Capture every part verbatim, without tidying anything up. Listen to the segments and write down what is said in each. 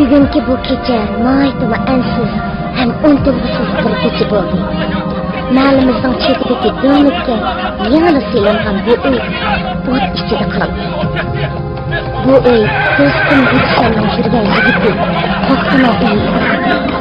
بۈگۈنكى بۇ كېچە ناھايىتىمۇ ئەنسىز ھەم ئۇنتۇلغۇسىز بىر كېچە بولدى. مەھەللىمىزنىڭ چېتىدىكى دۆڭلۈككە يېڭىلا سېلىنغان بۇ ئۆي ئوت ئىچىدە قالدى. بۇ ئۆي دوستۇم گۈلشەننىڭ يۈرگەن يىگىتى توختىنىڭ ئۆيى ئىدى.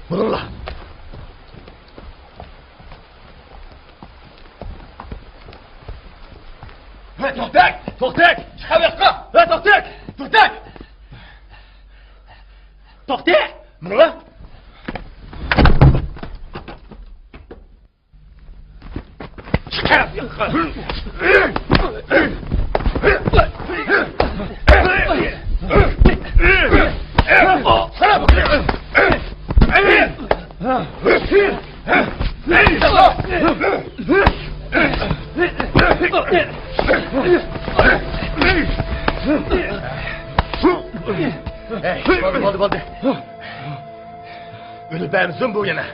بۇرۇڭلار. ھە، توختاڭ! توختاڭ! چىقىڭ ياققا! ھە، توختاڭ! توختاڭ! توختاڭ! بۇرۇڭلار. ھەي، بولدى، بولدى، بولدى. ئۆلۈپ بەرمىسۇن بۇ يەنە.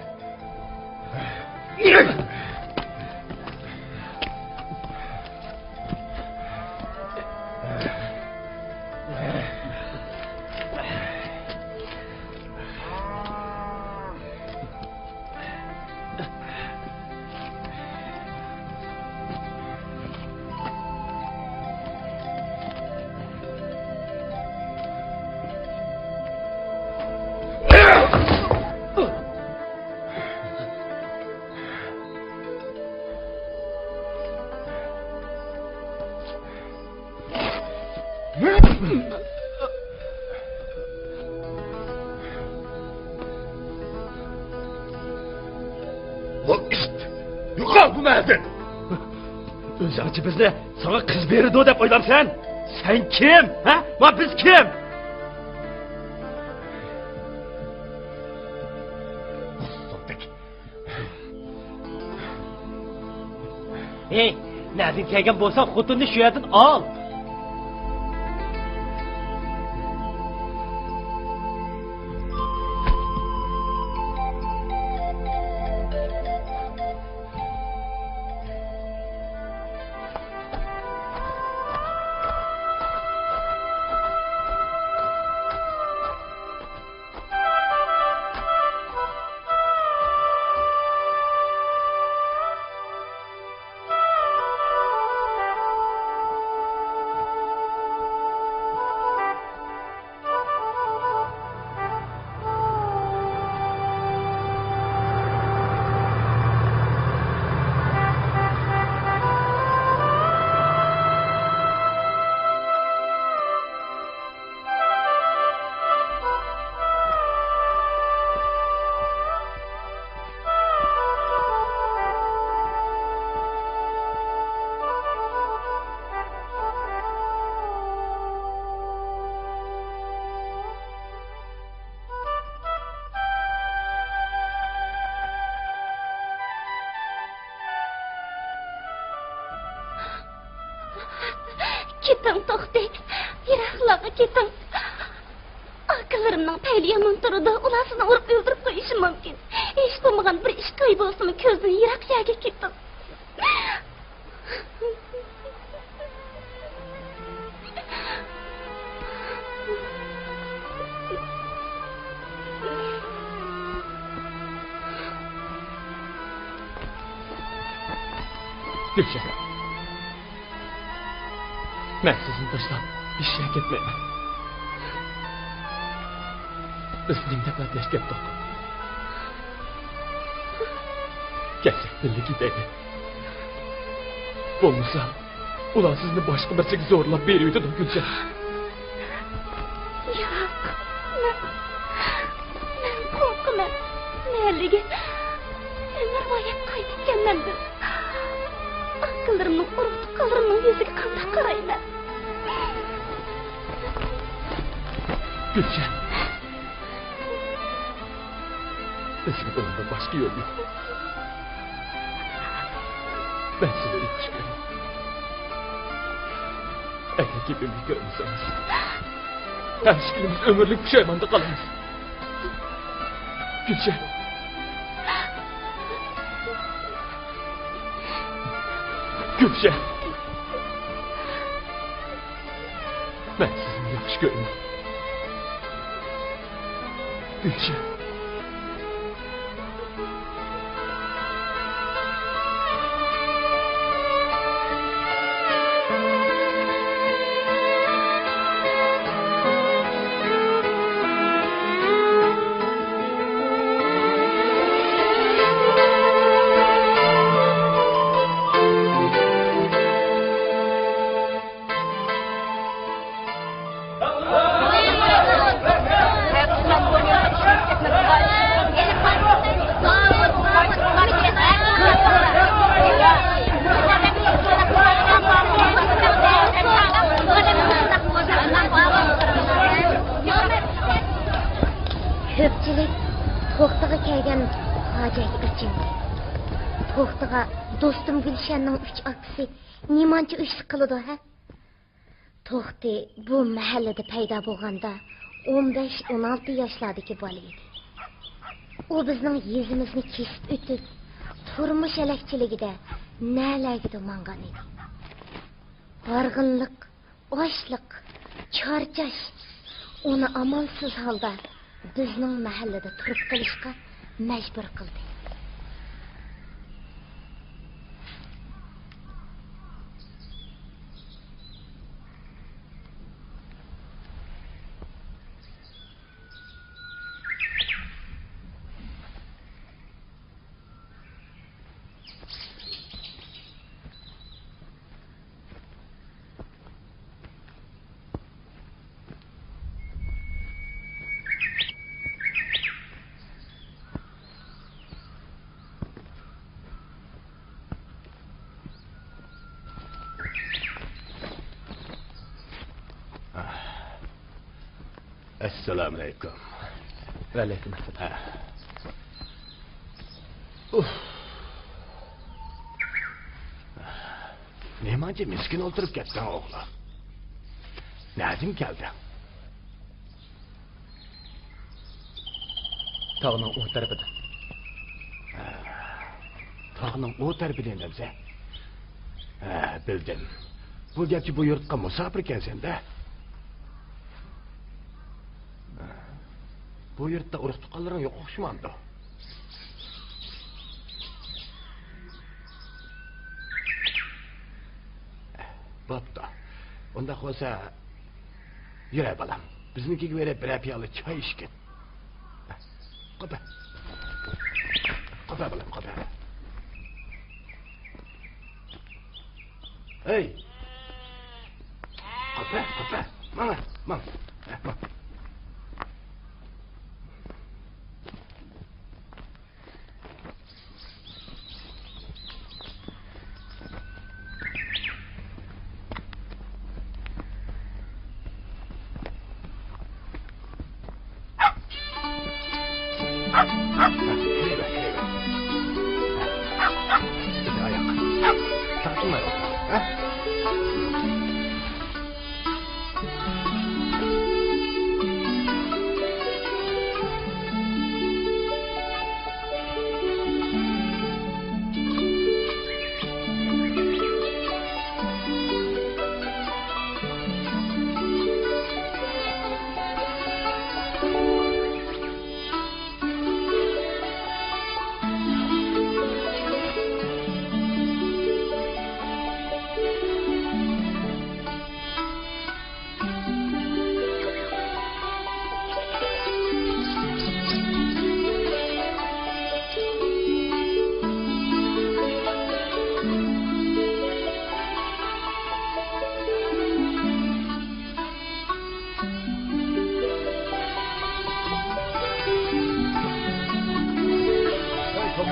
بۇ ئىت! يوقال بۇ مەھەلدىن! ئۆزۈڭچە بىزنى ساڭا قىز بېرىدۇ دەپ ئويلامسەن؟ سەن كىم؟ ھە؟ ۋە بىز كىم؟ ھەي، نەدىن كەلگەن بولساڭ، خوتۇننى شۇ يەردىن ئال. كېتىڭ، توختى. يىراقلارغا كېتىڭ. ئاكىلىرىمنىڭ پەيلى يامان تۇرىدۇ. ئۇلار سىزنى ئۇرۇپ ئۆلتۈرۈپ قويۇشى مۇمكىن. ھېچ بولمىغان بىر ئىككى ئاي بولسىمۇ كۆزدىن يىراق يەرگە كېتىڭ. گۈلشەن، مەن سىزنى تاشلاپ ھېچ يەرگە كەتمەيمەن. بىز مىڭ دەپە ئاداش كەتتۇق. كەتسەك بىللە كېتەيلى. بولمىسا، ئۇلار سىزنى باشقا بىرسىگە زورلاپ بېرىۋېتىدۇ، گۈلشەن. ياق، مەن، مەن قورقىمەن. مەھەللىگە ئۆمۈرۋايەت قايتىپ كەلمەمدىن. ئاكىلىرىمنىڭ، ئۇرۇق-تۇغقانلىرىمنىڭ يۈزىگە قانداق قارايمەن؟ گۈلشەن. بىزگە بۇنىڭدىن باشقا يول يوق. مەن سىزنى ياخشى كۆرىمەن. ئەگەر گېپىمنى كۆرمىسىڭىز، ھەر ئىككىلىمىز ئۆمۈرلۈك پۇشايماندا قالىمىز. گۈلشەن. گۈلشەن. مەن سىزنى ياخشى كۆرىمەن. گۈلشەن. كۆپچىلىك توختىغا كەلگەن ھاجەتكە ئېچىندى. توختىغا دوستۇم گۈلشەننىڭ ئۈچ ئاكىسى نېمانچە ئۆچلۈك قىلىدۇ، ھە؟ توختى بۇ مەھەللىدە پەيدا بولغاندا ئون بەش، ئون ئالتە ياشلاردىكى بالا ئىدى. ئۇ بىزنىڭ يېزىمىزنى كېسىپ ئۆتۈپ، تۇرمۇش ھەلەكچىلىكىدە نەلەرگىدۇر ماڭغان ئىدى. ھارغىنلىق، ئاچلىق، چارچاش ئۇنى ئامالسىز ھالدا بىزنىڭ مەھەللىدە تۇرۇپ قېلىشقا مەجبۇر قىلدى. ئەسسالامۇئەلەيكۇم. ۋەئەلەيكۇم ئەسسالام. ھە. ئۇھ. نېمانچە مىسكىن ئولتۇرۇپ كەتتىڭ، ئوغلۇم؟ نەدىن كەلدىڭ؟ تاغنىڭ ئۇ تەرىپىدىن. ھە، تاغنىڭ ئۇ تەرىپىدىن دەمسە؟ ھە، بىلدىم. بۇ گەرچە بۇ يۇرتقا مۇساپىر ئىكەنسەن-دە. بۇ يۇرتتا ئۇرۇق-تۇغقانلىرىڭ يوق ئوخشىمامدۇ؟ بوپتۇ. ئۇنداق بولسا، يۈرە، بالام. بىزنىڭكىگە بېرىپ، بىرەر پىيالە چاي ئىچكىن. قوپە. قوپە، بالام، قوپە. ھەي! قوپە، قوپە. ماڭە، ماڭ. ھە، ماڭ.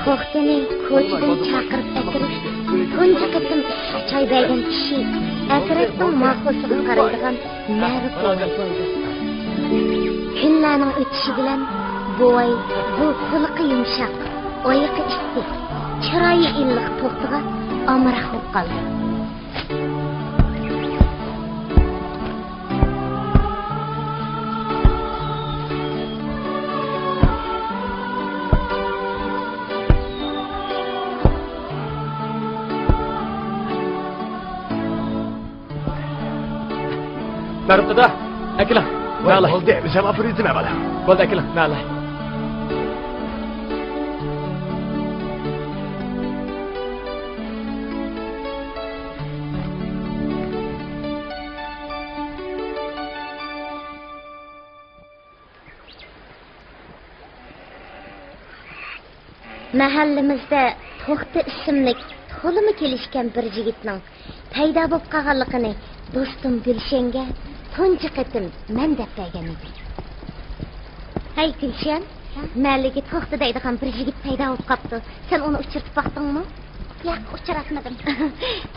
توختىنى كوچىدىن چاقىرىپ ئەكىرىپ، تۇنجى قېتىم ئىسسىق چاي بەرگەن كىشى ئەترەتنىڭ ماقۇلسىغا قارايدىغان مەرۇپ بوۋاي بولدى. كۈنلەرنىڭ ئۆتۈشى بىلەن بوۋاي، بۇ قۇلىقى يۇمشاق، ئايىقى ئىسسىق، چىرايى ئىللىق توختىغا ئامراق بولۇپ قالدى. مەرۇپ دادا، ئەكېلىڭ. ۋاي، مەلەي. بولدى، ئۆزۈم ئاپىرىۋېتىمەن، بالام. بولدى، ئەكېلىڭ، مەلەي. مەھەللىمىزدە توختى ئىسىملىك تولىمۇ كېلىشكەن بىر يىگىتنىڭ پەيدا بولۇپ قالغانلىقىنى دوستۇم گۈلشەنگە تۇنجى قېتىم مەن دەپ بەرگەن ئىدىم. ھەي گۈلشەن، ھە؟ مەھەللىگە توختى دەيدىغان بىر يىگىت پەيدا بولۇپ قاپتۇ. سەن ئۇنى ئۇچرىتىپ باقتىڭمۇ؟ ياق، ئۇچراتمىدىم.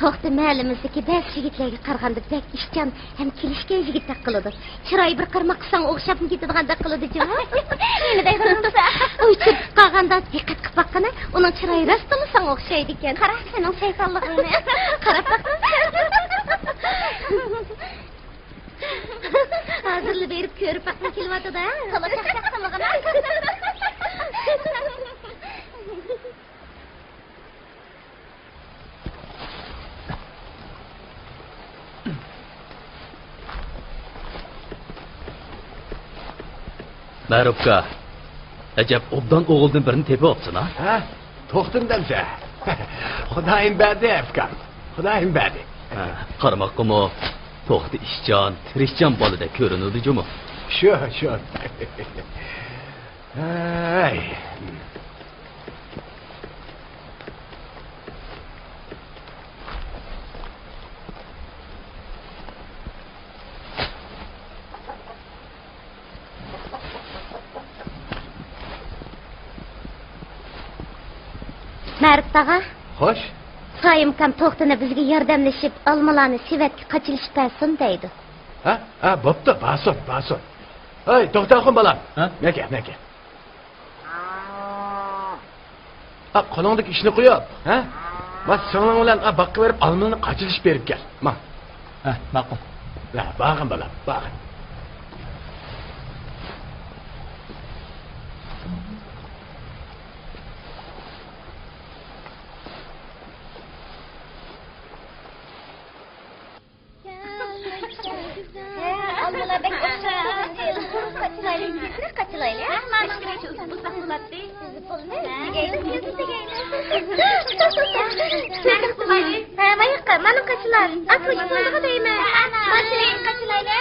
توختى مەھەللىمىزدىكى بەزى يىگىتلەرگە قارىغاندا بەك ئىشچان ھەم كېلىشكەن يىگىتتەك قىلىدۇ. چىرايى بىر قارىماققا ساڭا ئوخشاپمۇ كېتىدىغاندەك قىلىدۇ جۇمۇ. نېمە دەيدىغىنىڭسا؟ ئۇچرىتىپ قالغاندا دىققەت قىلىپ باققىنا، ئۇنىڭ چىرايى راستتىنلا ساڭا ئوخشايدىكەن. قارا سېنىڭ شەيتانلىقىڭنى. قاراپ باقسىڭ. ھازىرلا بېرىپ كۆرۈپ باققۇم كېلىۋاتىدۇ. تولا چاقچاق قىلمىغىنا. مەرۇپكا، ئەجەب ئوبدان ئوغۇلدىن بىرنى تېپىۋاپسەن ھە؟ ھە؟ توختىنى دەمسە؟ خۇدايىم بەردى، ئۇكام. خۇدايىم بەردى. ھە، قارىماققىمۇ توختى ئىشچان، تىرىشچان بالىدەك كۆرۈنىدۇ جۇمۇ. شۇ، شۇ. ھەي. مەرۇپ تاغا. خوش. سايىمكام توختىنى بىزگە ياردەملىشىپ، ئالمىلارنى سېۋەتكە قاچىلىشىپ بەرسۇن دەيدۇ. ھە؟ ھە، بوپتۇ، بارسۇن، بارسۇن. ھەي، توختاخۇن بالام. ھە؟ مەكە، مەكە. ئا، قولۇڭدىكى ئىشنى قويۇپ، ھە؟ ما سىڭلىڭ بىلەن، ئا، باغقا بېرىپ ئالمىلارنى قاچىلىشىپ بېرىپ كەل. ما. ھە، ماقۇل. ھە، بارغىن بالام، بارغىن. ھە، ئالمىلار بەك ئوخشاش. قاچىلايلى، قاچىلايلى. ھە، مانا شۇ ئۇزۇپ بولساق بولاتتى. ئۇزۇپ بولىمىز. دېگەيلى، دېگەيلى. ھە، ماياققا، مانا قاچىلار. ئاپا، ئۇزۇپ بولدىغۇ دەيمەن. ماشىنا قاچىلايلى.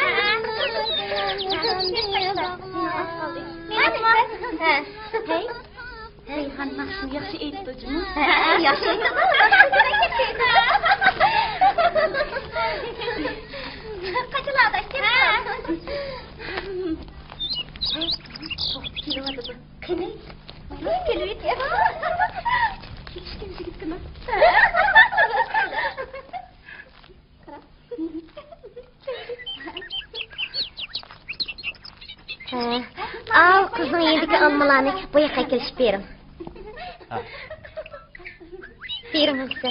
ھە. ھەي. رەيھان ناخشىنى ياخشى ئېيتىدۇ جۇمۇ. ھە، ياخشى ئېيتىدۇ. قاچىلادا ئىكەن. ھە. كېلىۋاتىدۇ. قېنى؟ كېلىۋاتىدۇ. كېلىشكەن يىگىتكىمۇ؟ ھە. ئاۋۇ قىزنىڭ يېنىدىكى ئالمىلارنى بۇ ياققا ئەكېلىشىپ بېرىڭ. ھە. بېرىڭ ئەمىسە.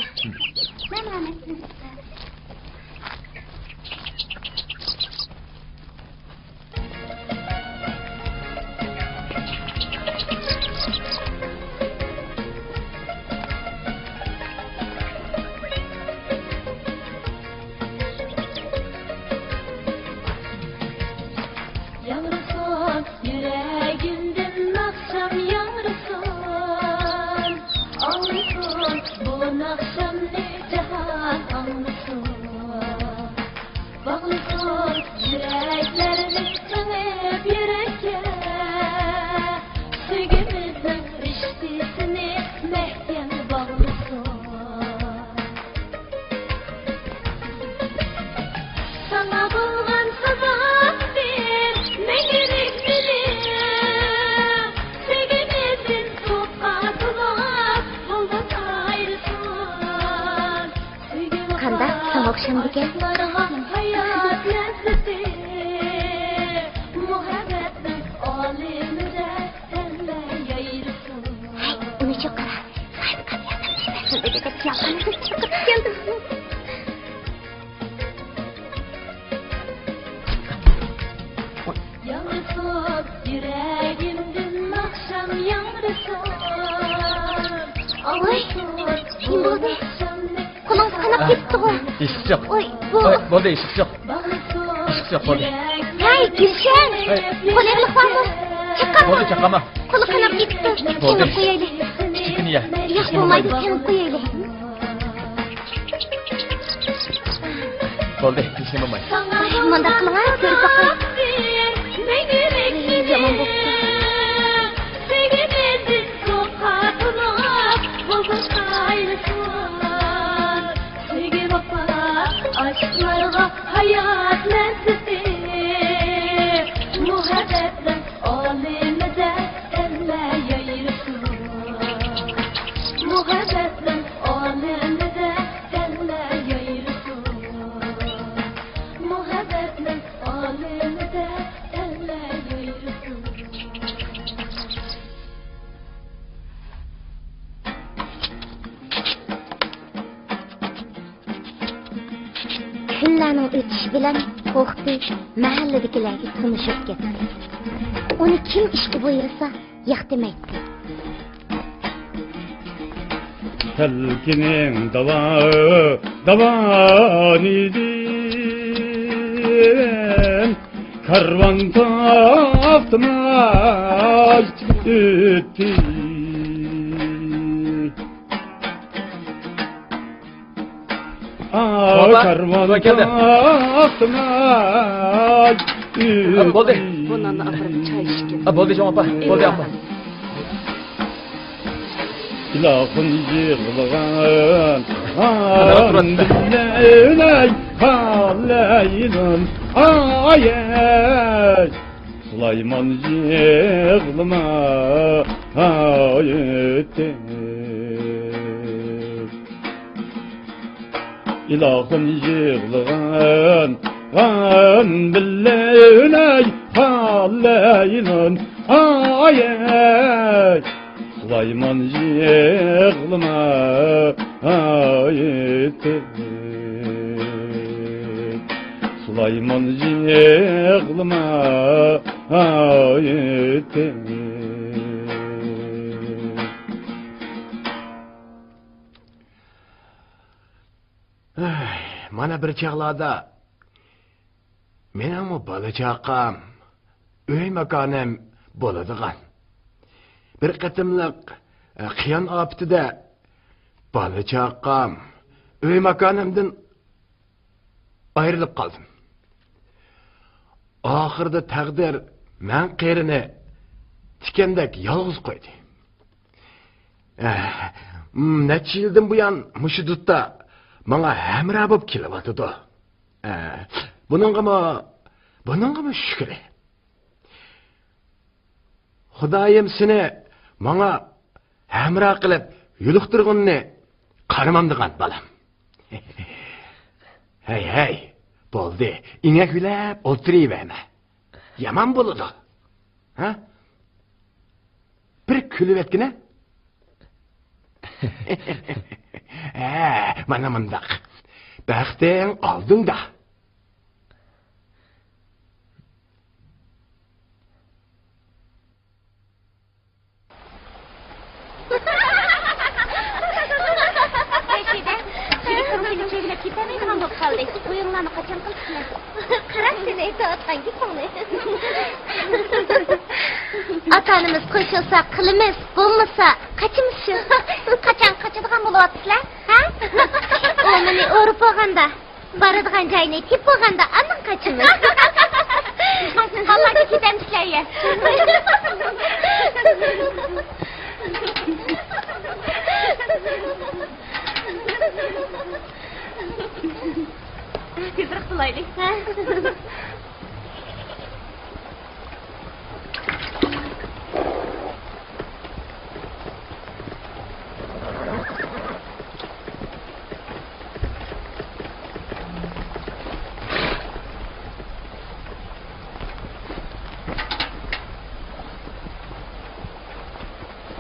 ياڭرىسۇن يۈرىكىمدىن ناخشام ياڭرىسۇن، ئاڭلىسۇن بۇ ناخشامنى جاھان ئاڭلىسۇن. باغلىسۇن يۈرەكلەرنى سىڭىپ يۈرەككە، سۆيگۈمىزنىڭ رىشتىسىنى مەھكەم باغلىسۇن. ساڭا بولغان سازاقتىن مەڭگۈلۈك دىلىم، سۆيگۈمىزدىن سوققان سوزۇق يولداش ئايرىسۇن. قانداق، ساڭا ئوخشامدىكەن؟ ھايات لەززىتى، مۇھەببەتنىڭ ئالىمىدە. ياڭرىسۇن يۈرەگىمدىن ئاخشام ياڭرىسۇن. ۋاي، نېمە بولدى؟ قولىڭىز قاناپ كېتىپتىغۇ. ئىششىق. ۋاي، بۇ. ۋاي، بولدى، ئىششىق. ئىششىق بولدى. ھەي، گۈلشەن! ھەي. قولى ئېغىرلىق بارمۇ؟ چاققانمۇ؟ بولدى، چاققانما. قولى قاناپ كېتىپتۇ. بولدى. سېلىپ قويايلى. كىچىككىنە يە. ياق، بولمايدۇ، سېلىپ قويايلى. بولدى، ھېچنېمە بولمايدۇ. ئاي، مۇنداق قىلىڭ، كۆرۈپ باقاي. يامان بوپتۇ. سۆيگى مەندىن سوقاتلاپ بولغان ئايرىلسۇن. سۆيگى ۋاپا ئاشىقلارغا ھايات لەززىتى. مۇھەببەتنىڭ ئالىمىدە ھەممە يايرىسۇن. مۇھەببەتنىڭ ئالىمىدە ھەممە يايرىسۇن. مۇھەببەتنىڭ ئالىمىدە ھەممە يايرىسۇن. كۈنلەرنىڭ ئۆتۈشى بىلەن توختى مەھەللىدىكىلەرگە تونۇشۇپ كەتتى. ئۇنى كىم ئىشقا بۇيرۇسا، ياق دېمەيتتى. تەلكىنىڭ داۋا-، داۋانىدىن كارۋان توختىماي ئۆتتى. ئا، كارۋان توختىماي ئۆتتى. بولدى. بۇ ناننى ئاپىرىپ چاي ئىچكىن. ھە، بولدى، جۇڭ ئاپا. بولدى، ئاپا. ئىلاھىم يىغلىغان، ئاندىن ئۆلەي قالايلىم، ئايەي. سۇلايمان يىغلىما، ئايەتتىم. ئىلاھىم يىغلىغان، غەم بىللە ئۆلەي قالايلىم، ئايەي. سۇلايمان يىغلىما، ئايەتتىم. سۇلايمان يىغلىما، ئايەتتىم. ئەي، مانا بىر چاغلاردا مېنىڭمۇ بالا-چاقام، ئۆي-ماكانىم بولىدىغان. بىر قېتىملىق، ئە، قىيان ئاپىتىدە بالا-چاقام، ئۆي-ماكانىمدىن ئايرىلىپ قالدىم. ئاخىرىدا تەقدىر مەن قېرىنى تىكەندەك يالغۇز قويدى. ئەھ، نەچچە يىلدىن بۇيان مۇشۇ دۇتتا ماڭا ھەمراھ بولۇپ كېلىۋاتىدۇ. ئەھ، بۇنىڭغىمۇ، بۇنىڭغىمۇ شۈكرى. خۇدايىم سېنى ماڭا ھەمراھ قىلىپ يولۇقتۇرغىنىنى قارىمامدىغان بالام. ھەي، ھەي، بولدى، ئىڭەكلەپ ئولتۇرۇۋەرمە. يامان بولىدۇ. ھە؟ بىر كۈلۈۋەتكىنە. ھە، مانا مۇنداق. بەختىڭ ئالدىڭدا. رەشىدە، تېلېفون بىلەن چۆگىلەپ كېتەلمەيدىغان بولۇپ قالدى. ئويۇنلارنى قاچان قىلىسىلەر؟ قاراڭ، سېنى ئېيتىۋاتقان گېپىڭنى. ئاتا-ئانىمىز قوشۇلسا قىلىمىز، بولمىسا قاچىمىز شۇ. قاچان قاچىدىغان بولۇۋاتىسىلەر، ھە؟ ئۇ مېنى ئۇرۇپ بولغاندا. بارىدىغان جاينى تېپىپ بولغاندا ئاندىن قاچىمىز. بالىلارنى كېتەمسىلەر يە. تېزرەك قىلايلى.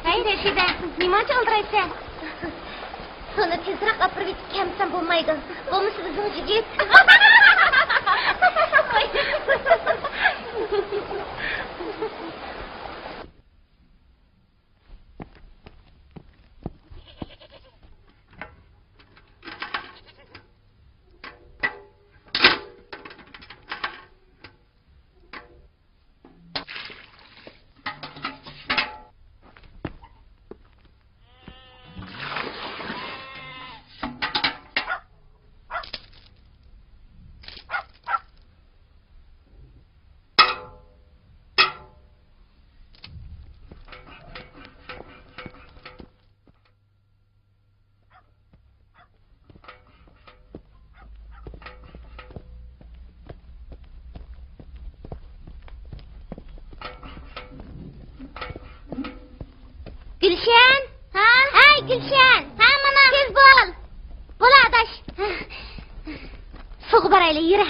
ھەي، رەشىدە، نېمانچە ئالدىرايسەن؟ تېزرەك ئاپىرىۋېتىپ كەلمىسەم بولمايدۇ. بولمىسا بىزنىڭ يىگىت. گۈلشەن! ھە؟ ھەي، گۈلشەن! ھە، مانا! تېز بول! بول، ئاداش! سۇغا بارايلى، يۈرە!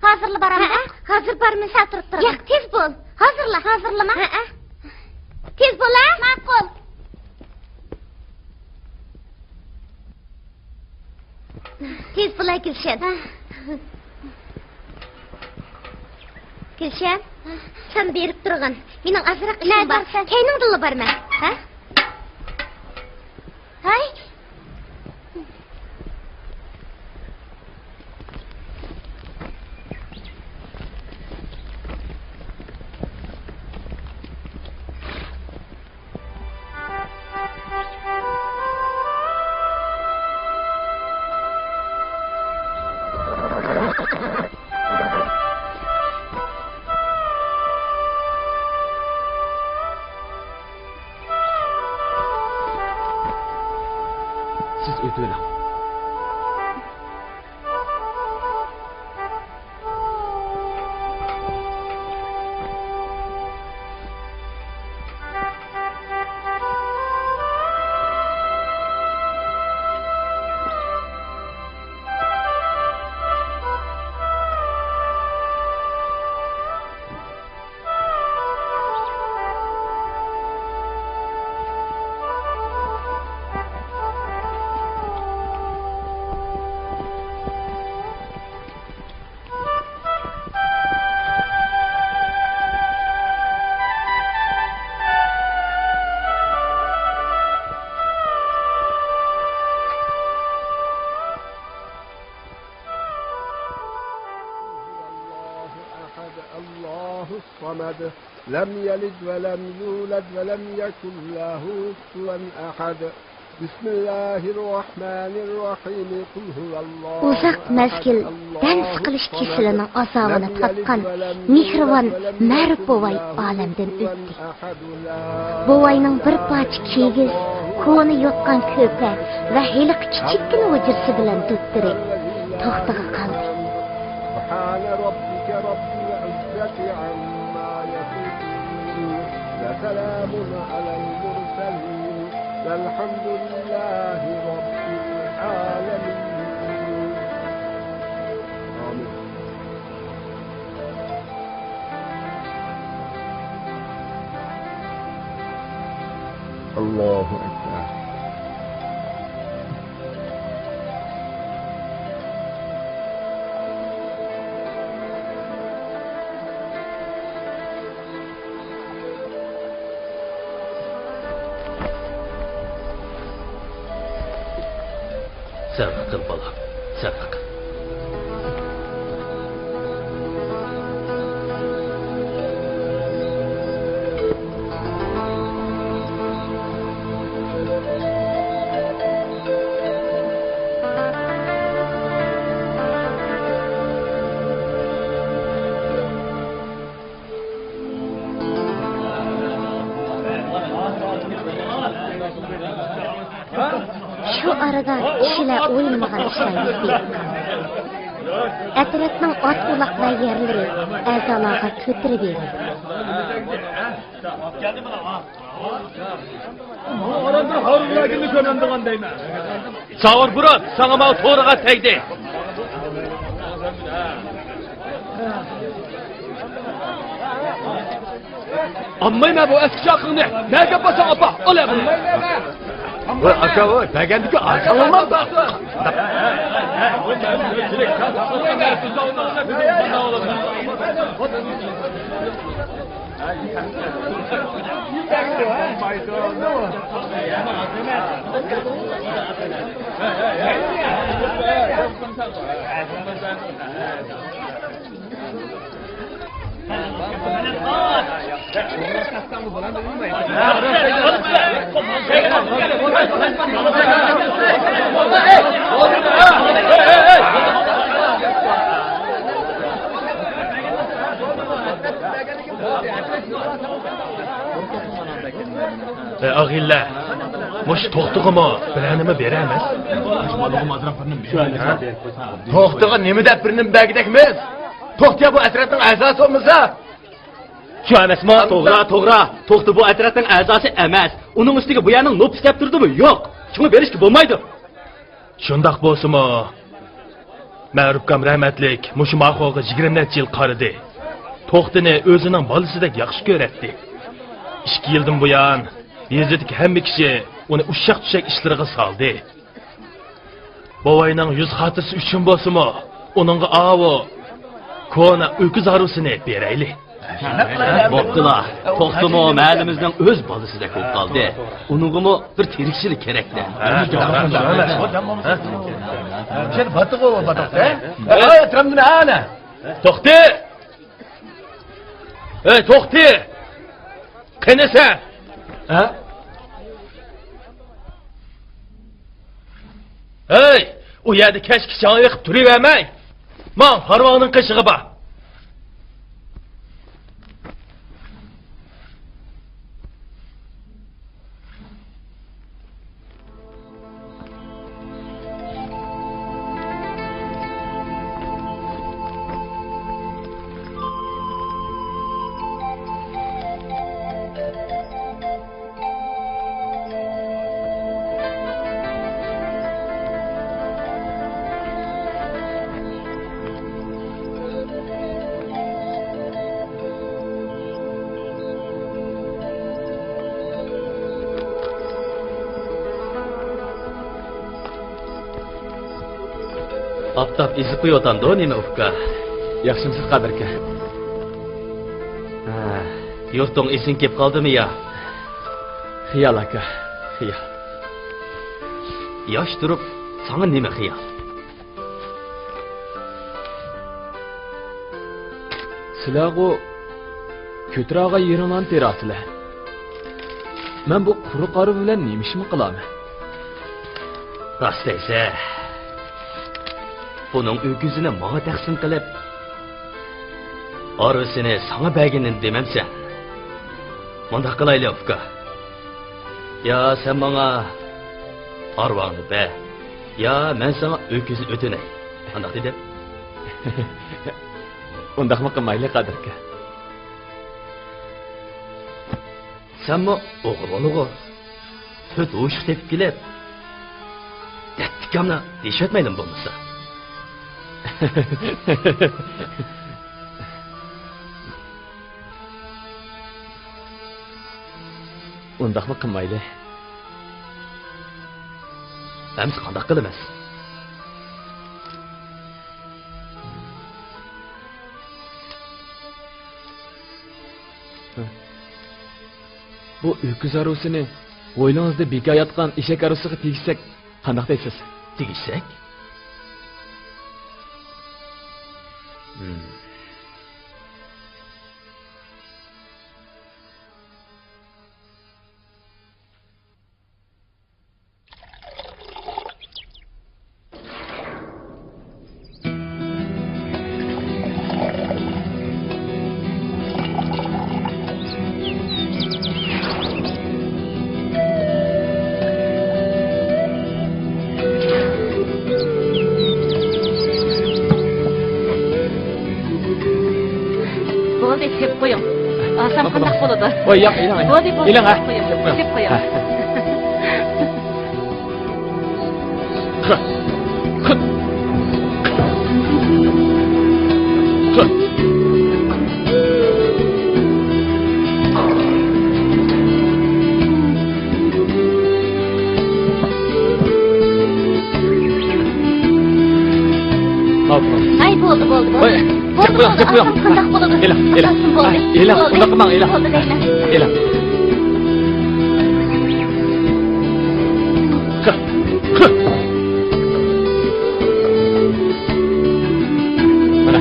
ھازىرلا بارامدۇ؟ ھەئە، ھازىر بارمىسا تۇرۇپ تۇرىمەن. ياق، تېز بول. ھازىرلا. ھازىرلىما. ھەئە. تېز بول ھە. ماقۇل. تېز بول ھە، گۈلشەن. ھە. گۈلشەن، سەن بېرىپ تۇرغىن. مېنىڭ ئازراق ئىشىم بار. نەگە بارىسەن؟ كەينىڭدىنلا بارىمەن. ھە؟ ھاي. سىز ئۆتۈۋېلىڭ. الله أحد، الله الصمد، لم يلد ولم يولد ولم يكن له كفوا أحد. بسم الله الرحمن الرحيم. قل هو الله أحد، الله الصمد، لم يلد ولم يولد ولم يكن له كفوا أحد. ئۇزاق مەزگىل دەم سىقىلىش كېسىلىنىڭ ئازابىنى تارتقان مېھرىبان مەرۇپ بوۋاي ئالەمدىن ئۆتتى. بوۋاينىڭ بىر پارچە كىگىز، كونا يوتقان كۆپە ۋە ھېلىقى كىچىككىنە ھۇجرىسى بىلەن دوپتۇرى توختىغا قالدى. سبحان ربك رب العزة عما يصفون، وسلام على المرسلين، والحمد لله رب العالمين. آمين. الله أكبر. سەۋر قىل، بالام، سەۋر قىل. شۇ ئارىدا كىشىلەر ئويلىمىغان ئىشلار يۈز بېرىپ قالدى. ئەترەتنىڭ ئات-ئۇلاقلار يەرلىرى ئەزالارغا كۆتۈرۈۋېرىلدى. ساۋۇر بۇرۇت، ساڭا ماۋۇ تورىغا تەگدى. ئالمايمەن بۇ ئەسكى چاقىڭنى. نەگە ئاپارساڭ ئاپار، ئال ئەمدى. ۋاي ئاكا، ۋاي بەگەندىكى ئارقاڭلار. ئەي ئاغىنىلەر، مۇشۇ توختىغىمۇ بىرەرنېمە بېرەمىز؟ توختىغا نېمە دەپ بىرنېمە بەرگۈدەكمىز؟ توختى بۇ ئەترەتنىڭ ئەزاسى بولمىسا؟ شۇ ئەمەسمۇ؟ توغرا، توغرا. توختى بۇ ئەترەتنىڭ ئەزاسى ئەمەس. ئۇنىڭ ئۈستىگە بۇ يەرنىڭ نوپۇس دەپتىرىدىمۇ يوق. شۇڭا بېرىشكە بولمايدۇ. شۇنداق بولسىمۇ، مەرۇپكام رەھمەتلىك مۇشۇ ماخوغا يىگىرمە نەچچە يىل قارىدى. توختىنى ئۆزىنىڭ بالىسىدەك ياخشى كۆرەتتى. ئىككى يىلدىن بۇيان يېزىدىكى ھەممە كىشى ئۇنى ئۇششاق-چۈششەك ئىشلىرىغا سالدى. بوۋاينىڭ يۈز خاتىرىسى ئۈچۈن بولسىمۇ، ئۇنىڭغا ئاۋۇ كونا ئۆكۈز ھارۋىسىنى بېرەيلى. بوپتۇلا، توختىمۇ مەھەللىمىزنىڭ ئۆز بالىسىدەك بولۇپ قالدى. ئۇنىڭغىمۇ بىر تىرىكچىلىك كېرەكتە. توختى! ھەي، توختى! قېنى سەن؟ ھە؟ ھەي، ئۇ يەردە كەچكىچە ئېقىپ تۇرۇۋەرمەي، ماڭ، ھارۋاڭنىڭ قېشىغا بار. ئاپتاپ ئېزىپ قويۇۋاتامدۇ نېمە، ئۇكا؟ ياخشىمسىز، قادىركا؟ ھە، يۇرتۇڭ ئېسىڭ كېلىپ قالدىمۇ يا؟ خىيال، ئاكا، خىيال. ياش تۇرۇپ ساڭا نېمە خىيال؟ سىلەرغۇ كۆتۈرەلىگەن يېرىڭلارنى تېرەسىلەر. مەن بۇ قۇرۇق ھارۋا بىلەن نېمە ئىشمۇ قىلارمەن؟ راست دەيسەن. بۇنىڭ ئۆكۈزىنى ماڭا تەقسىم قىلىپ، ھارۋىسىنى ساڭا بەرگىنىنى دېمەمسەن؟ مۇنداق قىلايلى، ئۇكا. يا سەن ماڭا ھارۋاڭنى بەر، يا مەن ساڭا ئۆكۈزنى ئۆتۈنەي. قانداق دېدىم؟ ئۇنداقمۇ قىلمايلى، قادىركا. سەنمۇ ئوغرى بالىغۇ. تۆت ئوشۇق تېپىپ كېلىپ، دەتتىكاملا دېيىشىۋەتمەيلىمۇ بولمىسا. ئۇنداقمۇ قىلمايلى. ئەمىسە قانداق قىلىمىز؟ بۇ ئۆكۈز ھارۋىسىنى ھويلىڭىزدا بىكار ياتقان ئېشەك ھارۋىسىغا تېگىشسەك قانداق دەيسىز؟ تېگىشسەك؟ بولدى، تېپىپ قويۇڭ. ئالسام قانداق بولىدۇ؟ ۋاي، ياق، ئېلىڭ، ئېلىڭ. بولدى، بولدى، ئېلىڭ، ھە. تېپىپ قويۇڭ. تېپىپ قويۇڭ. ھە. ھاي، بولدى، بولدى، بولدى. ۋاي، بولدى، جىق قويۇڭ، بولدى. جىق قويۇڭ. ئاقسام قانداق بولىدۇ؟ ئېلىڭ، ئېلىڭ. بولدى، ئۇنداق قىلماڭ، ئېلىڭ. بولدى دەيمەن. ئېلىڭ. مانا.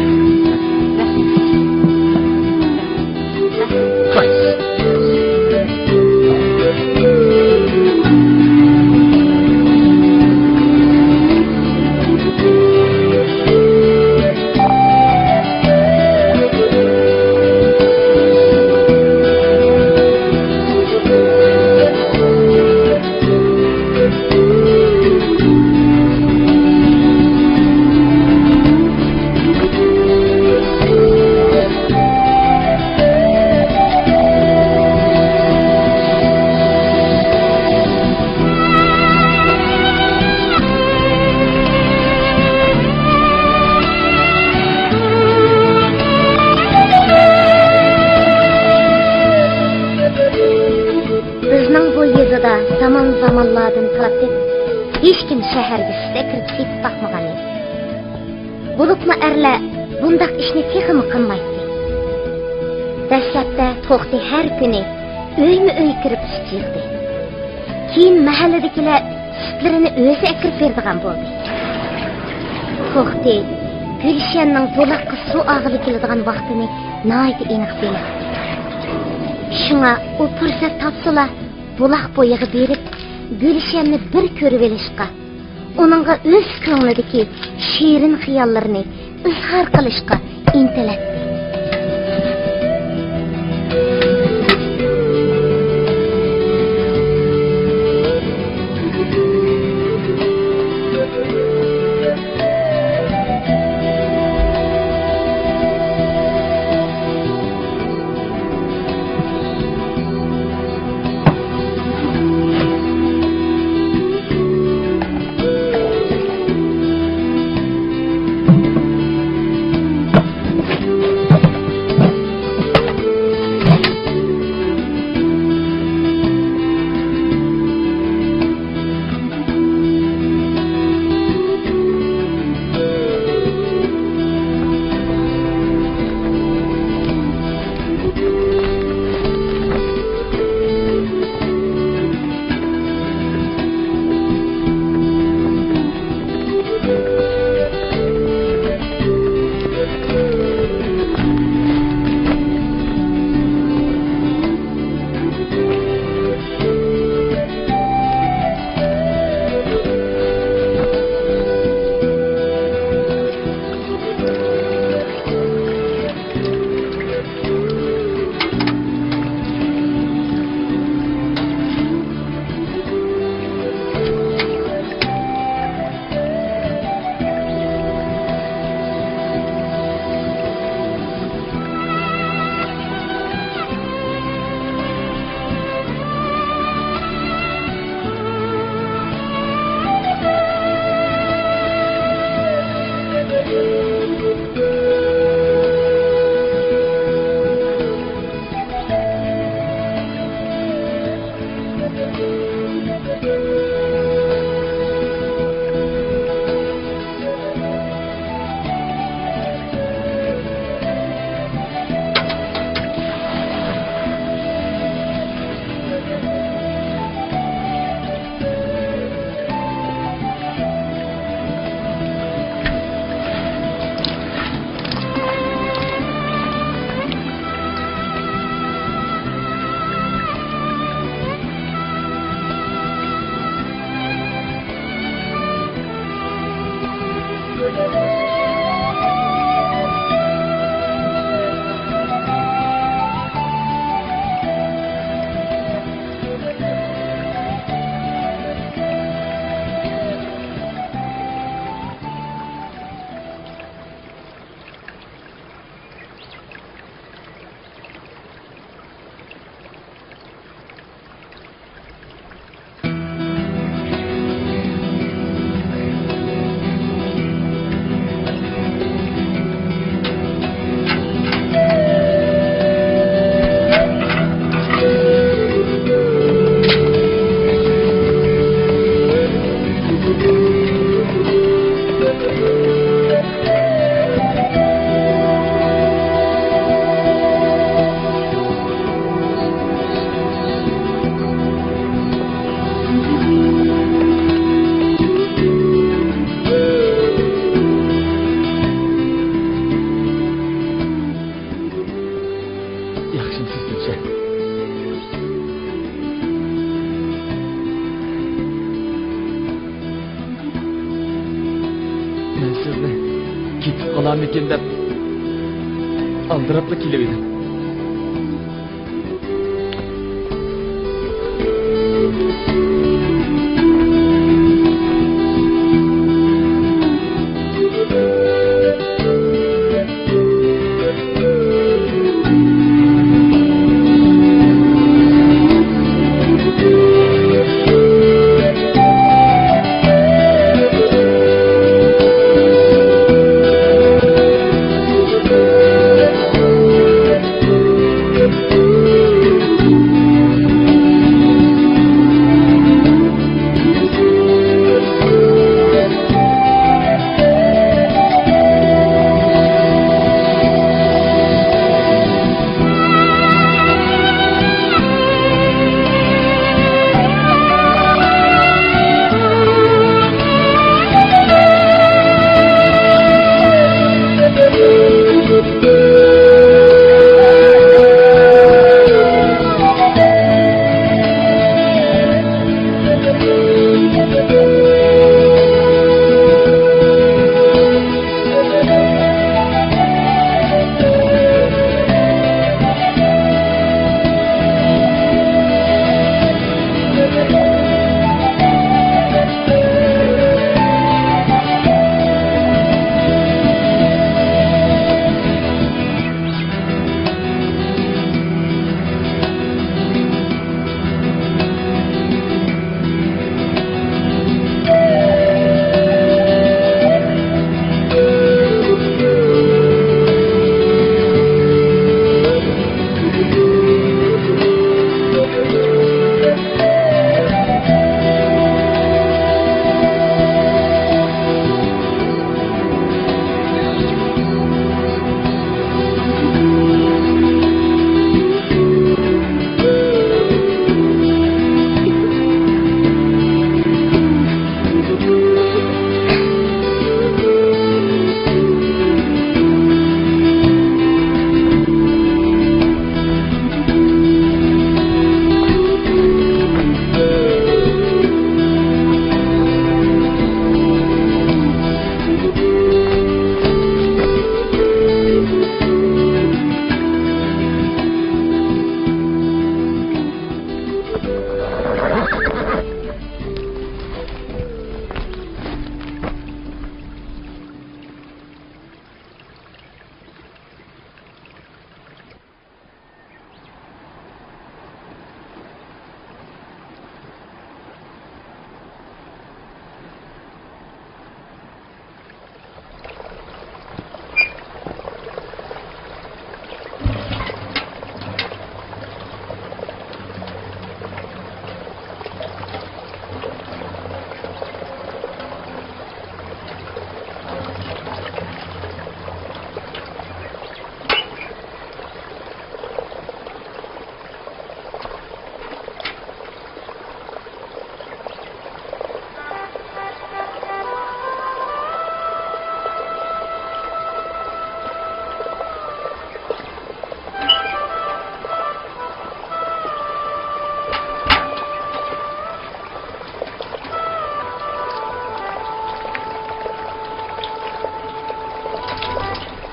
بىزنىڭ بۇ يېزىدا زامان-زامانلاردىن تارتىپ ھېچكىم شەھەرگە سۈت ئەكىرىپ سېتىپ باقمىغان ئىدى. بولۇپمۇ ئەرلەر بۇنداق ئىشنى تېخىمۇ قىلمايتتى. دەسلەپتە توختى ھەر كۈنى ئۆيمۇ ئۆي كىرىپ سۈت يىغدى. كېيىن مەھەللىدىكىلەر سۈتلىرىنى ئۆزى ئەكىرىپ بېرىدىغان بولدى. توختى گۈلشەننىڭ بۇلاققا سۇ ئالغىلى كېلىدىغان ۋاقتىنى ناھايىتى ئېنىق بىلەتتى. شۇڭا ئۇ پۇرسەت تاپسىلا، بۇلاق بويىغا بېرىپ، گۈلشەننى بىر كۆرۈۋېلىشقا، ئۇنىڭغا ئۆز كۆڭلىدىكى شېرىن خىياللىرىنى ئىزھار قىلىشقا ئىنتىلەتتى. سىزنى كېتىپ قالارمىكىن دەپ ئالدىراپلا كېلىۋىدىم.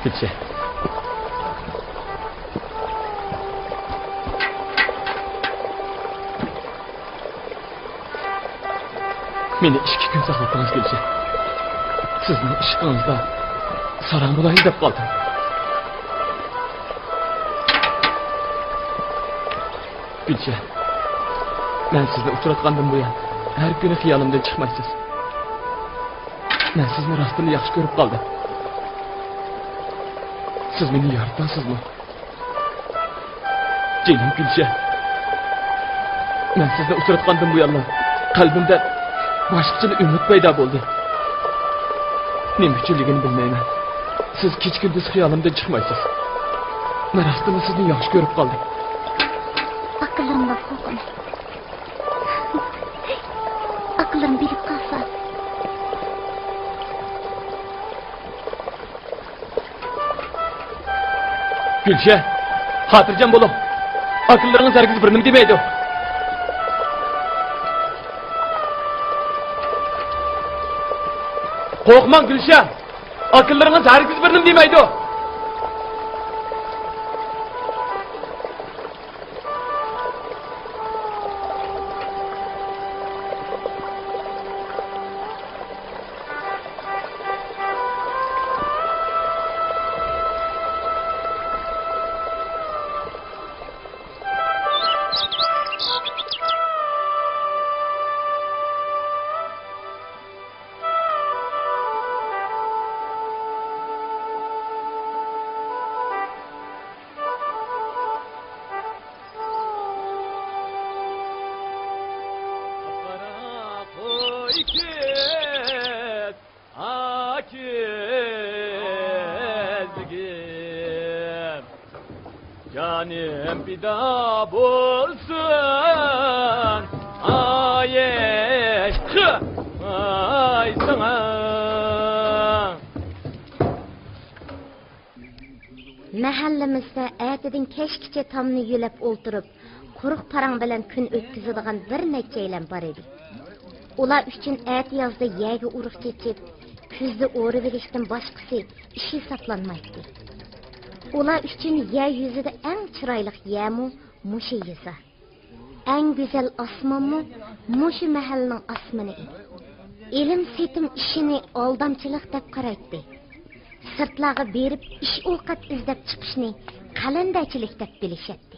كېچە. مېنى ئىككى كۈن ساقلىدىڭىز، گۈلشەن. سىزنىڭ ئىشقىڭىزدا ساراڭ بولايلى دەپ قالدىم. گۈلشەن، مەن سىزنى ئۇچراتقاندىن بۇيان، ھەر كۈنى خىيالىمدىن چىقمايسىز. مەن سىزنى راستتىنلا ياخشى كۆرۈپ قالدىم. سىز مېنى يارىتاسىزمۇ؟ جېنىم گۈلشەن، مەن سىزنى ئۇچراتقاندىن بۇيانلا قەلبىمدە باشقىچىلا ئۈمىد پەيدا بولدى. نېمە ئۈچۈنلۈكىنى بىلمەيمەن، سىز كېچە-كۈندۈز خىيالىمدىن چىقمايسىز. مەن راستتىنلا سىزنى ياخشى كۆرۈپ قالدىم. ئاكىلىرىمدىن قورقىمەن. ئاكىلىرىم بىلىپ قالسا. گۈلشەن، خاتىرجەم بولۇڭ. ئاكىلىرىڭىز ھەرگىز بىر نېمە دېمەيدۇ. قورقماڭ، گۈلشەن. ئاكىلىرىڭىز ھەرگىز بىر نېمە دېمەيدۇ. قارا قوي كۆز، ئاكىزگىم، جانىم پىدا بولسۇن، ئايىش، ئاي ساڭا. مەھەللىمىزدە ئەتىدىن كەچكىچە تامنى يۆلەپ ئولتۇرۇپ، قۇرۇق پاراڭ بىلەن كۈن ئۆتكۈزىدىغان بىر نەچچەيلەن بار ئىدى. ئۇلار ئۈچۈن ئەتىيازدا يەرگە ئۇرۇق چېچىپ، كۈزدە ئورىۋېلىشتىن باشقىسى ئىش ھېسابلانمايتتى. ئۇلار ئۈچۈن يەر يۈزىدە ئەڭ چىرايلىق يەرمۇ مۇشۇ يېزا. ئەڭ گۈزەل ئاسمانمۇ مۇشۇ مەھەللىنىڭ ئاسمىنى ئىدى. ئېلىم-سېتىم ئىشىنى ئالدامچىلىق دەپ قارايتتى. سىرتلارغا بېرىپ ئىش-ئوقەت ئىزدەپ چىقىشنى قەلەندەرچىلىك دەپ بىلىشەتتى.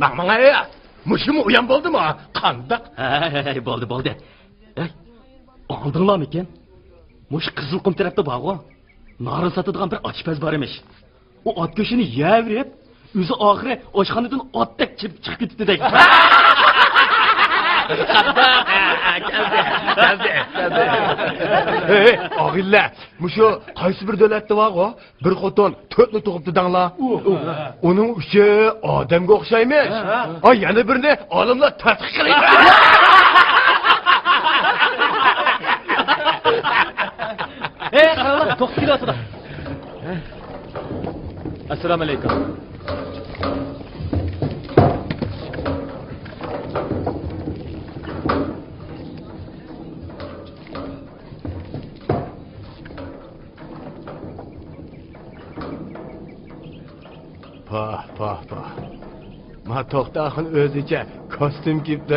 ماڭ، ماڭ، ئەي! مۇشۇمۇ ئۇيان بولدىمۇ؟ قانداق؟ ھەي، ھەي، ھەي، بولدى، بولدى. ھەي، ئاڭلىدىڭلارمىكىن؟ مۇشۇ قىزىلقۇم تەرەپتە بارغۇ، نارىن ساتىدىغان بىر ئاشپەز بار ئىمىش. ئۇ ئات گۆشىنى يەۋېرىپ، ئۆزى ئاخىرى ئاشخانىدىن ئاتتەك چىرىپ چىقىپ كېتىپتۇ دەيدۇ. كەلدى، كەلدى، كەلدى. ھەي، ئاغىنىلەر، مۇشۇ قايسى بىر دۆلەتتە بارغۇ، بىر خوتۇن تۆتنى تۇغۇپتۇ دەڭلار. ئۇنىڭ ئۈچى ئادەمگە ئوخشايمىش. ھە. ئاي، يەنە بىرنى ئالىملار تەتقىق قىلىدۇ. ھەي، قاراڭلار، توختاپ كېلىۋاتىدۇ. ئەسسالامۇ ئەلەيكۇم. پاھ، پاھ، پاھ. ما توختاخۇن ئۆزىچە كاستيۇم كىيىپتۇ،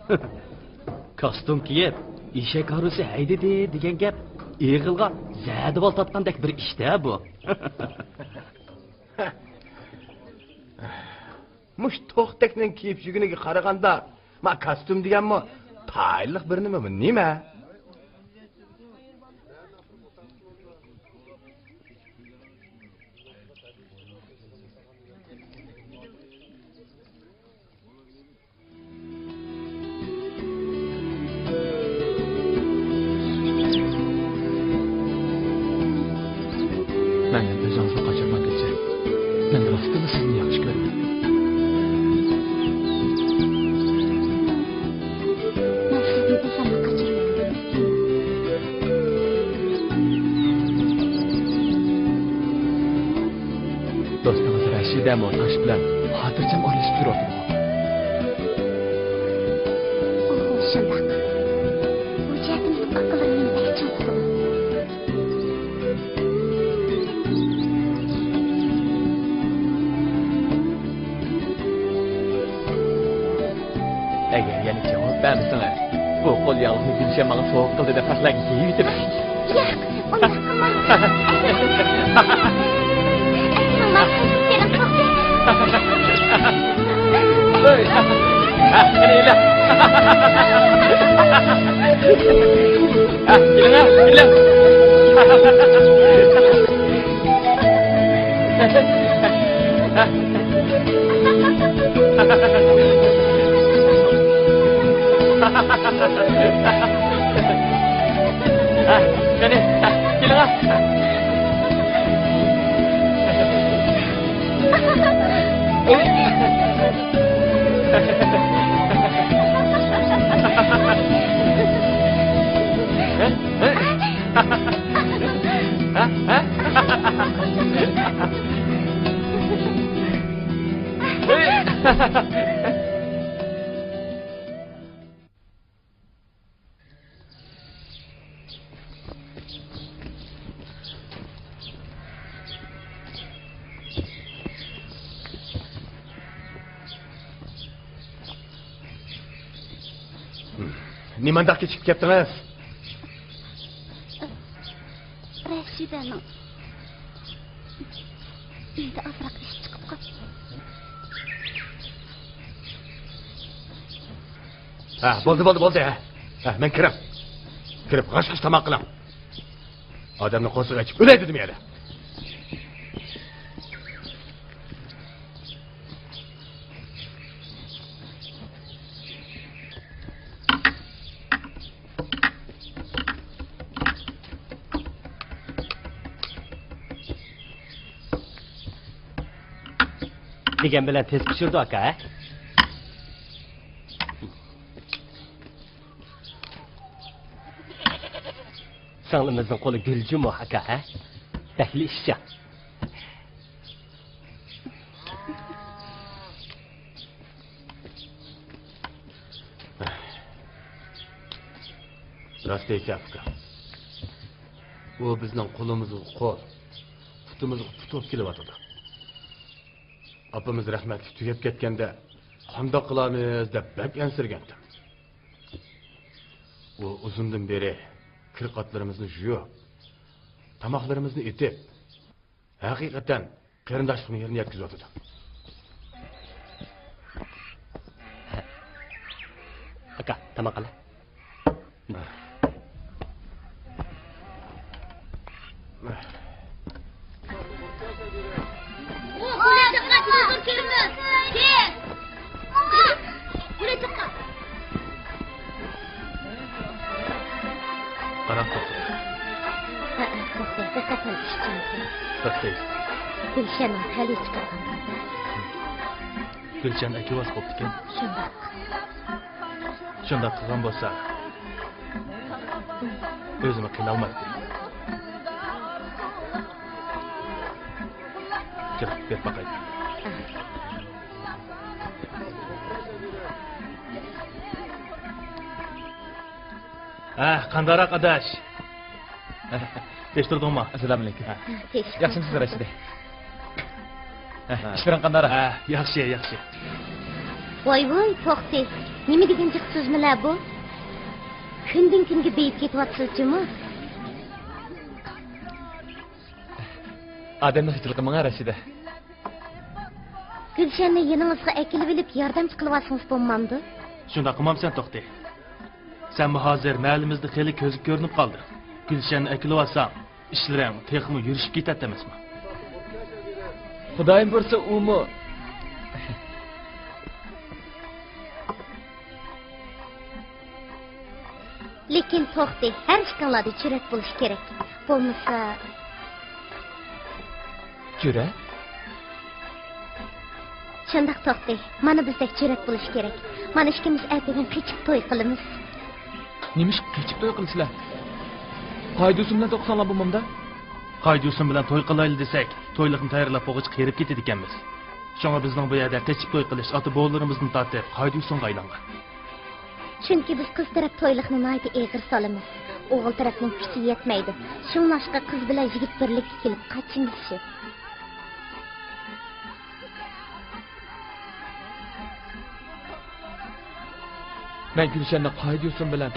ھە؟ كاستيۇم كىيىپ، ئېشەك ھارۋىسى ھەيدىدى دېگەن گەپ ئېغىلغا زەدىۋال تارتقاندەك بىر ئىش-دە بۇ. مۇشۇ توختەكنىڭ كىيىپ يۈرگىنىگە قارىغاندا، ما كاستيۇم دېگەنمۇ تايىنلىق بىر نېمىمۇ نېمە؟ مەندىن ئۆزىڭىزنى قاچۇرماڭ، گۈلجان. مەن راستتىنلا سىزنى ياخشى كۆرىمەن. مەن سىزدىن ئۆزۈمنى قاچۇرمايمەن. دوستىڭىز رەشىدەمۇ تاش بىلەن خاتىرجەم ئارىلىشىپ يۈرۈۋاتىدىغۇ؟ ئۇ شۇنداق. بۇ جەھەتتىن ئاكىلىرىم مېنى بەك چىڭ تۇتىدۇ. ئەگەر يەنە جاۋاب بەرمىسىڭىز، بۇ قول ياغلىقنى گۈلشەن ماڭا سوۋغا قىلدى دەپ خەقلەرگە يېيىۋېتىمەن. ياق، ئۇنداق قىلماڭ. ئەسلىڭلار، جېنىم توختى. ھە، قېنى، ئېلىڭ. ھە، كېلىڭ، ھە، كېلىڭ. ھە، قېنى، ھە، كېلىڭ، ھە. نېمانداق كېچىكىپ كەپتىڭىز؟ رەشىدەنىڭ ئۆيىدە ئازراق ئىش چىقىپ قاپتۇ. ھە، بولدى، بولدى، بولدى، ھە. ھە، مەن كىرەم. كىرىپ غاش-غۇش تاماق قىلىڭ. ئادەمنىڭ قورسىقى ئېچىپ ئۆلەي دېدىم يەنە. دېگەن بىلەن تېز پىشىرىدۇ، ئاكا، ھە؟ سىڭلىمىزنىڭ قولى گۈل جۇمۇ، ئاكا، ھە؟ بەكلا ئىشچان. راست دەيسەن، ئۇكا. ئۇ بىزنىڭ قولىمىزغا قول، پۇتىمىزغا پۇت بولۇپ كېلىۋاتىدۇ. ئاپىمىز رەھمەتلىك تۈگەپ كەتكەندە، قانداق قىلارمىز دەپ بەك ئەنسىرىگەنتىم. ئۇ ئۇزۇندىن بېرى كىر-قاتلىرىمىزنى يۇيۇپ، تاماقلىرىمىزنى ئېتىپ، ھەقىقەتەن قېرىنداشلىق مېھرىنى يەتكۈزۈۋاتىدۇ. ئاكا، تاماق قىلە. قاراڭ، توختاڭ. ھە، ھە، توختاڭ، دىققەت قىلىپ ئىشچانكەن. توختايسىز. گۈلشەننىڭ تەلىيى چىقارغان قىز. گۈلشەن ئەكىۋاس بوپتىكەن. شۇنداق. شۇنداق قىلغان بولسا، ئۆزىمۇ قىينالمايتتى. كىر، بېرىپ باقايلى. ھە، قانداقراق ئاداش؟ تىنچ تۇردۇڭمۇ؟ ئەسسالامۇئەلەيكۇم. ھە. تىنچ. ياخشىمۇسىز رەشىدە؟ ھە، ھە. ئىشلىرىڭ قانداقراق؟ ھە، ياخشى، ياخشى. ۋاي ۋاي، توختى. نېمە دېگەن جىق سۆزمىلەر بۇ؟ كۈندىن كۈنگە بېيىپ كېتىۋاتىسىز جۇمۇ. ئادەمنى خىجىل قىلماڭ، رەشىدە. گۈلشەننى يېنىڭىزغا ئەكېلىۋېلىپ ياردەمچى قىلىۋالسىڭىز بولمامدۇ؟ شۇنداق قىلمامسەن، توختى. سەنمۇ ھازىر مەھەللىمىزدە خېلى كۆزگە كۆرۈنۈپ قالدىڭ. گۈلشەننى ئەكېلىۋالساڭ، ئىشلىرىڭ تېخىمۇ يۈرۈشۈپ كېتەتتى ئەمەسمۇ؟ خۇدايىم بۇيرۇسا، ئۇمۇ. لېكىن توختى، ھەر ئىككىڭلاردا جۈرئەت بولۇشى كېرەك. بولمىسا. جۈرئەت؟ شۇنداق توختى، مانا بىزدەك جۈرئەت بولۇشى كېرەك. مانا ئىككىمىز ئەتىگەن قېچىپ توي قىلىمىز. نېمىشقا قېچىپ توي قىلىسىلەر؟ قايدۇسۇم بىلەن توقلىساڭلار بولمامدا؟ قايدۇسۇم بىلەن توي قىلايلى دېسەك، تويلۇقنى تەييارلاپ بولغۇچە قېرىپ كېتىدىكەنمىز. شۇڭا بىزنىڭ بۇ يەردە قېچىپ توي قىلىش ئاتا-بوۋىلىرىمىزدىن تارتىپ قايدۇسۇمغا ئايلانغان. چۈنكى بىز قىز تەرەپ تويلۇقنى ناھايىتى ئېغىر سالىمىز. ئوغۇل تەرەپنىڭ كۈچى يەتمەيدۇ. شۇڭلاشقا قىز بىلەن يىگىت بىرلىككە كېلىپ قاچىمىز شۇ. مەن گۈلشەننى قايدۇسۇم بىلەن.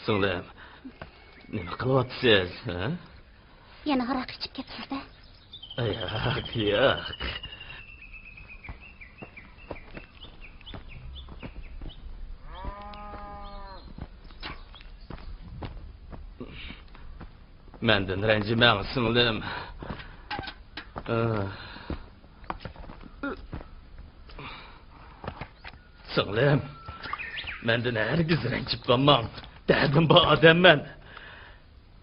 سىڭلىم، نېمە قىلىۋاتىسىز، ھە؟ يەنە ھاراق ئىچىپ كەپسىز-دە. ياق، ياق. مەندىن رەنجىمەڭ، سىڭلىم. سىڭلىم، مەندىن ھەرگىز رەنجىپ قالماڭ. دەردىم بار ئادەممەن.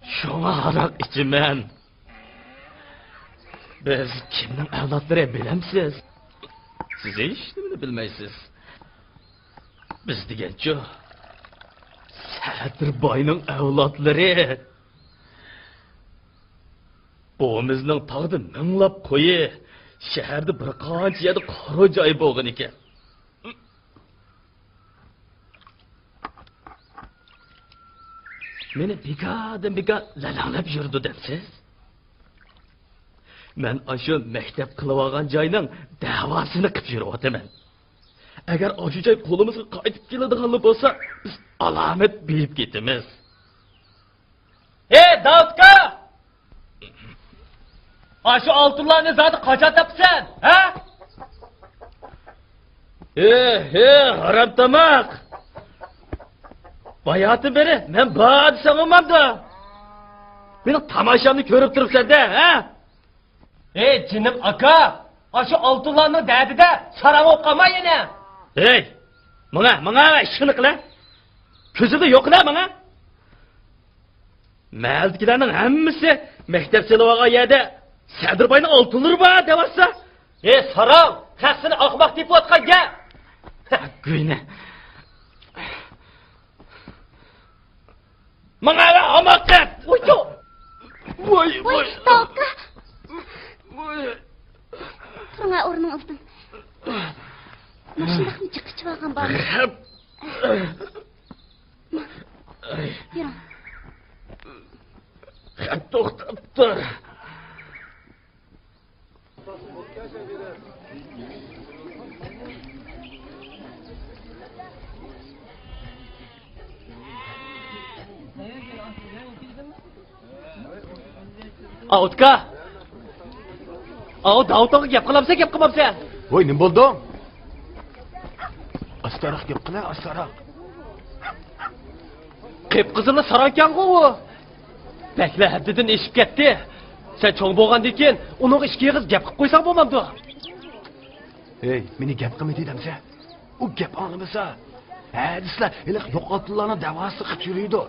شۇڭا ھاراق ئىچىمەن. بىز كىمنىڭ ئەۋلادلىرى بىلەمسىز؟ سىز ھېچنېمىنى بىلمەيسىز. بىز دېگەنچۇ، سەدىر باينىڭ ئەۋلادلىرى. بوۋىمىزنىڭ تاغدا مىڭلاپ قويى، شەھەردە بىر قانچە يەردە قارا جايى بولغان ئىكەن. مېنى بىكاردىن بىكار لەلەڭلەپ يۈرىدۇ دەمسىز؟ مەن ئاشۇ مەكتەپ قىلىۋالغان جاينىڭ دەۋاسىنى قىپ يۈرۈۋاتىمەن. ئەگەر ئاشۇ جاي قولىمىزغا قايتىپ كېلىدىغانلا بولسا، بىز ئالامەت بېيىپ كېتىمىز. ھەي، داۋۇت ئاكا! ئاشۇ ئالتۇنلارنى زادى قاچان تاپىسەن، ھە؟ ھە، ھە، ھارام تاماق! باياتىن بېرى مەن بار دېسەڭ بولمامدۇ؟ مېنىڭ تاماشامنى كۆرۈپ تۇرۇپسەن-دە، ھە؟ ھەي، جېنىم ئاكا، ئاشۇ ئالتۇنلارنىڭ دەردىدە ساراڭ بولۇپ قالما يەنە. ھەي، ماڭا، ماڭا ئىشقىنى قىلە. كۆزۈڭدە يوقىلا ماڭا. مەھەللىدىكىلەرنىڭ ھەممىسى مەكتەپ سېلىۋالغان يەردە سەدىرباينىڭ ئالتۇنلىرى بار دەۋاتسا. ھەي، ساراڭ، خەق سېنى ئاخماق دەپ ئاتقان گەپ. گۇينە. ماڭا ھامان قەت! ۋويجۇ! ۋوي، ۋوي، ۋوي. تاكا! ۋوي. تۇرۇڭ، ئورنىڭىزدىن. ماشۇنداقمۇ جىق ئىچىۋالغان بار. خەپ. يۈرۈڭ. خەپ توختاپتۇ. ئاۋۇتكا! ئاۋۇ داۋۇتۇڭغا گەپ قىلامسەن، گەپ قىلمامسەن؟ ۋوي، نېمە بولدۇڭ؟ ئاستاراق گەپ قىلە، ئاستاراق. قىپقىزىللا ساراڭكەنغۇ ئۇ. بەكلا ھەددىدىن ئېشىپ كەتتى. سەن چوڭ بولغاندىن كېيىن ئۇنىڭغا ئىككى ئېغىز گەپ قىلىپ قويساڭ بولمامدۇ؟ ھەي، مېنى گەپ قىلمىدى دەمسە؟ ئۇ گەپ ئاڭلىمىسا، ھە دېسىلا ھېلىقى يوقالتىلارنىڭ دەۋاسى قىپ يۈرىدۇ.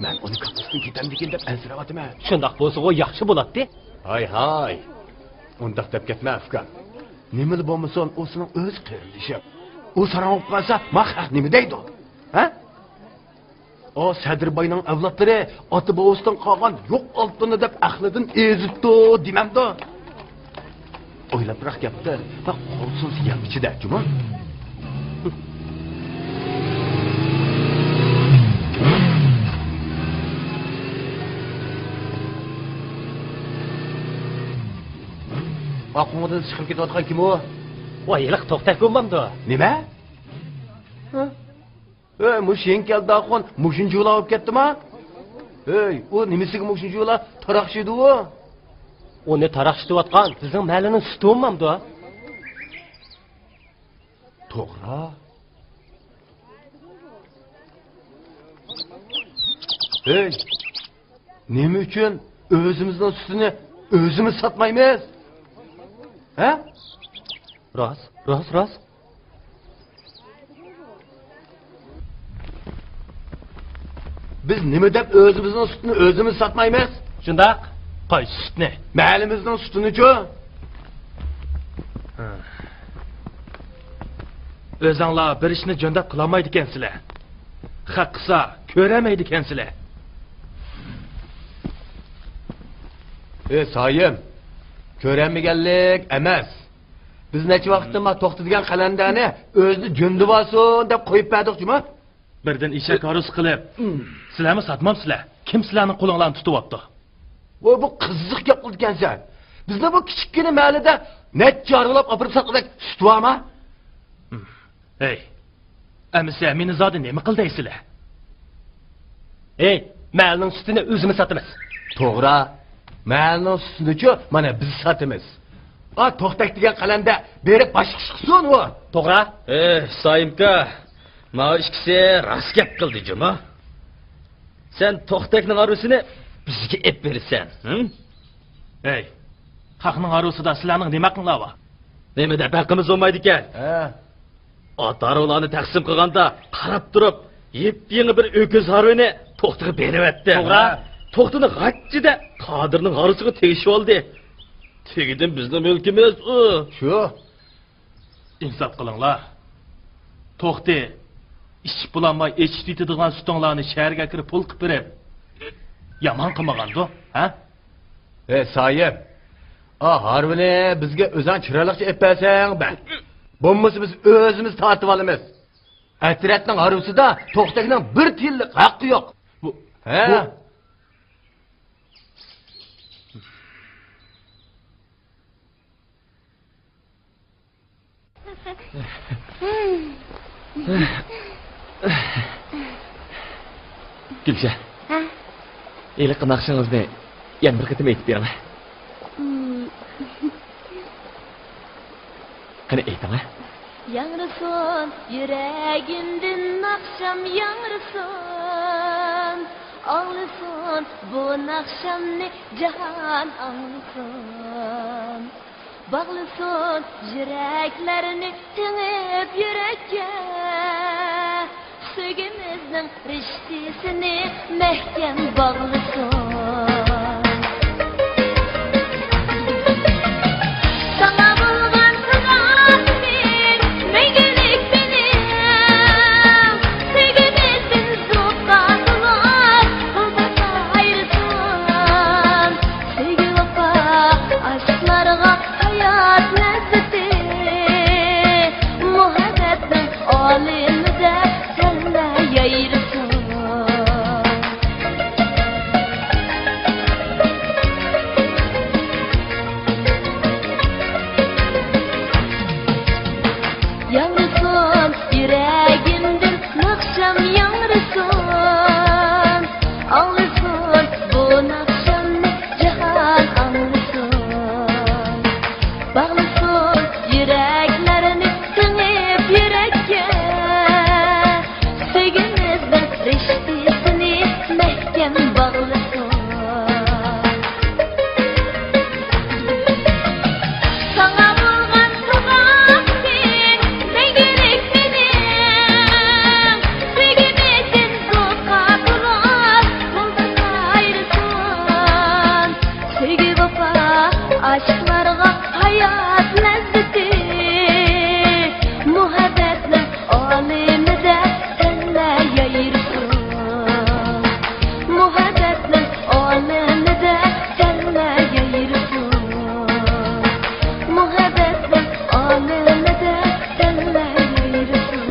مەن ئۇنى كاتتىسىدىن كېتەمدىكىن دەپ ئەنسىرەۋاتىمەن. شۇنداق بولسىغۇ ياخشى بولاتتى. ھاي ھاي، ئۇنداق دەپ كەتمە ئۇكام. نېمىلا بولمىسۇن، ئۇ سېنىڭ ئۆز قېرىندىشىڭ. ئۇ ساراڭ بولۇپ قالسا، ما خەق نېمە دەيدۇ؟ ھە؟ ئۇ سەدىرباينىڭ ئەۋلادلىرى ئاتا بوۋىسىدىن قالغان يوق ئالتۇننى دەپ ئەقلىدىن ئېزىپتۇ دېمەمدۇ؟ ئويلاپراق گەپ قىل، قول سۇنسا يەم ئىچىدە، جۇمۇ. ئاققۇڭدىن چىقىپ كېتىۋاتقان كىم ئۇ؟ ۋاي، ھېلىقى توختەك بولمامدۇ؟ نېمە؟ ھە؟ ھەي، مۇشۇ يېڭى كەلدى ئاخۇن، مۇشۇنچە يۇلا بولۇپ كەتتىما؟ ھەي، ئۇ نېمىسىگە مۇشۇنچە يۇلا؟ تاراقشىدى ئۇ. ئۇنى تاراقشىتىۋاتقان بىزنىڭ مەھەللىنىڭ سۈتى بولمامدۇ؟ توغرا. ھەي، نېمە ئۈچۈن ئۆزىمىزنىڭ سۈتىنى ئۆزىمىز ساتمايمىز؟ ھە؟ راست، راست، راست. بىز نېمە دەپ ئۆزىمىزنىڭ سۈتىنى ئۆزىمىز ساتمايمىز؟ شۇنداق. قايسى سۈتنى؟ مەھەللىمىزنىڭ سۈتىنىچۇ؟ ھە. ئۆزەڭلار بىر ئىشنى جۆندەپ قىلالمايدىكەنسىلەر. خەق قىلسا كۆرەلمەيدىكەنسىلەر. ئى سايىم، كۆرەلمىگەنلىك ئەمەس. بىز نەچچە ۋاقىتتىن بۇيان توختى دېگەن قەلەندەرنى ئۆزىنى جۆندىۋالسۇن دەپ قويۇپ بەردۇق جۇمۇ. بىردىن ئېشەك ھارۋىسى قىلىپ، سىلەرمۇ ساتمامسىلەر؟ كىم سىلەرنىڭ قولۇڭلارنى تۇتۇۋاپتۇ؟ ۋوي، بۇ قىزىق گەپ قىلىدىكەنسەن. بىزنىڭ بۇ كىچىككىنە مەھەللىدە نەچچە ھارۋىلاپ ئاپىرىپ ساتقۇدەك سۈت بارما؟ ھەي، ئەمىسە مېنى زادى نېمە قىل دەيسىلەر؟ ھەي، مەھەللىنىڭ سۈتىنى ئۆزىمىز ساتىمىز. توغرا، مەھەللىنىڭ سۈتىنىچۇ مانا بىز ساتىمىز. ئا، توختەك دېگەن قەلەندەر بېرىپ باشقا ئىش قىلسۇن ئۇ. توغرا. ئى سايىمكا، ماۋۇ ئىككىسى راست گەپ قىلدى جۇمۇ. سەن توختەكنىڭ ھارۋىسىنى بىزگە ئېلىپ بېرىسەن، ھىم؟ ھەي، خەقنىڭ ھارۋىسىدا سىلەرنىڭ نېمە ھەققىڭلار بار؟ نېمە دەپ ھەققىمىز بولمايدىكەن؟ ھە. ئات ھارۋىلارنى تەقسىم قىلغاندا قاراپ تۇرۇپ، يېپيېڭى بىر ئۆكۈز ھارۋىنى توختىغا بېرىۋەتتى. توغرا. ھە. توختىنى غاچچىدە قادىرنىڭ ھارۋىسىغا تېگىشىۋالدى. تېگىدىن بىزنىڭ مۈلكىمىز ئۇ. شۇ. ئىنساپ قىلىڭلار. توختى، ئىچىپ بولالماي ئېچىپ يېتىدىغان سۈتۈڭلارنى شەھەرگە كىرىپ پۇل قىلىپ بېرىپ، يامان قىلمىغاندۇ، ھە؟ ئەي سايىم، ئا ھارۋىنى بىزگە ئۆزۈڭ چىرايلىقچە ئېلىپ بەرسەڭ بەر. بولمىسا بىز ئۆزىمىز تارتىۋالىمىز. ئەترەتنىڭ ھارۋىسىدا توختەكنىڭ بىر تىيىنلىق ھەققى يوق. بۇ، ھە؟ بۇ گۈلشەن، ھە؟ ھېلىقى ناخشىڭىزنى يەنە بىر قېتىم ئېيتىپ بېرىڭ. قېنى، ئېيتىڭ، ھە؟ ياڭرىسۇن يۈرىكىمدىن ناخشام ياڭرىسۇن، ئاڭلىسۇن بۇ ناخشامنى جاھان ئاڭلىسۇن. باغلىسۇن يۈرەكلەرنى تېڭىپ يۈرەككە، سۆيگۈمىزنىڭ رىشتىسىنى مەھكەم باغلىسۇن. ساڭا بولغان ساداسىنى مەڭگۈلۈك مېنىڭ، سۆيگۈمىزدىن زوقا بولار، بولماس ئايرىسۇن. سۆيگۈ ۋاپا ئاشىقلارغا ھايات لەززىتى، مۇھەببەتنىڭ ئالىمىدە سەنلا يايرىسۇن. ياڭرىسۇن يۈرەكىمدىن ناخشام ياڭرىسۇن، ئاڭلىسۇن بۇ ناخشامنى جاھان ئاڭلىسۇن. باغلىسۇن يۈرەكلەرنى سىڭىپ يۈرەككە، سۆيگۈمىزنىڭ رىشتىسىنى مەھكەم باغلىسۇن. ساڭا بولغان ساداسىنى مەڭگۈلۈك مېنىڭ، سۆيگۈمىزدىن زوقا بولار، بولماس ئايرىسۇن. سۆيگۈ ۋاپا ئاشىقلارغا ھايات لەززىتى، مۇھەببەتنىڭ ئالىمىدە سەنلا يايرىسۇن. مۇھەببەتنىڭ ئالىمىدە سەنلا يايرىسۇن. مۇھەببەتنىڭ ئالىمىدە سەنلا يايرىسۇن.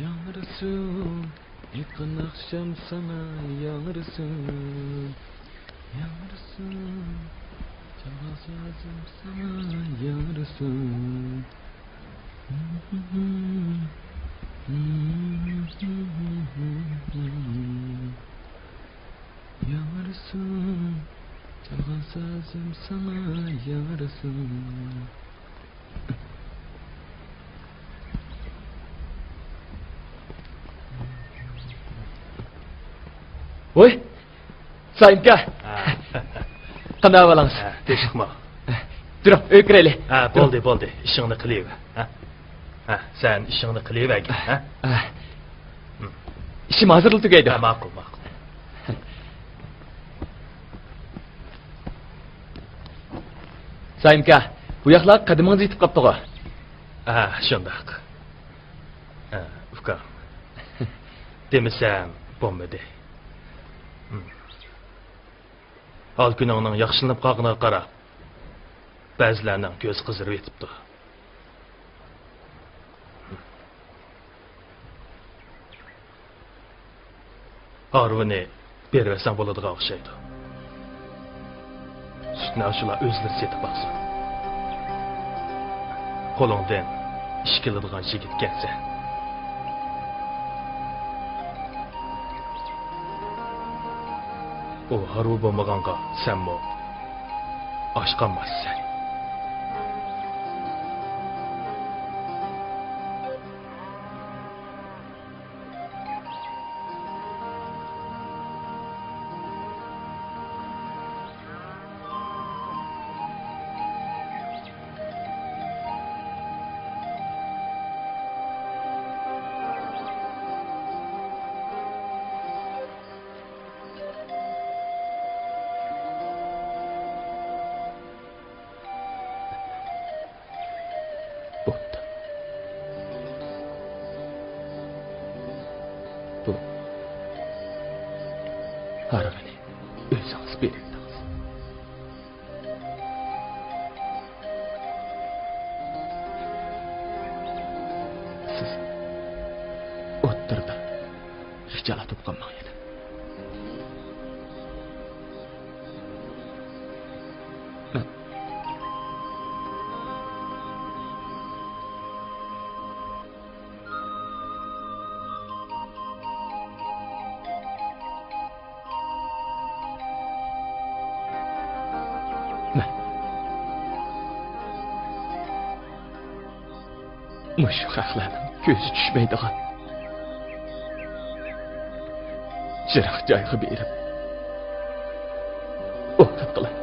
ياڭرىسۇن، يېقىن ئاخشام ساڭا ياڭرىسۇن. ياڭرىسۇن، چالغان سازىم ساڭا ياڭرىسۇن. ياڭرىسۇن، چالغان سازىم ساڭا ياڭرىسۇن. ۋوي، سايىمكا. ھە. قانداق ئەھۋالىڭىز؟ ھە، تىنچلىقمۇ؟ تۇرۇڭ، ئۆيگە كىرەيلى. ھە، بولدى، بولدى. ئىشىڭنى قىلىۋەر. ھە؟ ھە، سەن ئىشىڭنى قىلىۋەرگىن. ھە؟ ھە. ئىشىم ھازىرلا تۈگەيدۇ. ھە، ماقۇل، ماقۇل. سايىمكا، بۇ ياقلارغا قەدىمىڭىز يېتىپ قاپتىغۇ؟ ھە، شۇنداق. ھە، ئۇكام. دېمىسەم بولمىدى. ھال-كۈنۈڭنىڭ ياخشىلىنىپ قالغىنىغا قاراپ، بەزىلەرنىڭ كۆزى قىزىرىۋېتىپتۇ. ھارۋىنى بېرىۋەتسەڭ بولىدىغان ئوخشايدۇ. سۈتنى ئاشۇلار ئۆزلىرى سېتىپ باقسۇن. قولۇڭدىن ئىش كېلىدىغان يىگىتكەنسەن. ئۇ ھارۋا بولمىغانغا سەنمۇ ئاچ قالمايسەن. ھارغىنى ئۆزىڭىز بېرىۋېتىڭىز. سىز ئوتتۇرىدا خىجالەت بولۇپ قالماڭ يەنە. مەن مەن مۇشۇ خەقلەرنىڭ كۆزى چۈشمەيدىغان يىراق جايغا بېرىپ ئوقۇپ قىلاي.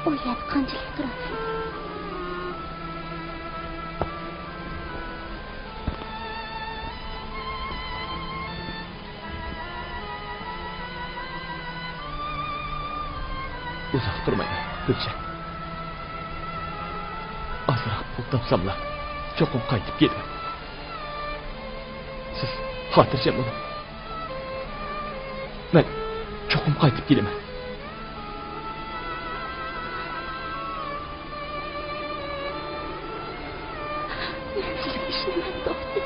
ئۇ يەردە قانچىلىك تۇرىسىز؟ ئۇزاق تۇرمايمەن، گۈلشەن. ئازراق پۇل تاپساملا، چوقۇم قايتىپ كېلىمەن. سىز خاتىرجەم بولۇڭ. مەن چوقۇم قايتىپ كېلىمەن. مەن سىزگە ئىشىنىمەن، دوستۇم.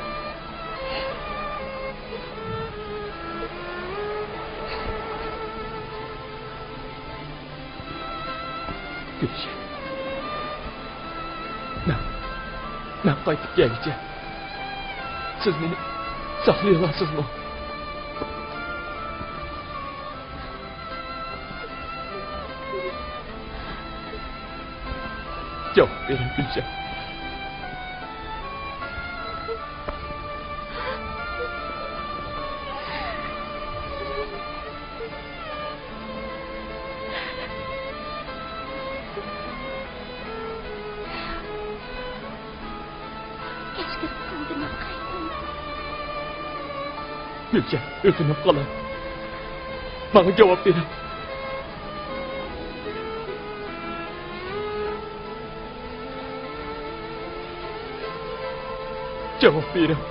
گۈلشەن. مەن، مەن قايتىپ كەلگۈچە سىز مېنى ساقلىيالارسىزمۇ؟ جاۋاب بېرىڭ، گۈلشەن. كەچ كىرىپ قالدىم، قايتىڭ. گۈلشەن، ئۆكۈنۈپ قالاي. ماڭا جاۋاب بېرىڭ. جاۋاب بېرىڭ.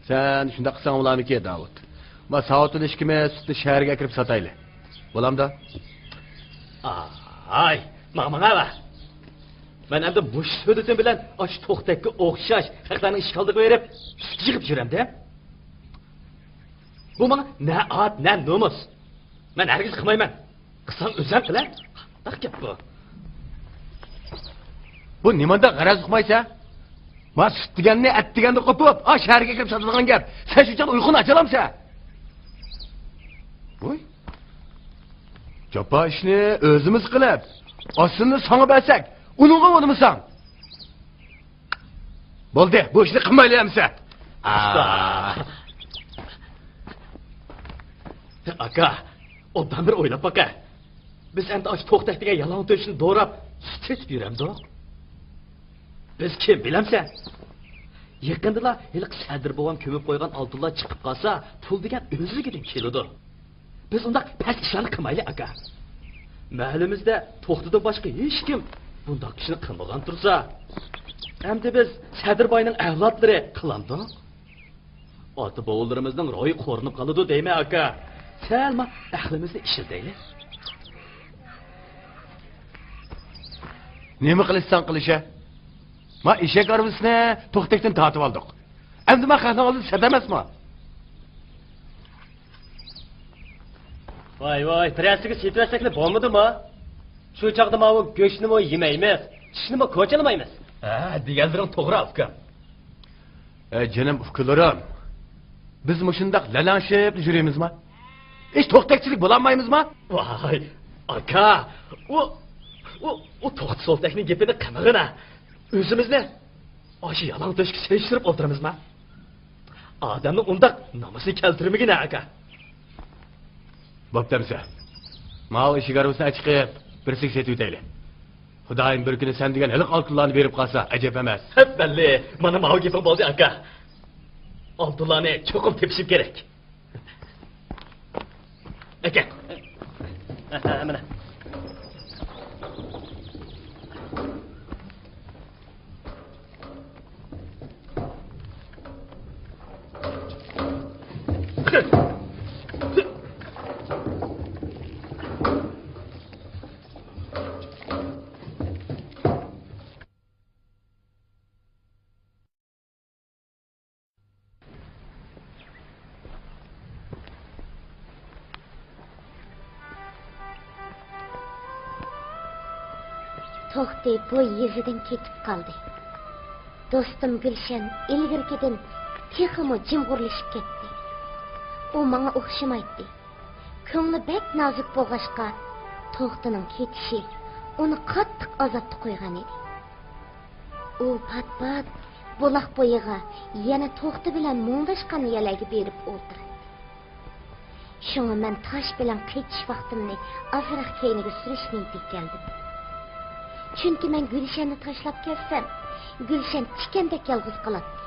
سەن شۇنداق قىلساڭ بولارمىكىن، داۋۇت؟ ما ساۋۇتتىن ئىككىمىز سۈتنى شەھەرگە ئەكىرىپ ساتايلى. بولامدۇ؟ ئاي، ماڭا، ماڭا بەر. مەن ئەمدى مۇشۇ سۈتۈم بىلەن ئاشۇ توختەككە ئوخشاش خەقلەرنىڭ ئىشىك ئالدىغا بېرىپ، سۈت يىغىپ يۈرەمدە. بۇ ماڭا نە ئات، نە نومۇس. مەن ھەرگىز قىلمايمەن. قىلساڭ ئۆزۈڭ قىلە. قانداق گەپ بۇ؟ بۇ نېمانداق غەرەز ئۇقمايسەن؟ ما سۈت دېگەننى ئەت دېگەندە قوپۇپ، ئا شەھەرگە كىرىپ ساتىدىغان گەپ. سەن شۇ چاغدا ئۇيقۇنى ئاچالامسەن؟ ۋوي. جاپا ئىشنى ئۆزىمىز قىلىپ، ئاستىنى ساڭا بەرسەك، ئۇنىڭغا ئۇنىمىساڭ. بولدى، بۇ ئىشنى قىلمايلى ئەمسە. ئا. ئاكا، ئوبدان بىر ئويلاپ باقە. بىز ئەمدى ئاشۇ توختەك دېگەن يالاڭ تۆشۈنى دوراپ، سۈت سېتىپ يۈرەمدۇق؟ بىز كىم، بىلەمسەن؟ يېقىندىلا ھېلىقى سەدىر بوۋام كۆمۈپ قويغان ئالتۇنلار چىقىپ قالسا، پۇل دېگەن ئۆزلۈكىدىن كېلىدۇ. بىز ئۇنداق پەس ئىشلارنى قىلمايلى، ئاكا. مەھەللىمىزدە توختىدىن باشقا ھېچكىم بۇنداق ئىشنى قىلمىغان تۇرسا، ئەمدى بىز سەدىر باينىڭ ئەۋلادلىرى قىلامدۇق؟ ئاتا-بوۋىلىرىمىزنىڭ روھى قورۇنۇپ قالىدۇ دەيمەن، ئاكا. سەل ما ئەقلىمىزنى ئىشلىتەيلى. نېمە قىلىشساڭ قىلىش ھە. ما ئېشەك ھارۋىسىنى توختەكتىن تارتىۋالدۇق. ئەمدى ما خەقنىڭ ئالدىدا سەت ئەمەسما؟ ۋاي ۋاي، بىرەرسىگە سېتىۋەتسەكلا بولمىدىما؟ شۇ چاغدا ماۋۇ گۆشنىمۇ يېمەيمىز، چىشنىمۇ كوچىلىمايمىز. ھە، دېگەنلىرىڭ توغرا، ئۇكام. ئەي جېنىم ئۇكىلىرىم، بىز مۇشۇنداق لەلەڭشىپ يۈرىمىزما؟ ھېچ توختەكچىلىك بولالمايمىزما؟ ۋاي ئاكا، ئۇ، ئۇ، ئۇ توختى سولتەكنىڭ گېپىنى قىلمىغىنا. ئۆزىمىزنى ئاشۇ يالاڭ تۆشۈككە سېلىشتۇرۇپ ئولتۇرىمىزما؟ ئادەمنىڭ ئۇنداق نامىسىنى كەلتۈرمىگىنە، ئاكا. بوپتۇ ئەمسە. ماۋۇ ئېشەك ھارۋىسىنى ئەچىقىپ، بىرسىگە سېتىۋېتەيلى. خۇدايىم بىر كۈنى سەن دېگەن ھېلىقى ئالتۇنلارنى بېرىپ قالسا، ئەجەب ئەمەس. بەللى، مانا ماۋۇ گېپىڭ بولدى، ئاكا. ئالتۇنلارنى چوقۇم تېپىشىم كېرەك. ئەكەل. ھە، ھە، مانا. توختى بۇ يېزىدىن كېتىپ قالدى. دوستۇم گۈلشەن ئىلگىرىكىدىن تېخىمۇ جىمغۇرلىشىپ كەتتى. ئۇ ماڭا ئوخشىمايتتى. كۆڭلى بەك نازۇك بولغاچقا، توختىنىڭ كېتىشى ئۇنى قاتتىق ئازابتا قويغان ئىدى. ئۇ پات-پات بۇلاق بويىغا يەنە توختى بىلەن مۇڭداشقان يەرلەرگە بېرىپ ئولتۇراتتى. شۇڭا مەن تاش بىلەن قېچىش ۋاقتىمنى ئازراق كەينىگە سۈرۈش نىيىتىگە كەلدىم. چۈنكى مەن گۈلشەننى تاشلاپ كەتسەم، گۈلشەن تىكەندەك يالغۇز قالاتتى.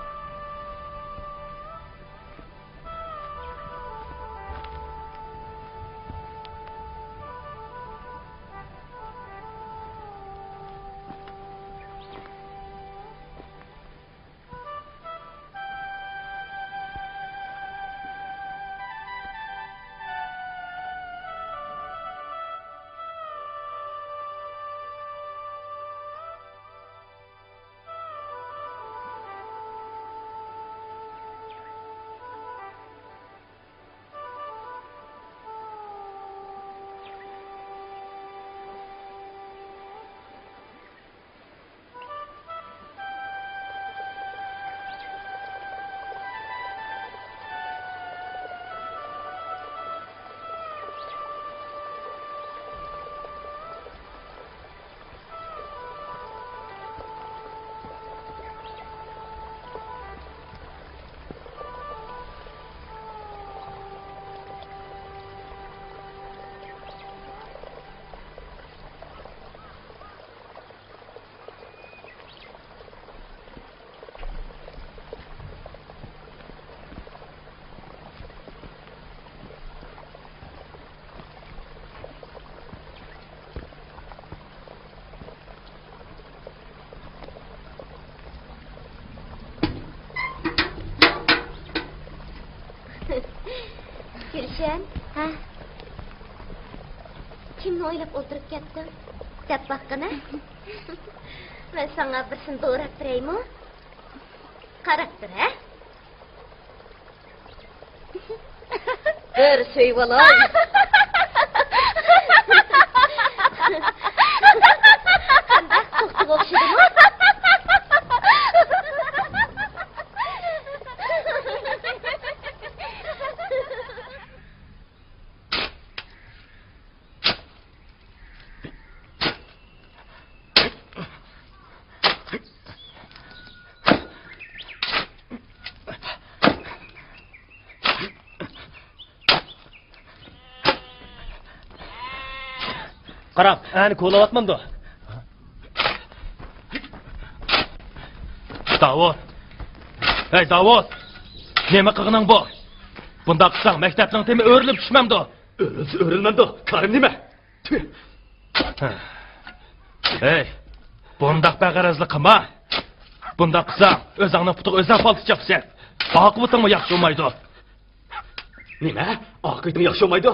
گۈلشەن، ھە؟ كىمنى ئويلاپ ئولتۇرۇپ كەتتىڭ؟ دەپ باققىنا. مەن ساڭا بىرسىنى دوراپ بېرەيمۇ؟ قاراپ تۇر، ھە؟ بىر سۆيۈۋالاي. قانداق، توختىغا ئوخشىدىمۇ؟ قاراڭ، ئەنە كولاۋاتمامدۇ؟ داۋۇت! ھەي، داۋۇت! نېمە قىلغىنىڭ بۇ؟ بۇنداق قىلساڭ، مەكتەپنىڭ تېمى ئۆرۈلۈپ چۈشمەمدۇ؟ ئۆرۈلسە ئۆرۈلمەمدۇ، كارىم نېمە؟ تۈ! ھەي، بۇنداق بەغەرەزلىك قىلما. بۇنداق قىلساڭ، ئۆزۈڭنىڭ پۇتىغا ئۆزۈڭ پالتا چاپىسەن. ئاقىۋىتىڭمۇ ياخشى بولمايدۇ. نېمە؟ ئاقىۋىتىڭ ياخشى بولمايدۇ؟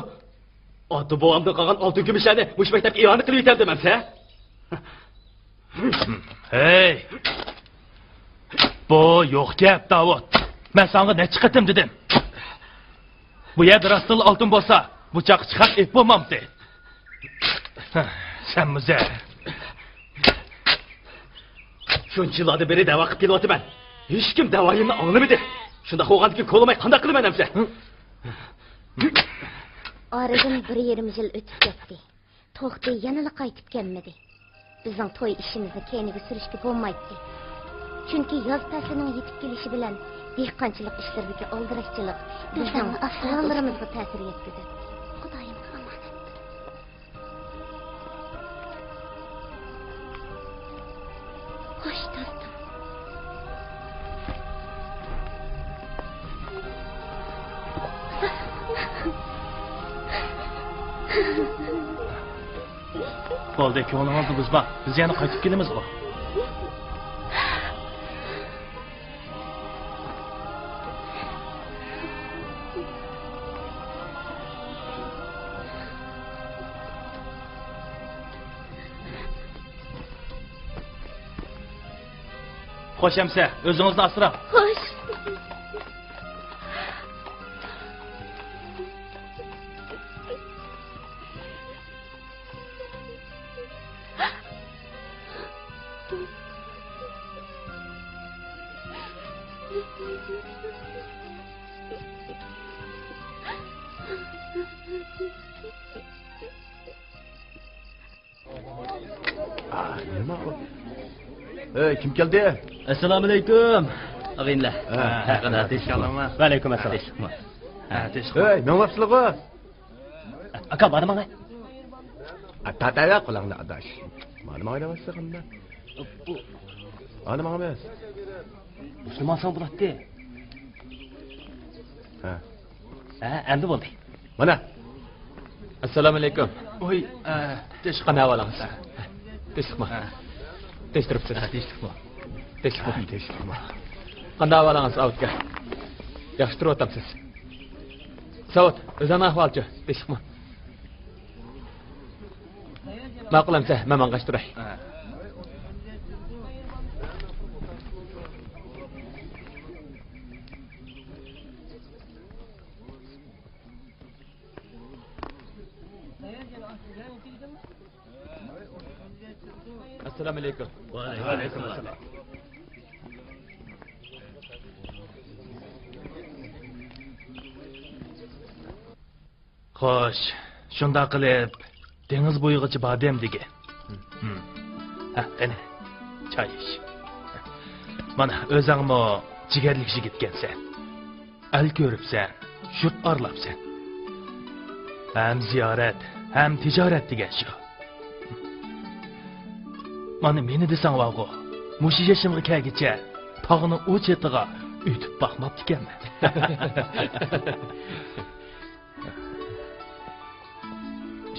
ئاتا-بوۋامدىن قالغان ئالتۇن كۈمۈشلەرنى مۇشۇ مەكتەپكە ئىئانە قىلىۋېتەمدىمەن سەن؟ ھەي! بۇ يوق گەپ، داۋۇت. مەن ساڭا نەچچە قېتىم دېدىم. بۇ يەردە راستتىنلا ئالتۇن بولسا، بۇ چاغقىچە خەق ئېلىپ بولمامتى. سەنمۇ زەر. شۇنچە يىللاردىن بېرى دەۋا قىلىپ كېلىۋاتىمەن. ھېچكىم دەۋايىمنى ئاڭلىمىدى. شۇنداق بولغاندىكىن كولىماي قانداق قىلىمەن ئەمسە؟ ئارىدىن بىر يېرىم يىل ئۆتۈپ كەتتى. توختى يەنىلا قايتىپ كەلمىدى. بىزنىڭ توي ئىشىمىزنى كەينىگە سۈرۈشكە بولمايتتى. چۈنكى ياز پەسلىنىڭ يېتىپ كېلىشى بىلەن دېھقانچىلىق ئىشلىرىدىكى ئالدىراشچىلىق بىزنىڭ پىلانلىرىمىزغا تەسىر يەتكۈزەتتى. خۇدايىمغا ئامانەت. خوش، دوستۇم. بولدى، كۆڭلىڭىزنى بۇزما. بىز يەنە قايتىپ كېلىمىزغۇ. خوش ئەمسە، ئۆزىڭىزنى ئاسراڭ. خوش. ئا، نېمە ئۇ؟ ئەي، كىم كەلدى؟ ئەسسالامۇئەلەيكۇم، ئاغىنىلەر. ھە، ھە، ھە، ھە، تىنچلىقمۇ؟ ۋەئەلەيكۇم ئەسسالام. ھە، تىنچلىقمۇ؟ ھە، تىنچلىقمۇ؟ ئەي، مېڭىۋاپسىلىغۇ؟ ئاكا، مانا ماڭا. ئا، تارتىۋەر قولۇڭنى، ئاداش. مانا ماڭا دەۋاتسا قانداق؟ بۇ. مانا ماڭىمىز. مۇشۇنى ماڭساڭ بولاتتى. ھە. ھە، ئەمدى بولدى. مانا. ئەسسالامۇئەلەيكۇم. ۋوي، ئە، تىنچلىق. قانداق ئەھۋالىڭىز؟ ھە. تىنچلىقمۇ؟ ھە. تىنچ تۇرۇپسىز؟ ھە، تىنچلىقمۇ؟ تىنچلىقمۇ؟ ھە، تىنچلىقمۇ؟ قانداق ئەھۋالىڭىز، ئاۋۇت ئاكا؟ ياخشى تۇرۇۋاتامسىز؟ ساۋۇت، ئۆزۈڭنىڭ ئەھۋالىچۇ؟ تىنچلىقمۇ؟ ماقۇل ئەمسە، مەن ماڭغاچ تۇراي. ھە. ئەسسالامۇئەلەيكۇم. ۋەئەلەيكۇم ئەسسالام. خوش، شۇنداق قىلىپ دېڭىز بويىغىچە باردىم دېگىن. ھە، قېنى، چاي ئىچ. مانا، ئۆزۈڭمۇ جىگەرلىك يىگىتكەنسەن. ئەل كۆرۈپسەن، يۇرت ئارىلاپسەن. ھەم زىيارەت، ھەم تىجارەت دېگەن شۇ. مانا مېنى دېسەڭ بارغۇ، مۇشۇ يېشىمغا كەلگۈچە تاغنىڭ ئۇ چېتىغا ئۆتۈپ باقماپتىكەنمەن.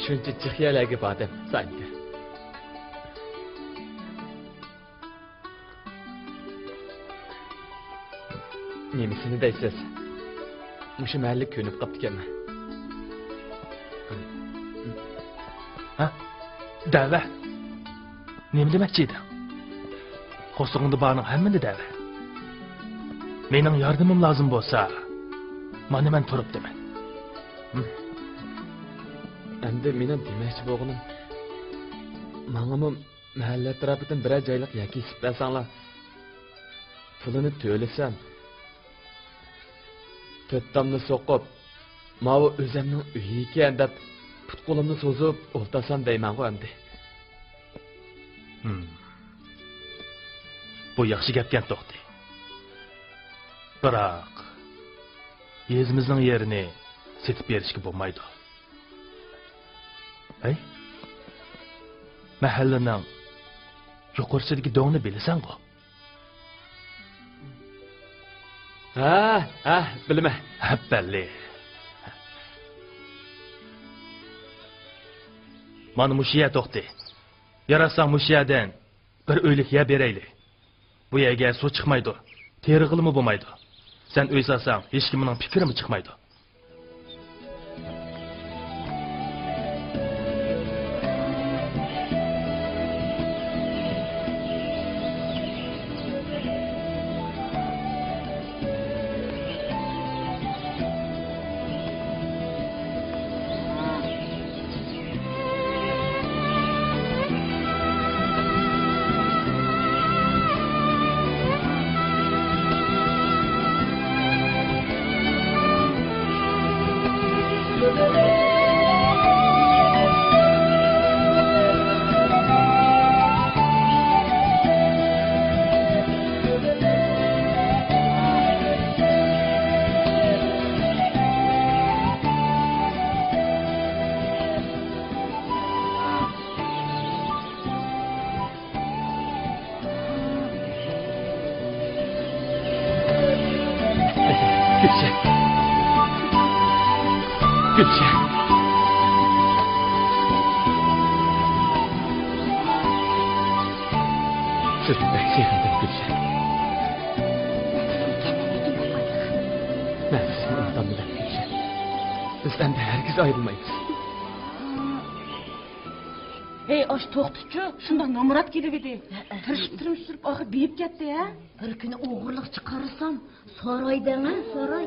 شۇنچە جىق يەرلەرگە باردىم، سائىمكە. نېمىسىنى دەيسىز؟ مۇشۇ مەھەللىگە كۆنۈپ قاپتىكەنمەن. ھە؟ دەۋە. نېمە دېمەكچى ئىدىڭ؟ قورسىقىڭدا بارنىڭ ھەممىنى دەۋە. مېنىڭ ياردىمىم لازىم بولسا، مانا مەن تۇرۇپتىمەن. ھىم. ئەمدى مېنىڭ دېمەكچى بولغىنىم، ماڭىمۇ مەھەللە ئەتراپىدىن بىرەر جايلىق يەر كېسىپ بەرسەڭلار، پۇلىنى تۆلىسەم، تۆت تامنى سوقۇپ، ماۋۇ ئۆزەمنىڭ ئۆيى ئىكەن دەپ، پۇت-قولۇمنى سوزۇپ ئولتۇرسام دەيمەنغۇ ئەمدى. ھىم. بۇ ياخشى گەپكەن، توختى. بىراق، يېزىمىزنىڭ يېرىنى سېتىپ بېرىشكە بولمايدۇ. ھەي، مەھەللىنىڭ يۇقىرىسىدىكى دۆڭنى بىلىسەنغۇ؟ ھە، ھە، بىلىمەن. ھەپپەللى. مانا مۇشۇ يەر توختى. ياراتساڭ مۇشۇ يەردىن بىر ئۆيلۈك يەر بېرەيلى. بۇ يەرگە سۇ چىقمايدۇ، تېرىغىلىمۇ بولمايدۇ. سەن ئۆي سالساڭ، ھېچكىمنىڭ پىكرىمۇ چىقمايدۇ. گۈلشەن. گۈلشەن. سىزنى بەك سېغىندىم، گۈلشەن. مەن سىزنى ئۇنتالمىدىم، گۈلشەن. بىز ئەمدى ھەرگىز ئايرىلمايمىز. ھەي، ئاش توختىچۇ، شۇنداق نامرات كېلىۋىدى. ھەئە. تىرىشىپ، تىرىشىپ ئاخىر بېيىپ كەتتى، ھە؟ بىر كۈنى ئوغرىلىقچە قارىسام، ساراي دەڭە، ساراي.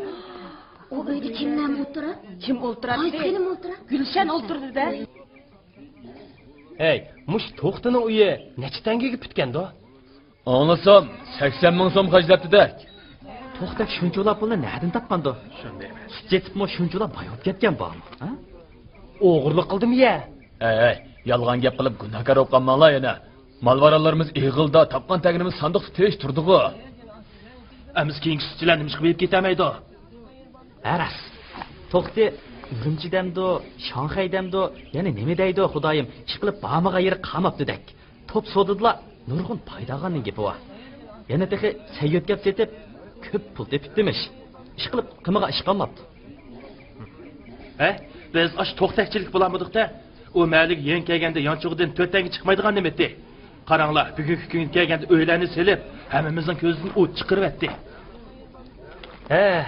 ئۇ ئۆيدە كىملەرمۇ ئولتۇراتتى؟ كىم ئولتۇراتتى؟ قايسى كۈنىمۇ ئولتۇراتتى؟ گۈلشەن ئولتۇردى-دە. ھەي، مۇشۇ توختىنىڭ ئۆيى نەچچە تەڭگىگە پۈتكەندۇ؟ ئاڭلىسام، سەكسەن مىڭ سوم خەجلەپتىدەك. توختەك شۇنچىۋالا پۇلنى نەدىن تاپقاندۇ؟ سۈت سېتىپمۇ شۇنچىۋالا باي بولۇپ كەتكەن بارمۇ؟ ھە؟ ئوغرىلىق قىلدىمۇ يە؟ ھەي، ھەي، يالغان گەپ قىلىپ گۇناھكار بولۇپ قالماڭلار يەنە. مال-ماراللىرىمىز ئېغىلدا، تاپقان تەگىنىمىز ساندۇقتا تېيىش تۇرىدىغۇ. ئەمىسە كېيىنكى سۈتچىلەر نېمىشقا بېيىپ كېتەلمەيدۇ؟ ھە راست. توختى ئۈرۈمچىدەمدۇ، شاڭخەيدەمدۇ، يەنە نېمە دەيدۇ خۇدايىم، ئىشقىلىپ بارمىغان يېرى قالماپتىدەك. توپ سودىدىلا نۇرغۇن پايدا ئالغاننىڭ گېپى بار. يەنە تېخى سەي يۆتكەپ سېتىپ، كۆپ پۇل تېپىپتىمىش. ئىشقىلىپ قىلمىغان ئىش قالماپتۇ. ھە؟ بىز ئاشۇ توختەكچىلىك بولالمىدۇق-دە. ئۇ مەھەللىگە يېڭى كەلگەندە يانچۇقىدىن تۆت تەڭگە چىقمايدىغان نېمە ئىدى. قاراڭلار، بۈگۈنكى كۈنگە كەلگەندە ئۆيلەرنى سېلىپ، ھەممىمىزنىڭ كۆزىدىن ئوت چىقىرىۋەتتى. ھە،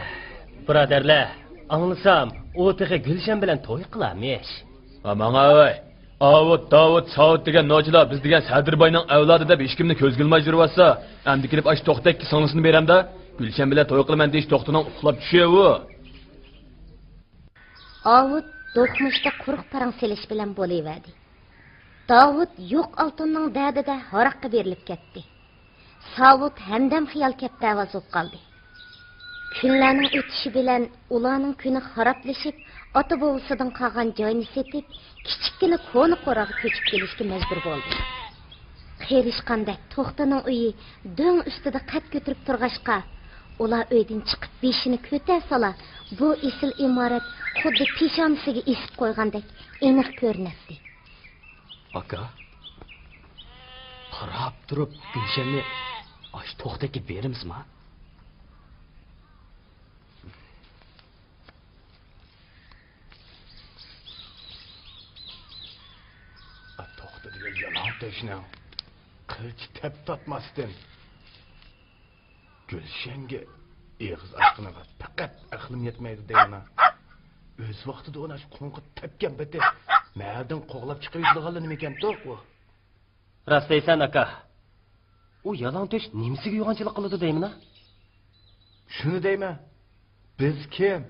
بۇرادەرلەر، ئاڭلىسام، ئۇ تېخى گۈلشەن بىلەن توي قىلارمىش. ھا، ماڭاۋەي. ئاۋۇت، داۋۇت، ساۋۇت دېگەن نوچىلار بىز دېگەن سەدىر باينىڭ ئەۋلادى دەپ ھېچكىمنى كۆزگە ئىلماي يۈرۈۋاتسا، ئەمدى كېلىپ ئاشۇ توختەككە سىڭلىسىنى بېرەمدە، گۈلشەن بىلەن توي قىلىمەن دېيىش توختىنىڭ ئۇخلاپ چۈشى ئۇ. ئاۋۇت دوقمۇشتا قۇرۇق پاراڭ سېلىش بىلەن بولۇۋەردى. داۋۇت يوق ئالتۇننىڭ دەردىدە ھاراققا بېرىلىپ كەتتى. ساۋۇت ھەمدەم خىيال كەپتەرۋاز بولۇپ قالدى. كۈنلەرنىڭ ئۆتۈشى بىلەن ئۇلارنىڭ كۈنى خارابلىشىپ، ئاتا-بوۋىسىدىن قالغان جاينى سېتىپ، كىچىككىنە كونا قوراغا كۆچۈپ كېلىشكە مەجبۇر بولدى. قېرىشقاندەك توختىنىڭ ئۆيى دۆڭ ئۈستىدە قەد كۆتۈرۈپ تۇرغاچقا، ئۇلار ئۆيدىن چىقىپ بېشىنى كۆتەرسىلا، بۇ ئېسىل ئىمارەت خۇددى پېشانىسىگە ئېسىپ قويغاندەك ئېنىق كۆرۈنەتتى. ئاكا، قاراپ تۇرۇپ گۈلشەننى ئاشۇ توختەككە بېرىمىزما؟ ئا، توختا دېگەن يالاڭ تۆشنىڭ قىلچە تەپ تارتماستىن، گۈلشەنگە ئېغىز ئاچقىنىغا پەقەت ئەقلىم يەتمەيدۇ دەيمەن. ئۆز ۋاقتىدا ئۇنى ئاشۇ قوڭغا تەپكەن پېتى مەھەلدىن قوغلاپ چىقىۋېتىدىغانلا نېمىكەنتۇ ئۇ؟ راست دەيسەن، ئاكا. ئۇ يالاڭ تۆش نېمىسىگە يوغانچىلىق قىلىدۇ دەيمىنا؟ شۇنى دەيمەن. بىز كىم؟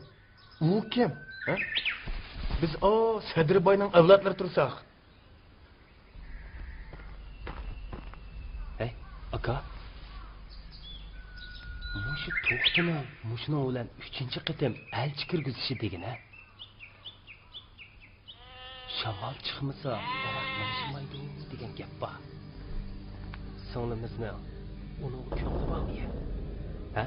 ئۇ كىم؟ ھە؟ بىز، ئو، سەدرىباينىڭ ئەۋلادلىرى تۇرساق. ھەي، ئاكا. مۇشۇ توختىنىڭ مۇشۇنىڭ بىلەن ئۈچىنچى قېتىم ئەلچى كىرگۈزۈشى دېگىنە؟ شامال چىقمىسا، دەرەخ ماڭشىمايدۇ دېگەن گەپ بار. سىڭلىمىزنىڭ ئۇنىڭغا كۆڭلى بارمۇ يا؟ ھە؟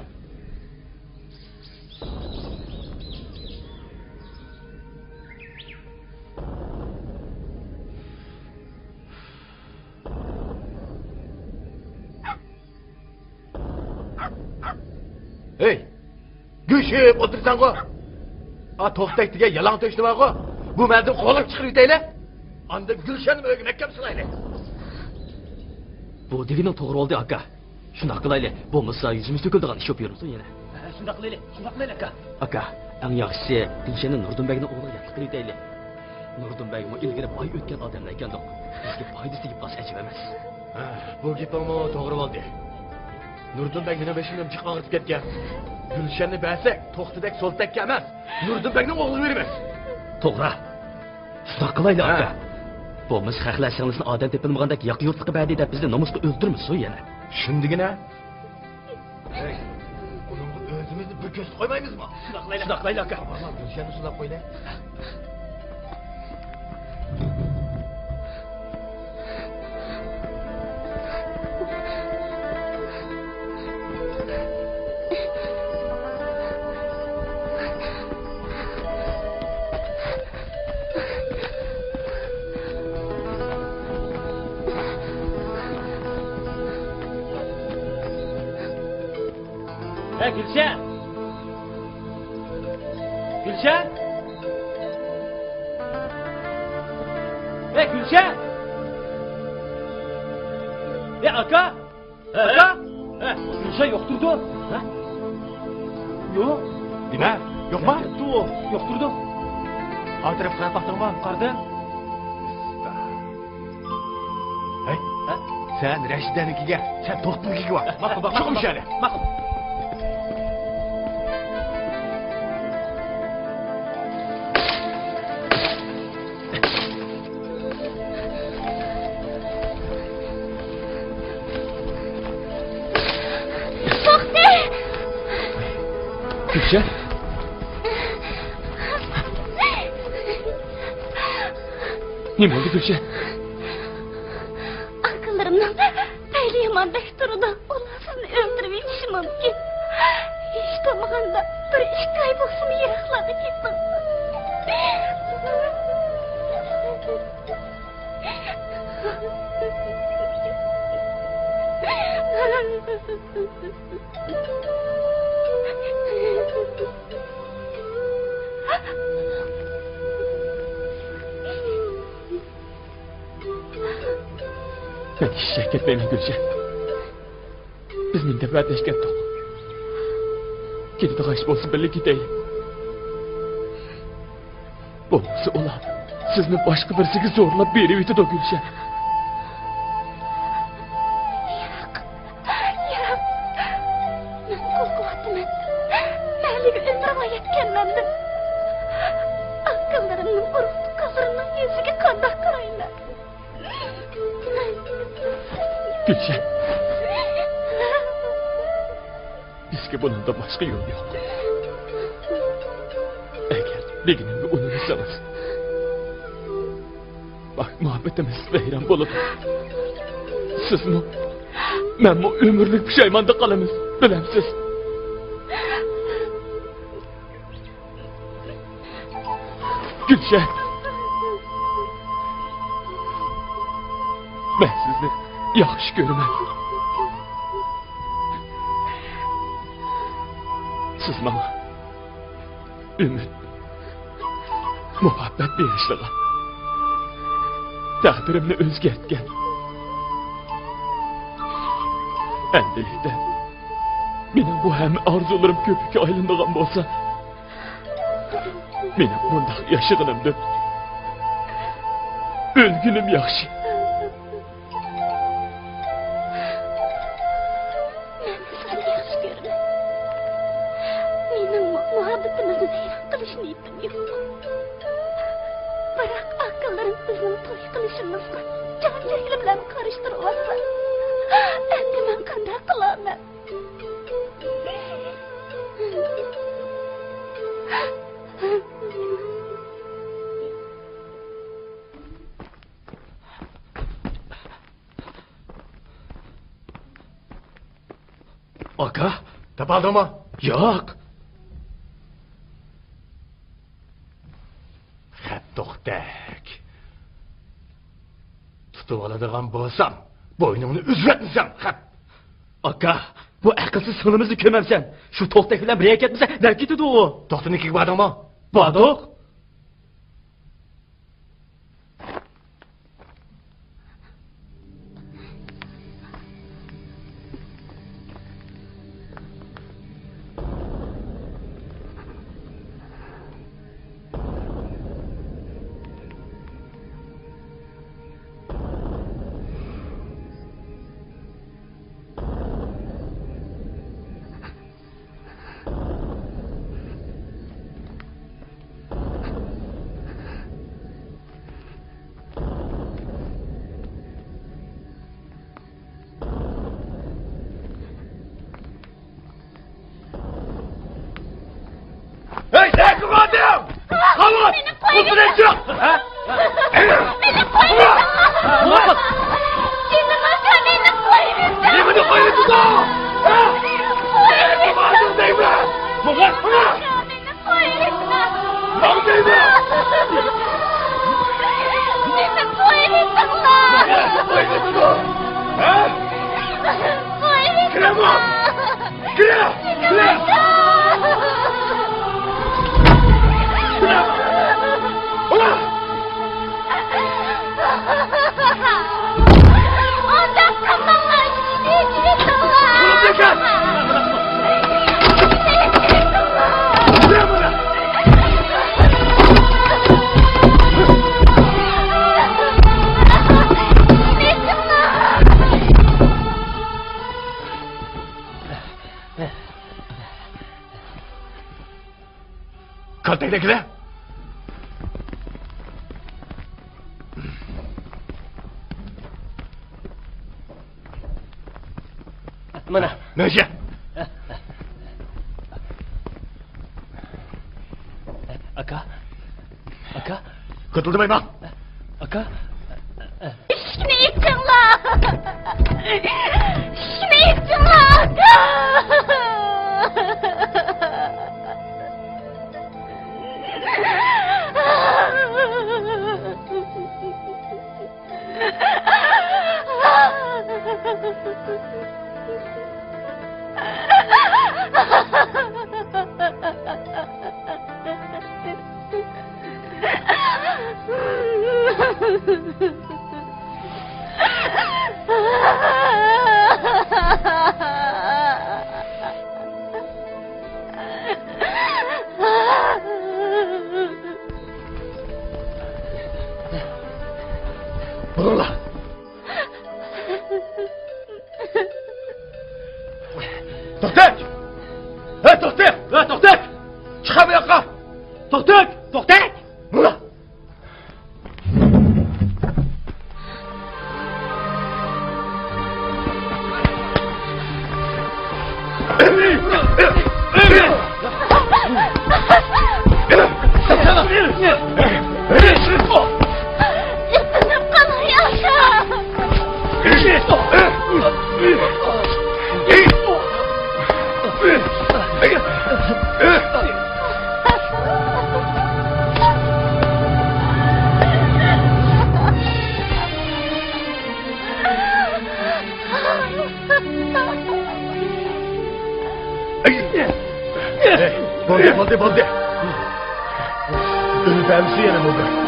ھەي! چىپ ئولتۇرساڭغۇ. ئا، توختەك دېگەن يالاڭ تۆشنى بارغۇ. بۇ مەھەلدىن قوغلاپ چىقىرىۋېتەيلى. ئاندىن گۈلشەننىمۇ ئۆيگە مەھكەم سالايلى. بۇ دېگىنىڭ توغرا بولدى، ئاكا. شۇنداق قىلايلى. بولمىسا يۈزىمىز تۆكۈلىدىغان ئىش بولۇپ يۈرمىسۇن يەنە. ھە، شۇنداق قىلايلى، شۇنداق قىلايلى، ئاكا. ئاكا، ئەڭ ياخشىسى گۈلشەننى نۇردىن بەگنىڭ ئوغلىغا ياتلىق قىلىۋېتەيلى. نۇردىن بەگمۇ ئىلگىرى باي ئۆتكەن ئادەملەر ئىكەندۇق. بىزگە پايدىسى تېگىپ قالسا ئەجەب ئەمەس. ھە، بۇ گېپىڭمۇ توغرا بولدى. نۇردىن بەگ مېنىڭ بېشىمنى جىق ئاغرىتىپ كەتكەن. گۈلشەننى بەرسەك، توختىدەك سولتەككە ئەمەس، نۇردىن بەگنىڭ ئوغلىغا بېرىمىز. توغرا. شۇنداق قىلايلى، ھە. ئاكا. بولمىسا خەقلەر سىڭلىسىنى ئادەم تېپىلمىغاندەك ياقا يۇرتلۇققا بەردى دەپ بىزنى نومۇسقا ئۆلتۈرمىسۇن يەنە. شۇندىگىنە. ھەي، ئۇنىڭغا ئۆزىمىزنى بىر كۆرسىتىپ قويمايمىزمۇ؟ شۇنداق قىلايلى، شۇنداق قىلايلى، ئاكا. بارما، گۈلشەننى سولاپ قويلى. ھە، گۈلشەن! گۈلشەن! ھە، گۈلشەن! ھە، ئاكا! ھە، ئاكا! ھە، گۈلشەن يوق تۇرىدۇ. ھە؟ يوق. نېمە؟ يوقما؟ يوق، يوق تۇرىدۇ. ئارقا تەرەپكە قاراپ باقتىڭمۇ؟ قارىدىم. ھەي، ھە؟ سەن رەشىدەنىڭكىگە، سەن توختىنىڭكىگە بار. ماقۇل، ماقۇل، چىقىڭ مۇشۇ يەردىن. ماقۇل. توختى! گۈلشەن؟ نېمە بولدى، گۈلشەن؟ ئاكىلىرىمنىڭ پەيلى يامان بەك تۇرىدۇ. ئۇلار سىزنى ئۆلتۈرۈۋېتىشى مۇمكىن. ھېچ بولمىغاندا بىر ئىككى ئاي بولسىمۇ يىراقلارغا كېتىڭ. مەن ھېچ يەرگە كەتمەيمەن، گۈلشەن. بىز مۇنداق ۋەدىلەشكەنتۇق. كېتىدىغان ئىش بولسا بىللە كېتەيلى. بولمىسا ئۇلار سىزنى باشقا بىرسىگە زورلاپ بېرىۋېتىدۇ، گۈلشەن. ياق، ياق. مەن قورقۇۋاتىمەن. مەھەللىگە ئۆلتۈرۈۋايەتكەنمەندىم. ئاكىلىرىمنىڭ، ئۇرۇق-تۇغقانلىرىمنىڭ يۈزىگە قانداق قارايمەن؟ گۈلشەن، بىزگە بۇنىڭدىن باشقا يول يوق. ئەگەر دېگىنىمگە ئۇنىمىسىڭىز، باي مۇھەببىتىمىز ۋەيران بولىدۇ. سىزمۇ، مەنمۇ ئۆمۈرلۈك پۇشايماندا قالىمىز، بىلەمسىز؟ گۈلشەن، مەن سىزنى ياخشى كۆرىمەن. سىز ماڭا ئۈمىد، مۇھەببەت بېغىشلىغان، تەقدىرىمنى ئۆزگەرتكەن. ئەمدىلىكتە مېنىڭ بۇ ھەممە ئارزۇلىرىم كۆپۈككە ئايلىنىدىغان بولسا، مېنىڭ بۇنداق ياشىغىنىمدىن ئۆلگىنىم ياخشى. مەن سىزنى ياخشى كۆرىمەن. مېنىڭمۇ مۇھەببىتىمىزنى ۋەيران قىلىش نىيىتىم يوق. بىراق ئاكىلىرىم بىزنىڭ توي قىلىشىمىزغا جان-جەھلى بىلەن قارشى تۇرۇۋاتسا، ئەمدى مەن قانداق قىلارمەن؟ ئاكا؟ تاپالدىڭمۇ؟ ياق. خەپ توختەك. تۇتۇۋالىدىغان بولسام، بوينۇڭنى ئۈزۈۋەتمىسەم خەپ. ئاكا، بۇ ئەقىلسىز سىڭلىمىزنى كۆرمەمسەن؟ شۇ توختەك بىلەن بىر يەرگە كەتمىسە، نەگە كېتىدۇ ئۇ؟ توختىنىڭكىگە باردىڭمۇ؟ باردۇق. ھەي، سەن كىم ئادەم؟ قاۋۇت! مېنى قويۇۋېتىڭ! ھە؟ مېنى قويۇۋېتىڭ! جېنىم ئاكا، مېنى قويۇۋېتىڭ! نېمىنى قويۇۋېتىدۇ؟ ھە؟ قويۇۋېتىڭ! ماڭ دەيمەن! ماڭ دەيمەن! مېنى قويۇۋېتىڭلار! قويۇۋېتىدۇ! ھە؟ قويۇۋېتىڭلار! كىرە! كىرە! ئۇنداق قىلماڭلار! كالتەكلەر! مانا. مەشە. ئاكا. ئاكا. قىتىلدىمايما. ئاكا. ئىشىكنى ئېچىڭلار! ئىشىكنى ئېچىڭلار! بۇرۇڭلار! توختەك! ھە، توختەك! ھە، توختەك! چىقار بۇ ياققا! توختەك! توختەك! بۇرۇڭلار! بولدى، بولدى، بولدى. ئۆلۈپ ئەمسە يەنە بولدى.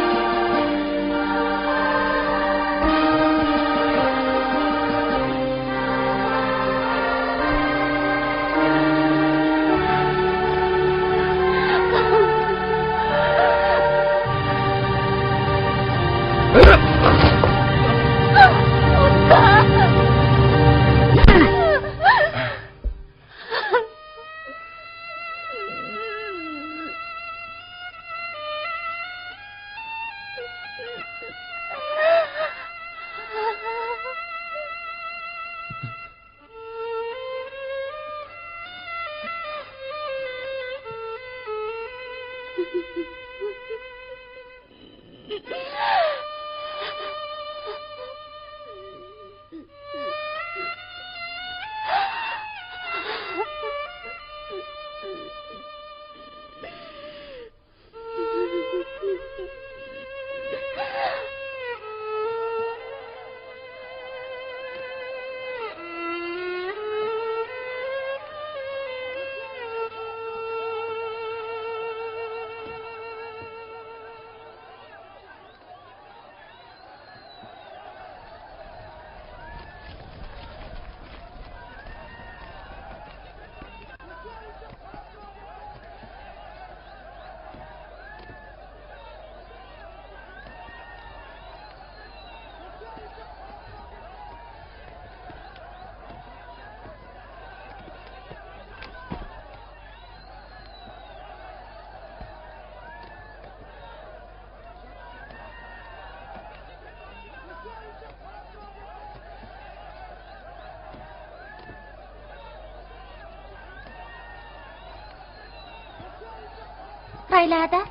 رايلا ھەدە.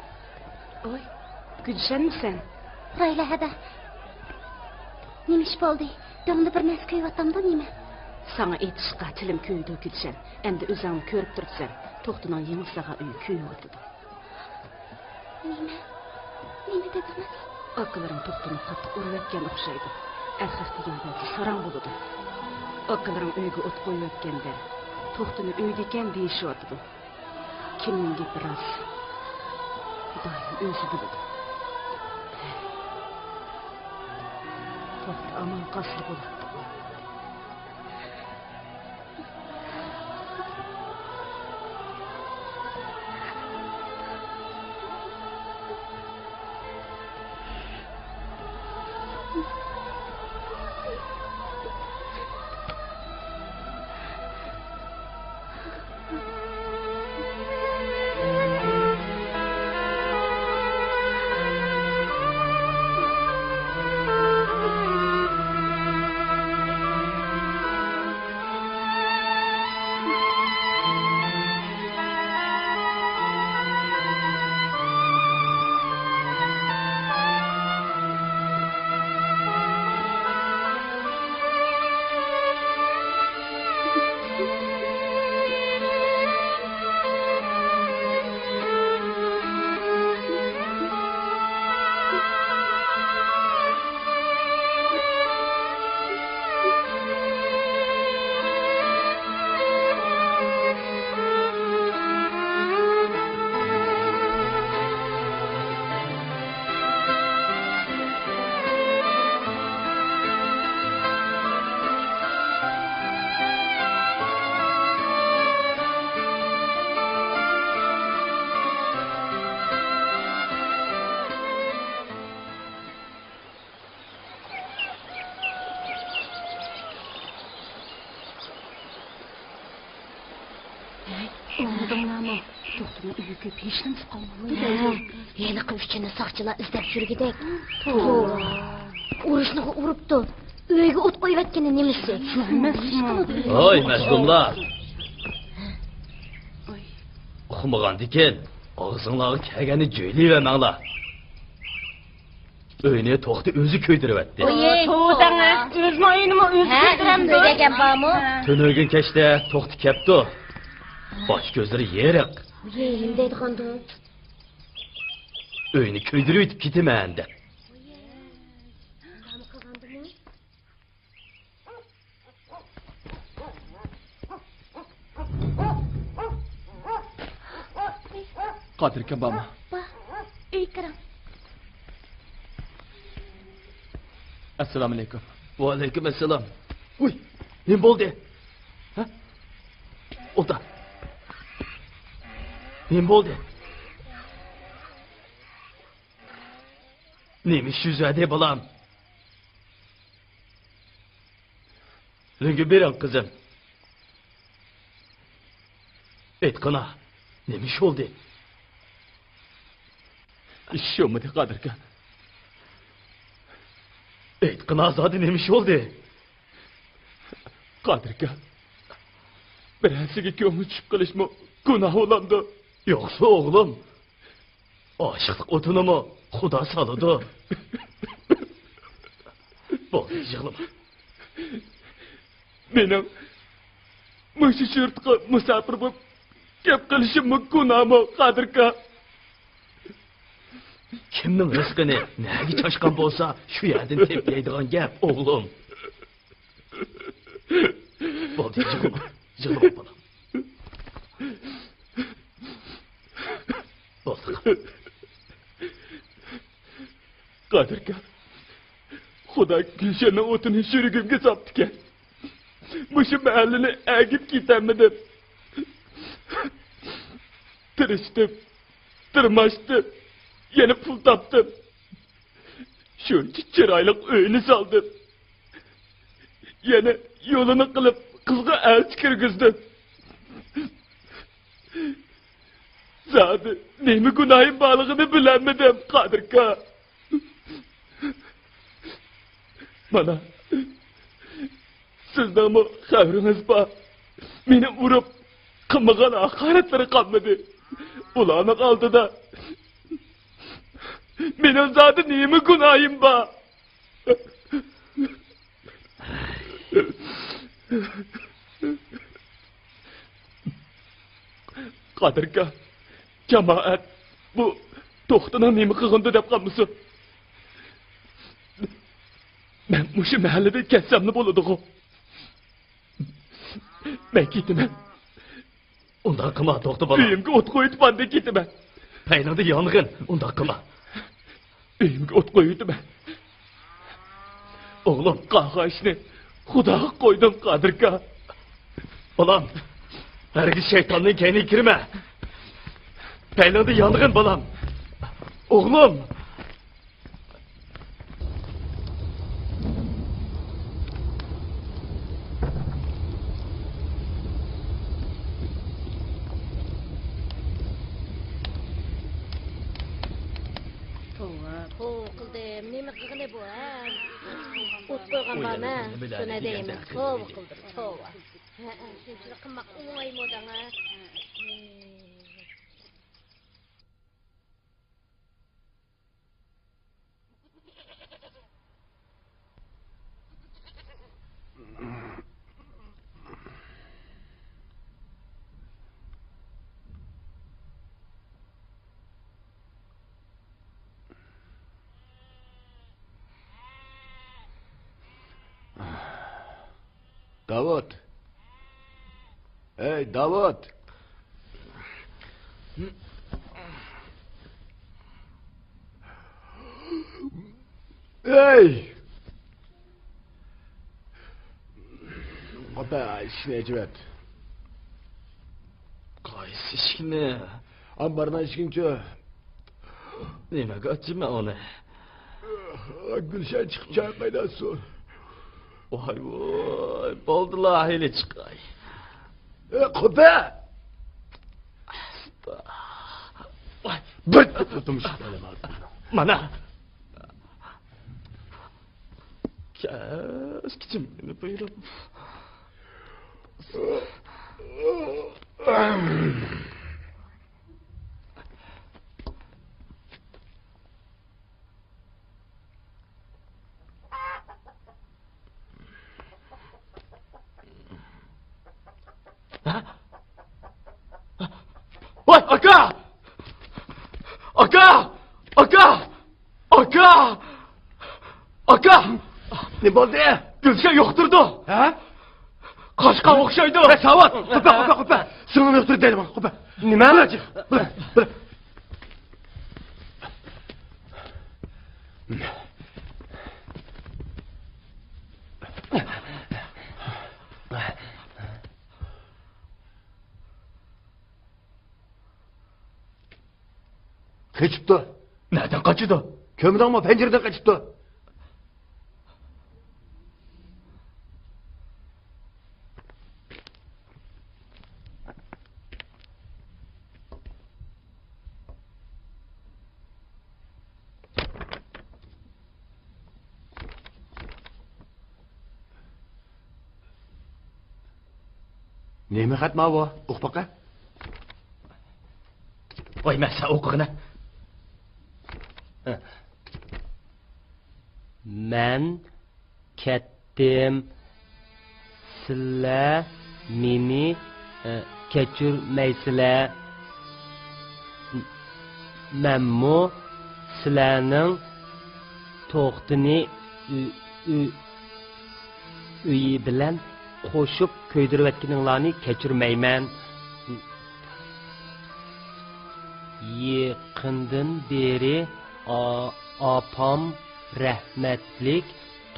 ئوي، گۈلشەنمىسەن؟ رايلا ھەدە. نېمە ئىش بولدى؟ دۆڭدە بىر نەرسە كۆيۈۋاتامدۇ نېمە؟ ساڭا ئېيتىشقا تىلىم كۆيىدۇ، گۈلشەن. ئەمدى ئۆزۈڭمۇ كۆرۈپ تۇرۇپسەن، توختىنىڭ يېڭى سالغان ئۆيى كۆيۈۋاتىدۇ. نېمە؟ نېمە دېدىڭىز؟ ئاكىلىرىڭ توختىنى قاتتىق ئۇرۇۋەتكەن ئوخشايدۇ. ئەرخەق دېگەن بەزى ساراڭ بولىدۇ. ئاكىلىرىڭ ئۆيگە ئوت قويۇۋەتكەندە، توختىنى ئۆيدىكەن دېيىشىۋاتىدۇ. كىمنىڭ گېپى راست؟ خۇدايىم ئۆزى بىلىدۇ. توختى ئامان قالسا بولاتتى. ئاڭلىدىڭلارمۇ؟ توختىنىڭ ئۆيى كۆپ، ھېچنېمىسى قالمىغان. ھە، ھېلىقى ئۈچىنى ساقچىلار ئىزدەپ يۈرگۈدەك. توۋا. ئۇرۇشنىغۇ ئۇرۇپتۇ. ئۆيگە ئوت قويۇۋەتكىنى نېمىسى؟ ۋوي، مەزلۇملار! ئۇقمىغاندىكىن، ئاغزىڭلارغا كەلگەننى جۆيلىۋەرمەڭلار. ئۆينى توختى ئۆزى كۆيدۈرۈۋەتتى. ئوي، توۋا دەڭە. ئۆزىنىڭ ئۆيىنىمۇ ئۆزى ھە، كۆيدۈرەمدۇ؟ كۆيدۈرگەن بارمۇ؟ ھە. تۈنۈگۈن كەچتە توختى كەپتۇ. باش كۆزلىرى يېرىق. ئوي، نېمە دەيدىغاندۇ؟ ئۆينى كۆيدۈرۈۋېتىپ كېتىمەن دەپ. قادىركەم بارمۇ؟ بار. ئۆيگە كىرىڭ. ئەسسالامۇئەلەيكۇم. ۋەئەلەيكۇم ئەسسالام. ۋۇي، نېمە بولدى؟ ھە؟ ئولتۇر. نېمە بولدى؟ نېمە ئىش يۈز بەردى، بالام؟ لۆڭگە بېرىڭ، قىزىم. ئېيتقىنا، نېمە ئىش بولدى؟ ئىش بولمىدى، قادىركا. ئېيتقىنا، زادى نېمە ئىش بولدى؟ قادىركا، بىرەرسىگە كۆڭلى چۈشۈپ قېلىشمۇ گۇناھ بولامدۇ؟ يوقسۇ، ئوغلۇم. ئاشىقلىق ئوتىنىمۇ خۇدا سالىدۇ. بولدى، يىغلىما. مېنىڭ مۇشۇ يۇرتقا مۇساپىر بولۇپ كەپ قېلىشىممۇ گۇناھمۇ، قادىركا؟ كىمنىڭ رىزقىنى نەگە چاچقان بولسا، شۇ يەردىن تېپىپ يەيدىغان گەپ، ئوغلۇم. بولدى، يىغلىما، يىغلىما، بالام. بولدى. قادىركا، خۇدا گۈلشەننىڭ ئوتىنى يۈرىكىمگە ساپتىكەن. مۇشۇ مەھەللىنى ئەگىپ كېتەلمىدىم. تىرىشتىم، تىرماشتىم، يەنە پۇل تاپتىم. شۇنچە چىرايلىق ئۆينى سالدىم. يەنە يولىنى قىلىپ، قىزغا ئەلچى كىرگۈزدۈم. زادى نېمە گۇناھىم بارلىقىنى بىلەلمىدىم، قادىركا. مانا، سىزنىڭمۇ خەۋىرىڭىز بار. مېنى ئۇرۇپ، قىلمىغان ھاقارەتلىرى قالمىدى. ئۇلارنىڭ ئالدىدا مېنىڭ زادى نېمە گۇناھىم بار؟ قادىركا، جامائەت، بۇ توختىنىڭ نېمە قىلغىنىدۇ دەپ قالمىسۇن. مەن مۇشۇ مەھەللىدىن كەتسەملا بولىدىغۇ. مەن كېتىمەن. ئۇنداق قىلما، توختا بالا. ئۆيۈمگە ئوت قويۇۋېتىپ ئاندىن كېتىمەن. پەيلىڭدە يانغىن، ئۇنداق قىلما. ئۆيۈمگە ئوت قويۇۋېتىمەن. ئوغلۇم. قالغان ئىشنى خۇداغا قويدۇم، قادىركا. بالام، ھەرگىز شەيتاننىڭ كەينىگە كىرمە. پەيلىڭدە يانغىن، بالام. ئوغلۇم. توۋا، توۋا قىلدىم. نېمە قىلغىنى بۇ، ھە؟ ئوت قويغان بارمۇ؟ شۇنى دەيمەن. توۋا قىلدىم، توۋا. ھە، ھە، شۇنچىلىك قىلماق ئوڭايمۇ دەڭ، ھە؟ داۋۇت! ھەي، داۋۇت! ھەي! قاپا، ئىشىكنى ئېچىۋەت. قايسى ئىشىكنى؟ ئامبارنىڭ ئىشىكىنىچۇ؟ نېمىگە ئاچىمەن ئۇنى؟ گۈلشەن چىقىپ چاي قايناتسۇن. ۋاي ۋاي، بولدىلا، ھېلى چىقاي. ئە، قوپە! ۋاي، بىر تۇتۇم شۇ. مانا. كەچكۈچە مېنى بۇيرۇپ. ھە؟ ۋاي، ئاكا! ئاكا! ئاكا! ئاكا! ئاكا! نېمە بولدى؟ گۈلشەن يوقتۇرىدۇ. ھە؟ قاچقان ئوخشايدۇ. ھە، ساۋات! قوپە، قوپە، قوپە! سىڭلىمنى يوقتۇرۇپ دەيدىمەن، قوپە! نېمە؟ بىر، بىر، بىر. قېچىپتۇ. نەدىن قاچىدۇ؟ كۆرمىدىڭمۇ؟ پەنجىرىدىن قېچىپتۇ. نېمە خەت ماۋۇ؟ ئوقۇپ باقە. ۋاي، مەن سەن ئوقۇغىنە. مەن كەتتىم. سىلەر مېنى، ئە، كەچۈرمەيسىلەر. مەنمۇ سىلەرنىڭ توختىنى ئۆ-، ئۆ-، ئۆيى بىلەن قوشۇپ كۆيدۈرۈۋەتكىنىڭلارنى كەچۈرمەيمەن. يېقىندىن بېرى ئا-، ئاپام رەھمەتلىك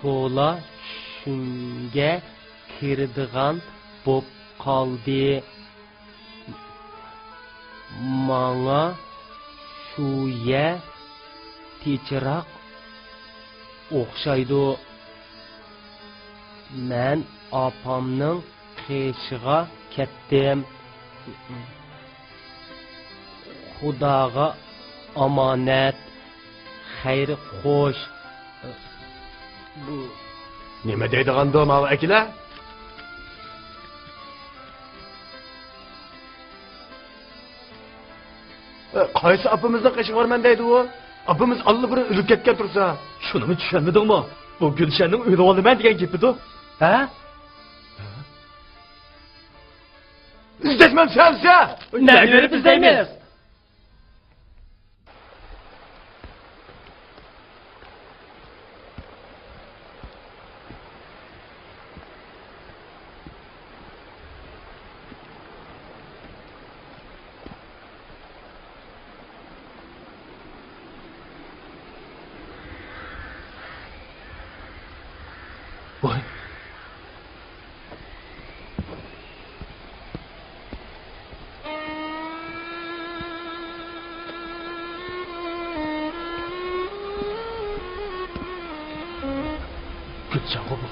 تولا چۈشۈمگە كىرىدىغان بوپ قالدى. ماڭا شۇ يەر تىنچراق ئوخشايدۇ. مەن ئاپامنىڭ قېشىغا كەتتىم. خۇداغا ئامانەت. خەير خوش. بۇ نېمە دەيدىغاندۇ ماۋۇ ئەكىلە؟ قايسى ئاپىمىزنىڭ قېشىغا بارىمەن دەيدۇ ئۇ؟ ئاپىمىز ئاللىبۇرۇن ئۆلۈپ كەتكەن تۇرسا. شۇنىمۇ چۈشەنمىدىڭمۇ؟ بۇ گۈلشەننىڭ ئۆلۈۋالىمەن دېگەن گېپىدۇ. ھە؟ ئىزدەشمەن سەۋزە! نەگە بېرىپ ئىزدەيمىز؟ ۋاي. گۈلشەنغۇ بۇ.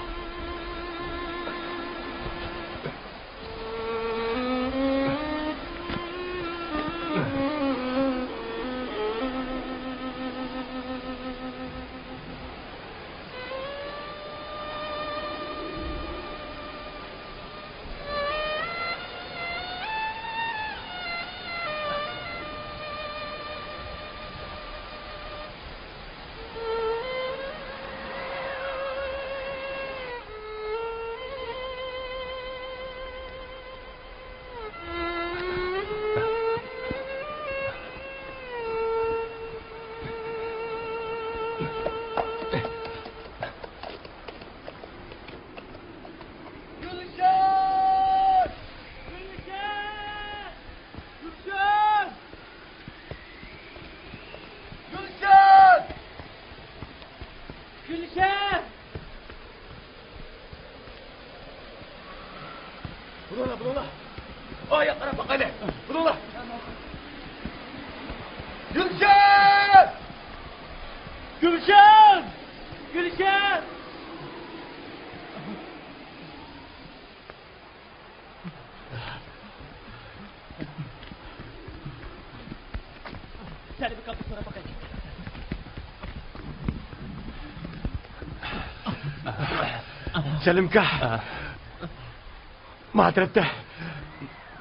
گۈلشەن! گۈلشەن! گۈلشەن! گۈلشەن! گۈلشەن! بۇلۇڭلار، بۇلۇڭلار. ئاياق قاراپ باقايلى. بۇلۇڭلار. گۈلشەن! گۈلشەن! گۈلشەن! سەلىمكا. ما تەرەپتە؟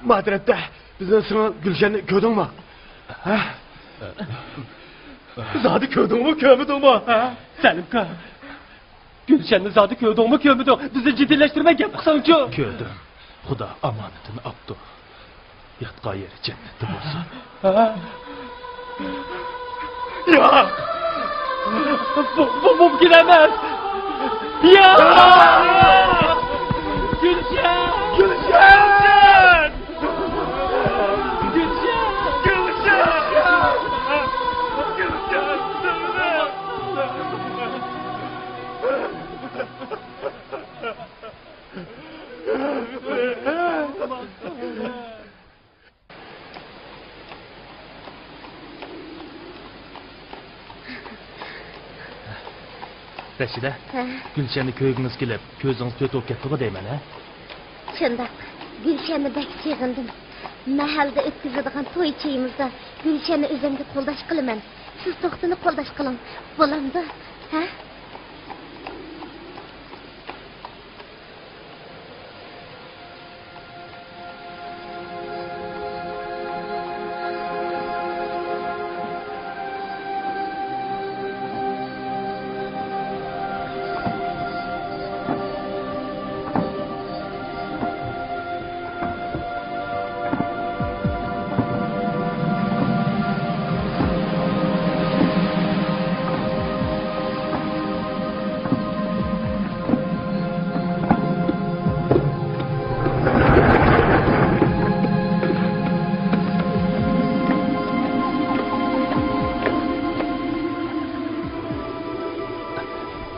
ما تەرەپتە؟ بىزنىڭ سىڭىل گۈلشەننى كۆردۈڭمۇ؟ ھە؟ زادى كۆردۈڭمۇ، كۆرمىدىڭمۇ؟ ھە؟ سەلىمكا. گۈلشەننى زادى كۆردۈڭمۇ، كۆرمىدىڭ؟ بىزنى جىددىيلەشتۈرمەي گەپ قىلساڭچۇ. كۆردۈم. خۇدا ئامانىتىنى ئاپتۇ. ياتقان يېرى جەننەتتە بولسۇن. ھە؟ ياق! بۇ، بۇ مۇمكىن ئەمەس! ياق! گۈلشەن! گۈلشەن! گۈلشەن! گۈلشەن! رەشىدە، ھە؟ گۈلشەننى كۆرگۈڭىز كېلىپ، كۆزىڭىز تۆت بولۇپ كەتتىغۇ دەيمەن، ھە؟ شۇنداق. گۈلشەننى بەك سېغىندىم. مەھەلدە ئۆتكۈزىدىغان توي چېيىمىزدا گۈلشەننى ئۆزۈمگە قولداش قىلىمەن. سىز توختىنى قولداش قىلىڭ. بولامدۇ؟ ھە؟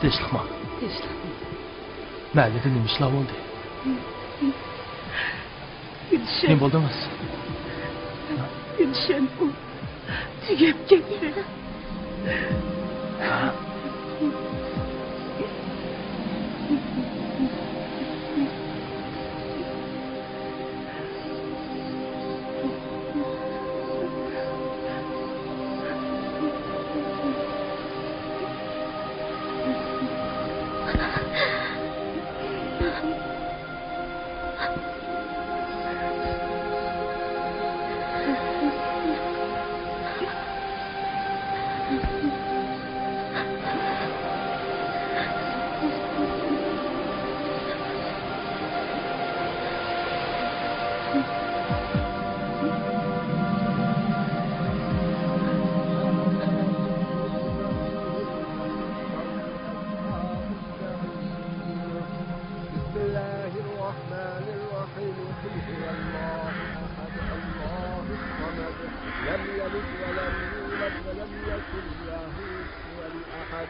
تىنچلىقمۇ؟ تىنچلىق. مەھەللىدە نېمە ئىشلار بولدى؟ گۈلشەن. نېمە بولدىڭىز؟ گۈلشەن ئۇ تۈگەپ كەتتى. ولم يكن له كفوا أحد.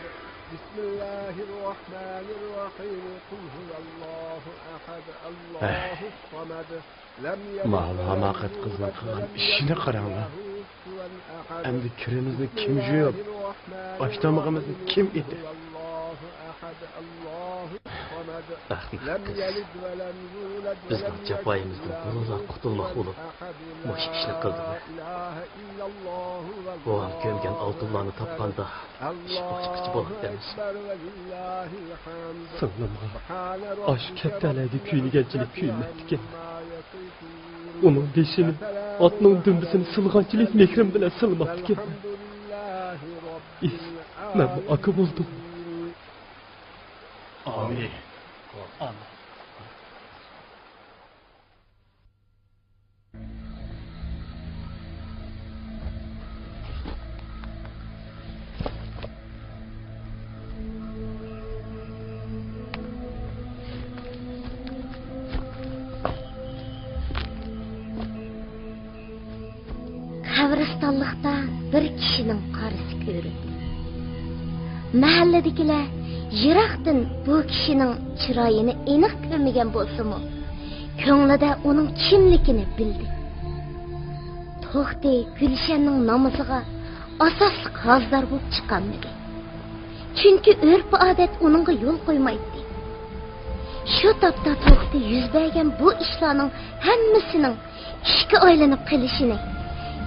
بسم الله الرحمن الرحيم. قل هو الله أحد. الله الصمد. لم يلد ولم يولد ولم يكن له كفوا أحد. ماۋۇ ھاماقەت قىزنىڭ قىلغان ئىشىنى قاراڭلار. ئەمدى كىرىمىزنى كىم جۇيۇپ، ئاشتامىقىمىزنى كىم ئېتىپ؟ ئەخمەق قىز. بىزنىڭ جاپايىمىزدىن بۇنىلا قۇتۇلماق بولۇپ، مۇشۇ ئىشنى قىلدىڭلار. بوۋام كۆمگەن ئالتۇنلارنى تاپقاندا، ئىش باشقىچە بولاتتى ئەمەسمۇ؟ سىڭلىمغا ئاشۇ كەپتەرلەرگە كۆيۈنگەنچىلىك كۆيۈنمەپتىكەن. ئۇنىڭ بېشىنى، ئاتنىڭ دۈمبىسىنى سىلىغانچىلىك مېھرىم بىلەن سىلىماپتىكەن. ئىس، مەنمۇ ئاكا بولدۇم. ئامىن. ئامىن. قەبرىستانلىقتا بىر كىشىنىڭ قارىسى كۆرۈندى. مەھەللىدىكىلەر يىراقتىن بۇ كىشىنىڭ چىرايىنى ئېنىق كۆرمىگەن بولسىمۇ، كۆڭلىدە ئۇنىڭ كىملىكىنى بىلدى. توختى گۈلشەننىڭ نامىزىغا ئاساسلىق ھازىدار بولۇپ چىقالمىدى. چۈنكى ئۆرپ-ئادەت ئۇنىڭغا يول قويمايتتى. شۇ تاپتا توختى يۈز بەرگەن بۇ ئىشلارنىڭ ھەممىسىنىڭ چۈشكە ئايلىنىپ قېلىشىنى،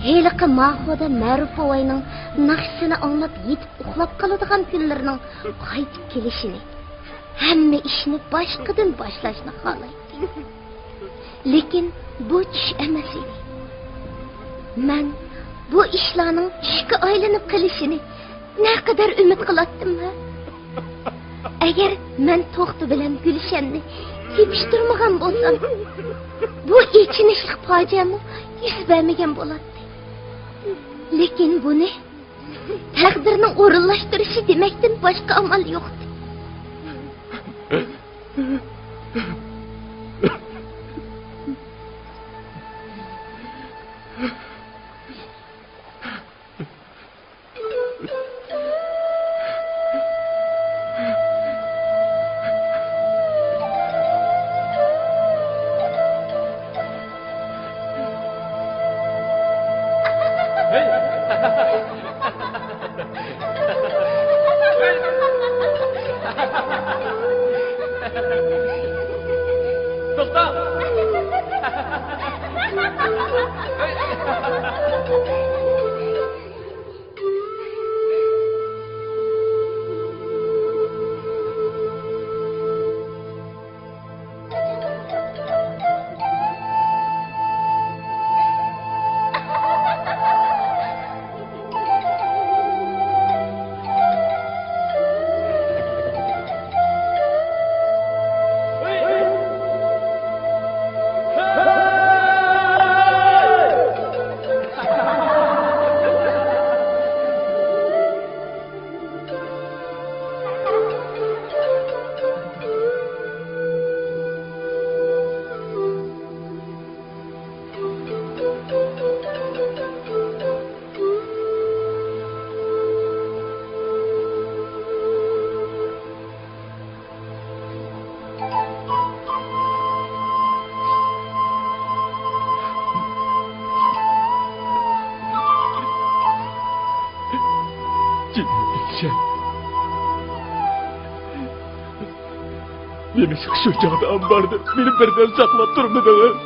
ھېلىقى ماخودا مەرۇپ بوۋاينىڭ ناخشىسىنى ئاڭلاپ يېتىپ ئۇخلاپ قالىدىغان كۈنلىرىنىڭ قايتىپ كېلىشىنى، ھەممە ئىشنى باشقىدىن باشلاشنى خالايتتى. لېكىن بۇ چۈش ئەمەس ئىدى. مەن بۇ ئىشلارنىڭ چۈشكە ئايلىنىپ قېلىشىنى نەقەدەر ئۈمىد قىلاتتىم ھە؟ ئەگەر مەن توختى بىلەن گۈلشەننى تېپىشتۇرمىغان بولسام، بۇ ئېچىنىشلىق پاجىئەمۇ يۈز بەرمىگەن بولاتتى. لېكىن بۇنى تەقدىرنىڭ ئورۇنلاشتۇرۇشى دېمەكتىن باشقا ئامال يوقتى. توختا! جېنىم ئىككىشەن. نېمىشقا شۇ چاغدا ئامباردا مېنى بىردەم ساقلاپ تۇرمىدىڭىز؟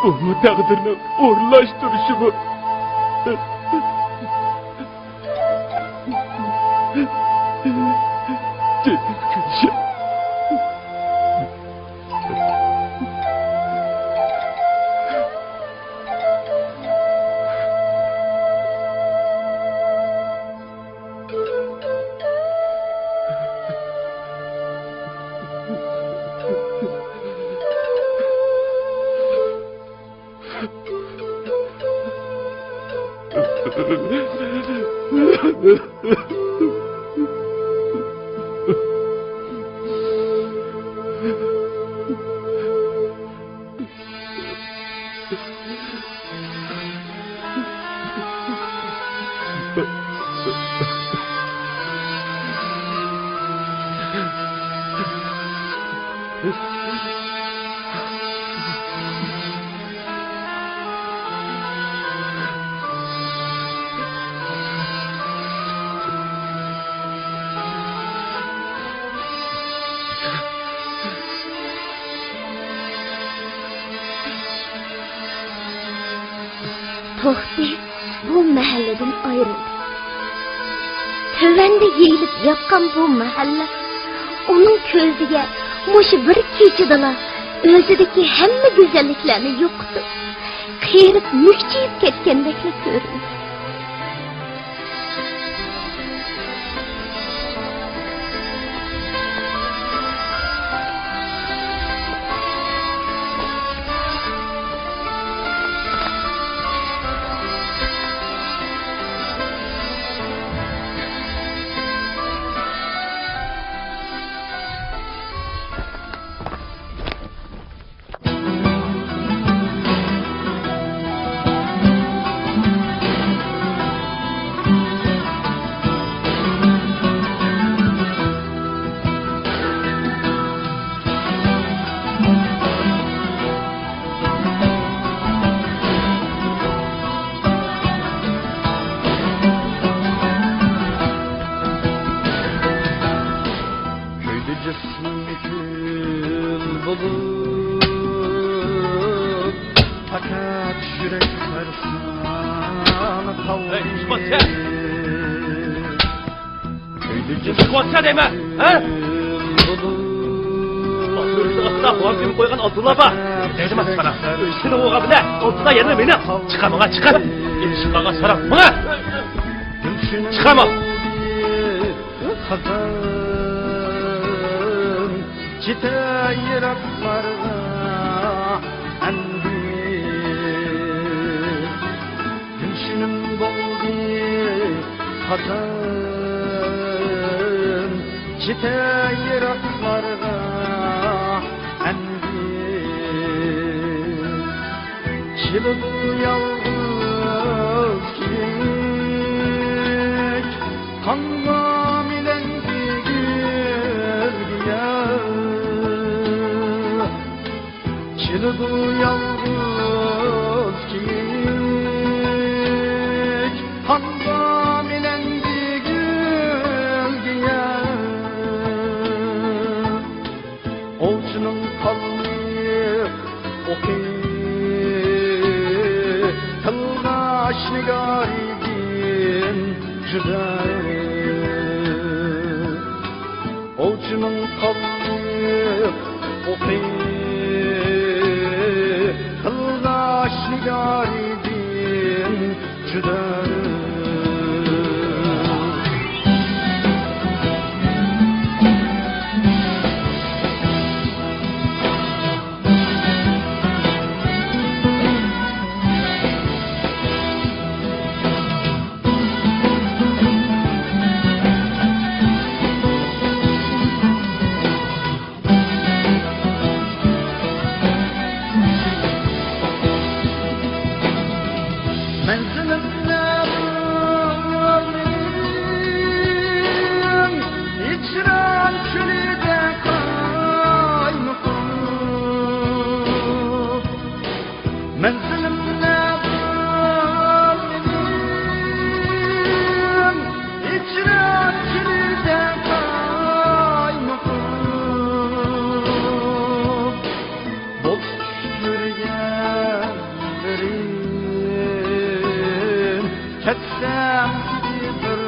بۇمۇ تەقدىرنىڭ ئورۇنلاشتۇرۇشىمۇ؟ جېنىم كۈلشەم. توختى بۇ مەھەللىدىن ئايرىلدى. تۆۋەندە يېيىلىپ ياتقان بۇ مەھەللە ئۇنىڭ كۆزىگە مۇشۇ بىر كېچىدىلا ئۆزىدىكى ھەممە گۈزەللىكلەرنى يوقىتىپ، قېرىپ، مۈكچىيىپ كەتكەندەكلا كۆرۈندى. كۆيدى جىسمىم كۈل بولۇپ، پەقەت يۈرەك سەرسان قالدى. ھەي، ئىسمات، سەن! كۆيدى جىسمىم، ئىسمات، سەن دەيمەن، ھە؟ كۈل بولۇپ، ئاتلىرىنى ئاتتا بوغام كۆمۈپ قويغان ئالتۇنلار بار. دەيدىمەن ساڭا، ئۆزىنى ئوغا بىلە، ئالتۇنلار يەنە مېنىڭ. چىقار ماڭا، چىقار. ئېلىشىپ قالغان ساراڭ، ماڭا! چىقار ماڭا! خازان كېتەر يىراقلارغا ئەمدى. گۈلشىنىم بولدى خازان كېتەر يىراقلارغا ئەمدى. كېلىدۇ يالغۇز كېيىك، قانغا مىلەڭگۈ گۈلگە. كېلىدۇ يالغۇز كېيىك، قانغا مىلەڭگۈ گۈلگە. ئوۋچىنىڭ قانلىق ئوقى، قىلغاچ نىگارىدىن جۇدا. ئوۋچىنىڭ قانلىق ئوقى، قىلغاچ نىگارىدىن جۇدا. مەنزىلىم نەدۇر مېنىڭ، ھىجران چۆلىدە قايمۇقۇم. مەنزىلىم نەدۇر مېنىڭ، ھىجران چۆلىدە قايمۇقۇم. بولسا چۈش كۆرگەنلىرىم، كەتسەم دېدى بىر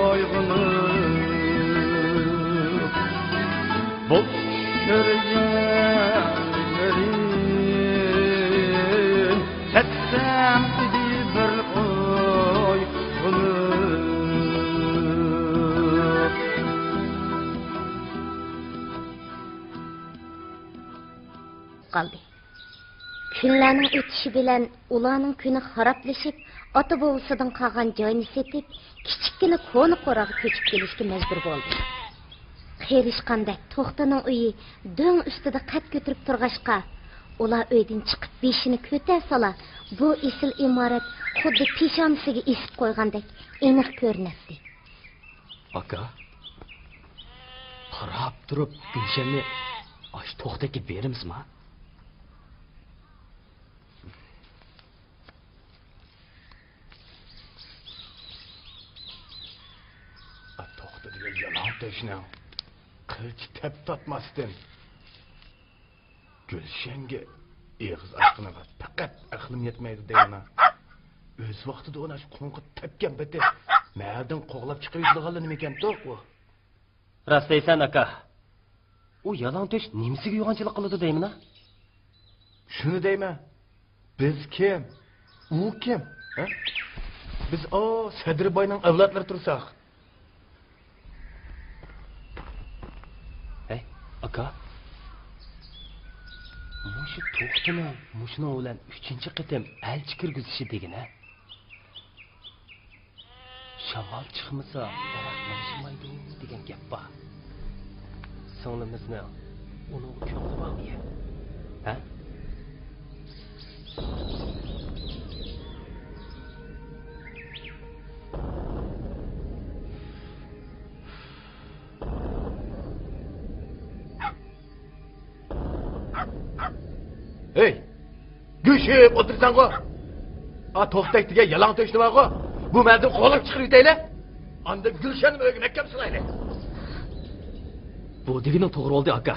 ئويغىنىپ. بولسا چۈش كۆرگەنلىرىم، كەتسەم دېدى بىر ئويغىنىپ. قالدى. كۈنلەرنىڭ ئۆتۈشى بىلەن ئۇلارنىڭ كۈنى خارابلىشىپ، ئاتا-بوۋىسىدىن قالغان جاينى سېتىپ، كىچىككىنە كونا قوراغا كۆچۈپ كېلىشكە مەجبۇر بولدى. قېرىشقاندەك توختىنىڭ ئۆيى دۆڭ ئۈستىدە قەد كۆتۈرۈپ تۇرغاچقا، ئۇلار ئۆيدىن چىقىپ بېشىنى كۆتەرسىلا، بۇ ئېسىل ئىمارەت خۇددى پېشانىسىگە ئېسىپ قويغاندەك ئېنىق كۆرۈنەتتى. ئاكا، قاراپ تۇرۇپ گۈلشەننى ئاشۇ توختى ئەكىپ بېرىمىزما؟ ئا، توختى دېگەن يالاڭ تۆشنىڭ قىلچە تەپ تارتماستىن، گۈلشەنگە ئېغىز ئاچقىنىغا پەقەت ئەقلىم يەتمەيدۇ دەيمەن. ئۆز ۋاقتىدا ئۇنى ئاشۇ قوڭغا تەپكەن پېتى مەھەللىدىن قوغلاپ چىقىرىۋېتىدىغانلا نېمىكەن توق ئۇ؟ راست دەيسەن، ئاكا. ئۇ يالاڭ تۆش نېمىسىگە يوغانچىلىق قىلىدۇ دەيمىنا؟ شۇنى دەيمەن. بىز كىم؟ ئۇ كىم؟ ھە؟ بىز، ئا، سەدرىباينىڭ ئەۋلادلىرى تۇرساق. ھەي، ئاكا. مۇشۇ توختىنىڭ مۇشۇنىڭ بىلەن ئۈچىنچى قېتىم ئەلچى كىرگۈزۈشى دېگىنە؟ شامال چىقمىسا، دەرەخ ماڭشىمايدۇ دېگەن گەپ بار. سىڭلىمىزنىڭ ئۇنىڭغا كۆڭلى بارمىكەن؟ ھە؟ ھەي! گۈشۈپ ئولتۇرساڭغۇ! ئا، توختەك دېگەن يالاڭ تۆشنى بارغۇ! بۇ مەھەلدىن قوغلاپ چىقىرىۋېتەيلى! ئاندىن گۈلشەننىمۇ ئۆيگە مەھكەم سالايلى! بۇ دېگىنىڭ توغرا بولدى، ئاكا.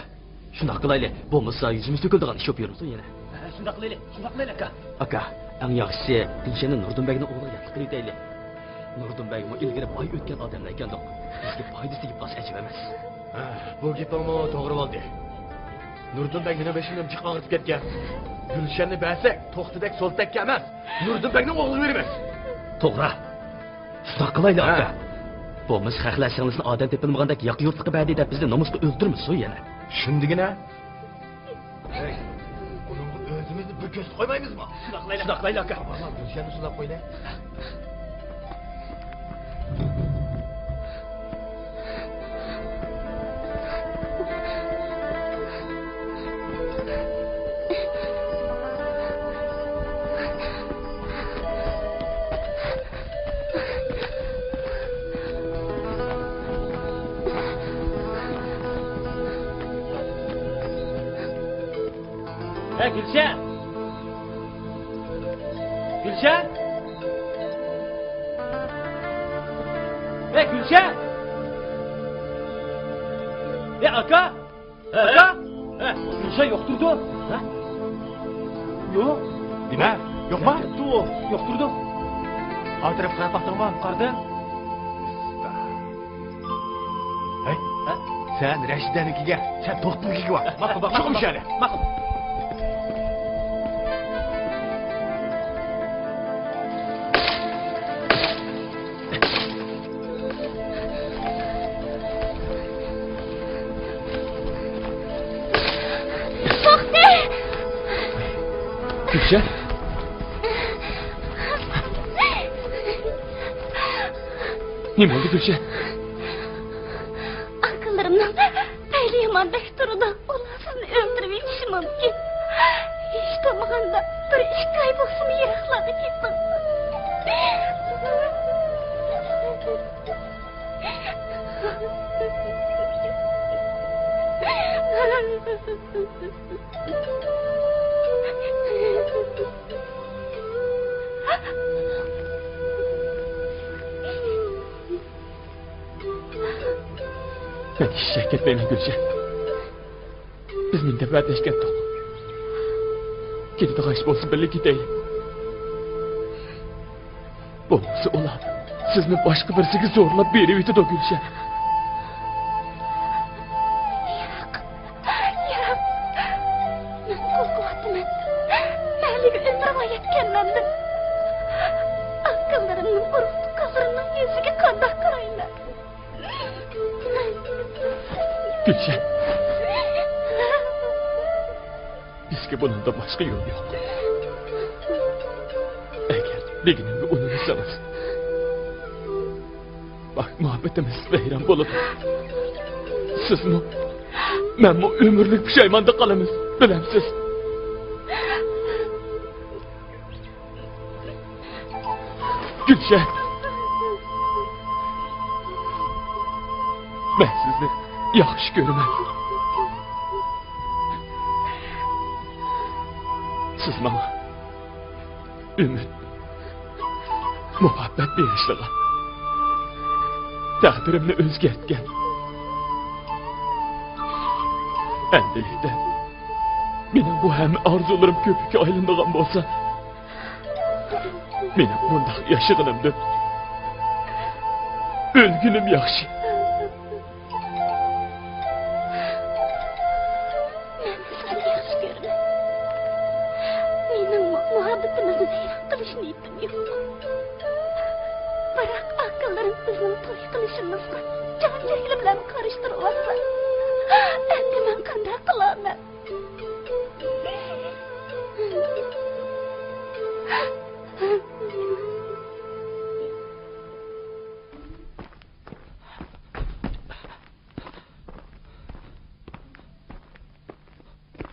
شۇنداق قىلايلى. بولمىسا يۈزىمىز تۆكۈلىدىغان ئىش بولۇپ يۈرمىسۇن يەنە. ھە، شۇنداق قىلايلى، شۇنداق قىلايلى، ئاكا. ئاكا، ئەڭ ياخشىسى گۈلشەننى نۇردىن بەگنىڭ ئوغلىغا ياتلىق قىلىۋېتەيلى. نۇردىن بەگمۇ ئىلگىرى باي ئۆتكەن ئادەملەركەندۇق. بىزگە پايدىسى تېگىپ قالسا ئەجەب ئەمەس. ھە، بۇ گېپىڭمۇ توغرا بولدى. نۇردىن بەگ مېنىڭ بېشىمنى جىق ئاغرىتىپ كەتكەن. گۈلشەننى بەرسەك، توختىدەك سولتەككە ئەمەس، نۇردىن بەگنىڭ ئوغلىغا بېرىمىز. توغرا. شۇنداق قىلايلى، ھە. ئاكا. بولمىسا خەقلەر سىڭلىسىنى ئادەم تېپىلمىغاندەك ياقا يۇرتلۇققا بەردى دەپ بىزنى نومۇسقا ئۆلتۈرمىسۇن يەنە. شۇندىگىنە. ھەي، ئۇنىڭغا ئۆزىمىزنى بىر كۆرسىتىپ قويمايمىزمۇ؟ شۇنداق قىلايلى، شۇنداق قىلايلى، ئاكا. بارما، گۈلشەننى سولاپ قويلى. ھە، گۈلشەن! گۈلشەن! ھە، گۈلشەن! ھە، ئاكا! ھە، ئاكا! ھە، گۈلشەن يوق تۇرىدۇ. ھە؟ يوق. نېمە؟ يوقما؟ يوق، يوق تۇرىدۇ. ئارقا تەرەپكە قاراپ باقتىڭمۇ؟ قارىدىم. ھەي، ھە؟ سەن رەشىدەنىڭكىگە، سەن توختىنىڭكىگە بار. ماقۇل، ماقۇل، چوقۇم ماقۇل. شەھەردە. ماقۇل. توختى! گۈلشەن! نېمە بولدى، گۈلشەن؟ ئاكىلىرىمنىڭ پەيلى يامان بەك تۇرىدۇ. ئۇلار سىزنى ئۆلتۈرۈۋېتىشى مۇمكىن. ھېچ بولمىغاندا بىر ئىككى ئاي بولسىمۇ يىراقلارغا كېتىڭ. مەن ھېچ يەرگە كەتمەيمەن، گۈلشەن. بىز مىڭ دەپ ۋەدىلەشكەنتۇق. كېتىدىغان ئىش بولسا بىللە كېتەيلى. بولمىسا ئۇلار سىزنى باشقا بىرسىگە زورلاپ بېرىۋېتىدۇ، گۈلشەن. ياق، ياق. مەن قورقۇۋاتىمەن. مەھەللىگە ئۆمۈر باياتكەن مەندىن. ئاكىلىرىمنىڭ، ئۇرۇق تۇغقانلىرىمنىڭ يۈزىگە قانداق قارايمەن؟ گۈلشەن، بىزگە بۇنىڭدىن باشقا يول يوق. ئەگەر دېگىنىمگە ئۇنىمىسىڭىز، باك، مۇھەببىتىمىز ۋەيران بولىدۇ. سىزمۇ، مەنمۇ ئۆمۈرلۈك پۇشايماندا قالىمىز، بىلەمسىز؟ گۈلشەن، مەن سىزنى ياخشى كۆرىمەن. سىز ماڭا ئۈمىد، مۇھەببەت بېغىشلىغان، تەقدىرىمنى ئۆزگەرتكەن. ئەمدىلىكتە مېنىڭ بۇ ھەممە ئارزۇلىرىم كۆپۈككە ئايلىنىدىغان بولسا، مېنىڭ بۇنداق ياشىغىنىمدىن ئۆلگىنىم ياخشى. مەن سىزنى ياخشى كۆرىمەن. مېنىڭمۇ مۇھەببىتىمىزنى ۋەيران قىلىش نىيىتىم يوق. بىراق ئاكىلىرىم بىزنىڭ توي قىلىشىمىزغا جان-جەھلى بىلەن قارشى تۇرۇۋاتسا، ئەمدى مەن قانداق قىلارمەن؟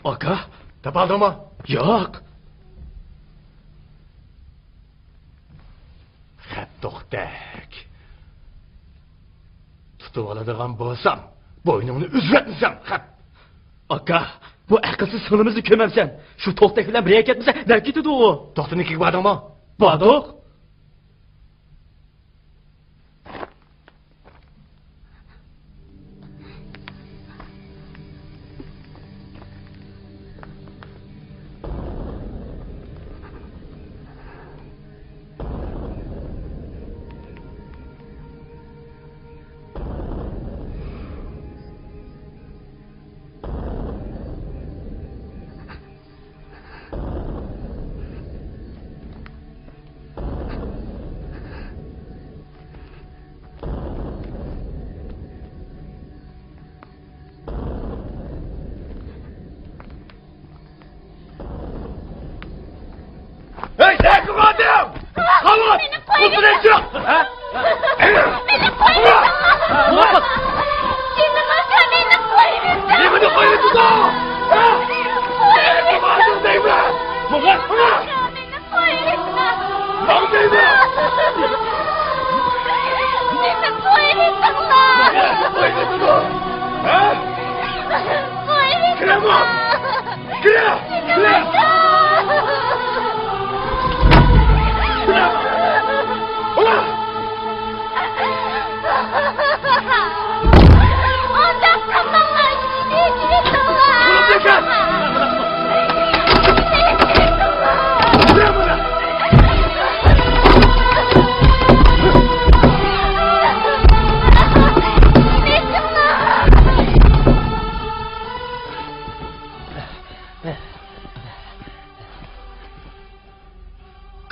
ئاكا، تاپالدىڭمۇ؟ ياق. خەت توختەك. تۇتۇۋالىدىغان بولسام، بوينۇڭنى ئۈزۈۋەتمىسەم خەپ. ئاكا، بۇ ئەقىلسىز سىڭلىمىزنى كۆمەمسەن؟ شۇ توختەك بىلەن بىر يەرگە كەتمىسە، نەگە كېتىدۇ ئۇ؟ توختىنىڭكىگە باردىڭمۇ؟ باردۇق. ھەي، نەگە باردىڭ؟ خاۋۇت! مېنى قويۇۋېتىڭ! ھە؟ مېنى قويۇۋېتىڭ! جېنىم ئاكا، مېنى قويۇۋېتىڭ! نېمىنى قويۇۋېتىدۇ؟ ھە؟ نەگە باردىڭ دەيمەن! ماڭا! ماڭا! مېنى قويۇۋېتىڭ! ماڭ دەيمەن! مېنى قويۇۋېتىڭلار! نېمىنى قويۇۋېتىدۇ؟ ھە؟ قويۇۋېتىڭلار! كىرىڭ! كىرە! كىرە!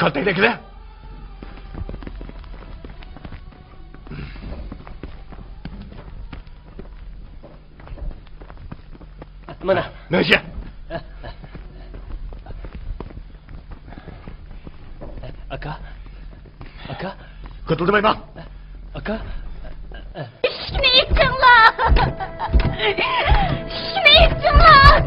كالتەكلەر! مانا. مەيشە! ئاكا. ئاكا. قىتىلدىمايما. ئاكا. ئىشىكنى ئېچىڭلار! ئىشىكنى ئېچىڭلار!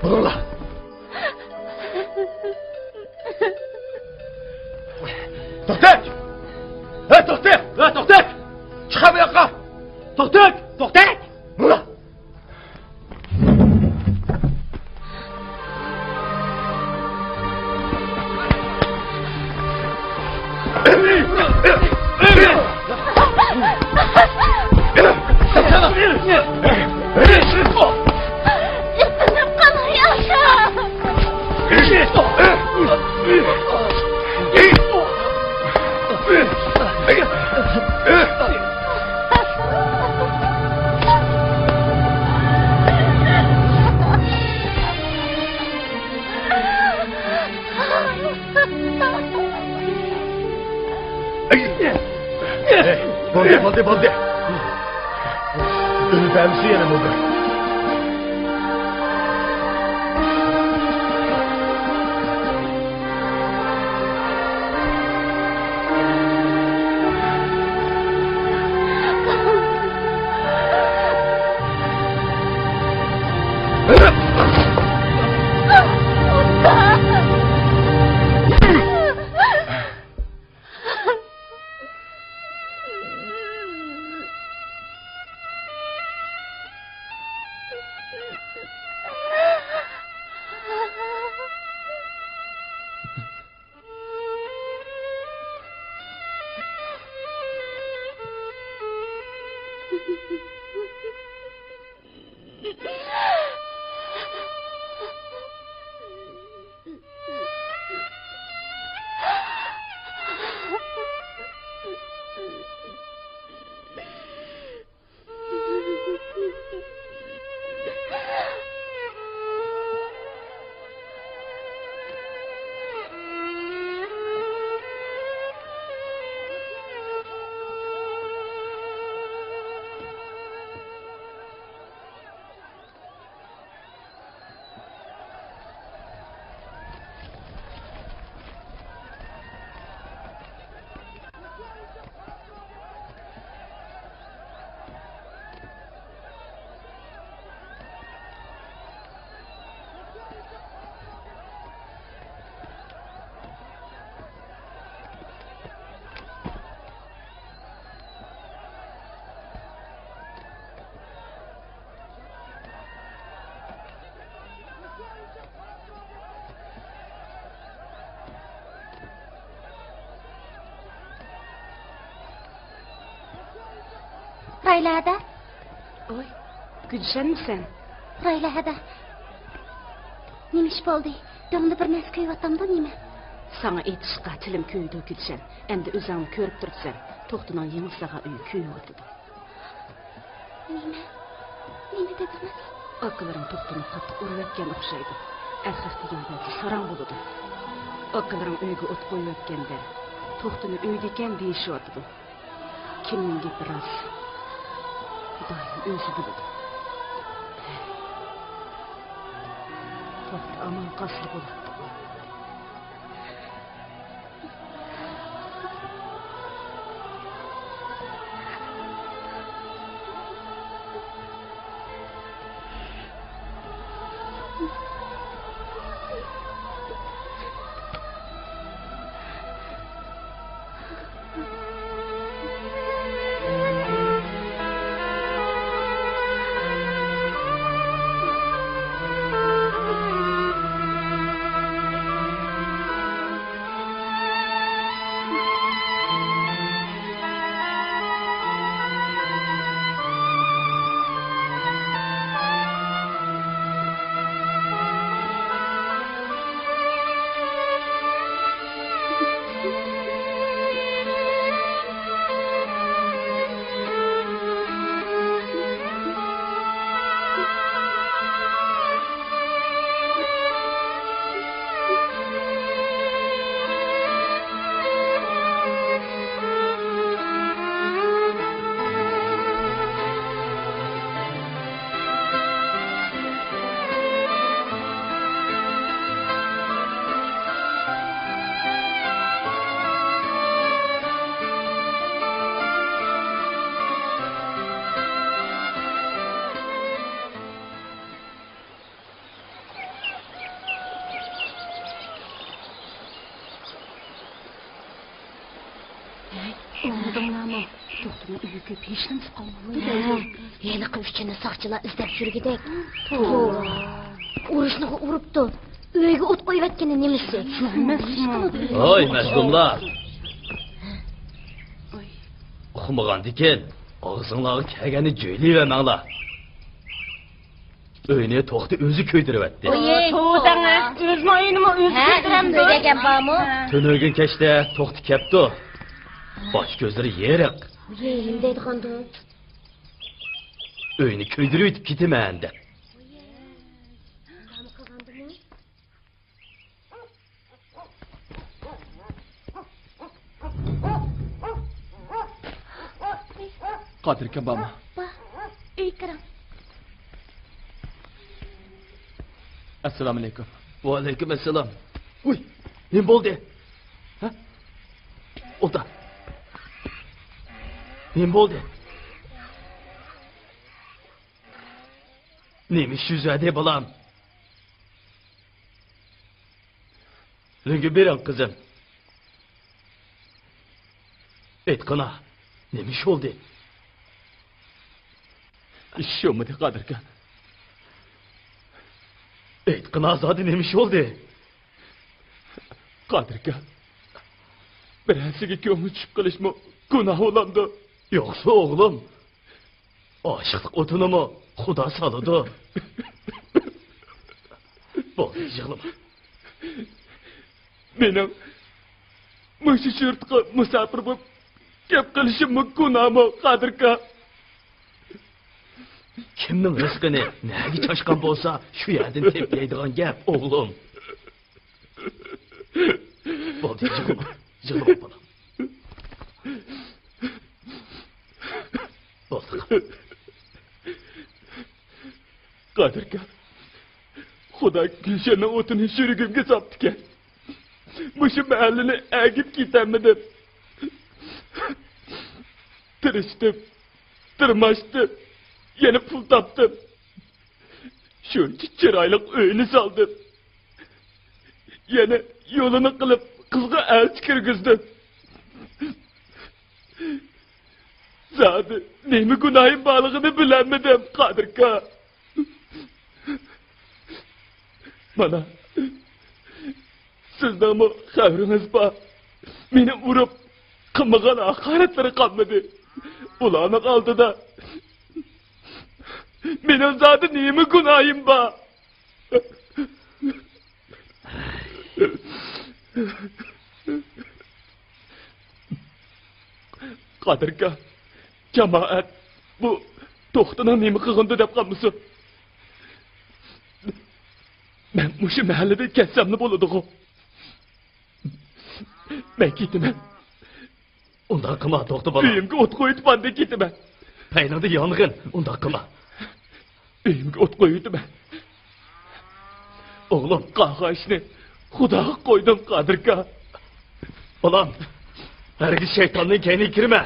بولۇڭلار! توختەك! ھە، توختەك! ھە، توختەك! چىقار بۇ ياققا! توختەك! توختەك! مانا! يېتىلىپ قالغىن ياشا! بولدى، بولدى، بولدى. ئۆلۈپ ئەمسە يەنە بولدى. رايلا ھەدە. ۋاي، گۈلشەنمىسەن؟ رايلا ھەدە. نېمە ئىش بولدى؟ دۆڭدە بىر نەرسە كۆيۈۋاتامدۇ نېمە؟ ساڭا ئېيتىشقا تىلىم كۆيىدۇ، گۈلشەن. ئەمدى ئۆزۈڭمۇ كۆرۈپ تۇرۇپسەن. توختىنىڭ يېڭى سالغان ئۆيى كۆيۈۋاتىدۇ. نېمە؟ نېمە دېدىڭىز؟ ئاكىلىرىڭ توختىنى قاتتىق ئۇرۇۋەتكەن ئوخشايدۇ. ئەرخەق دېگەن بەزى ساراڭ بولىدۇ. ئاكىلىرىڭ ئۆيگە ئوت قويۇۋەتكەندە، توختىنى ئۆيدىكەن دېيىشىۋاتىدۇ. كىمنىڭ گېپى راست؟ خۇدايىم ئۆزى بىلىدۇ. توختى ئامان قالسا بولاتتىغۇ. ئاڭلىدىڭلارمۇ؟ توختىنىڭ ئۆيى كۆيۈپ ھېچنېمىسى قالمىغان. ھە، ھېلىقى ئۈچىنى ساقچىلار ئىزدەپ يۈرگۈدەك. توۋا. ئۇرۇشنىغۇ ئۇرۇپتۇ. ئۆيگە ئوت قويۇۋەتكىنى نېمىسى؟ ۋاي مەزلۇملار! ئۇقمىغاندىكىن ئاغزىڭلارغا كەلگەننى جۆيلىۋەرمەڭلار. ئۆينى توختى ئۆزى كۆيدۈرۈۋەتتى. ئويۇي، توۋا دەڭە. ئۆزىنىڭ ئۆيىنىمۇ ئۆزى ھە، كۆيدۈرەمدۇ؟ ئۆزى كۆيدۈرگەن بارمۇ؟ ھە. تۈنۈگۈن كەچتە توختى كەپتۇ. باش كۆزلىرى يېرىق. ئويۇي، نېمە دەيدىغاندۇ؟ ئۆينى كۆيدۈرۈۋېتىپ كېتىمەن دەپ. قادىر ئاكام بارمۇ؟ بار. ئۆيگە كىرىڭ. ئەسسالامۇئەلەيكۇم. ۋەئەلەيكۇم ئەسسالام. ۋۇي، نېمە بولدى؟ ھە؟ ئولتۇر. نېمە بولدى؟ نېمە ئىش يۈز بەردى، بالام؟ لۆڭگە بېرىڭ، قىزىم. ئېيتقىنا، نېمە ئىش بولدى؟ ھېچ ئىش بولمىدى، قادىر ئاكا. ئېيتقىنا، زادى نېمە ئىش بولدى؟ قادىر ئاكا، بىرەرسىگە كۆڭلى چۈشۈپ قېلىشمۇ گۇناھ بولامدۇ؟ يوقسۇ، ئوغلۇم. ئاشىقلىق ئوتىنىمۇ خۇدا سالىدۇ. بولدى، يىغلىما. مېنىڭ مۇشۇ يۇرتقا مۇساپىر بولۇپ گەپ قىلىشىممۇ گۇناھمۇ، قادىركا؟ كىمنىڭ رىزقىنى نەگە چاچقان بولسا، شۇ يەردىن تېپىپ يەيدىغان گەپ، ئوغلۇم. بولدى، يىغلىما، يىغلىما، بالام. بولدى. قادىركا، خۇدا گۈلشەننىڭ ئوتىنى يۈرىكىمگە ساپتىكەن. مۇشۇ مەھەللىنى ئەگىپ كېتەلمىدىم. تىرىشتىم، تىرماشتىم، يەنە پۇل تاپتىم. شۇنچە چىرايلىق ئۆينى سالدىم. يەنە يولىنى قىلىپ، قىزغا ئەلچى كىرگۈزدۈم. زادى نېمە گۇناھىم بارلىقىنى بىلەلمىدىم، قادىركا. مانا، سىزنىڭمۇ خەۋىرىڭىز بار. مېنى ئۇرۇپ، قىلمىغان ھاقارەتلىرى قالمىدى. ئۇلارنىڭ ئالدىدا مېنىڭ زادى نېمە گۇناھىم بار؟ قادىركا، جامائەت بۇ توختىنىڭ نېمە قىلغىنىدۇ دەپ قالمىسۇن. مەن مۇشۇ مەھەللىدىن كەتسەملا بولىدىغۇ. مەن كېتىمەن. ئۇنداق قىلما، توختا بالا. ئۆيۈمگە ئوت قويۇۋېتىپ ئاندىن كېتىمەن. پەيلىڭدە يانغىن، ئۇنداق قىلما. ئۆيۈمگە ئوت قويۇۋېتىمەن. ئوغلۇم. قالغان ئىشنى خۇداغا قويدۇم، قادىركا. بالام، ھەرگىز شەيتاننىڭ كەينىگە كىرمە.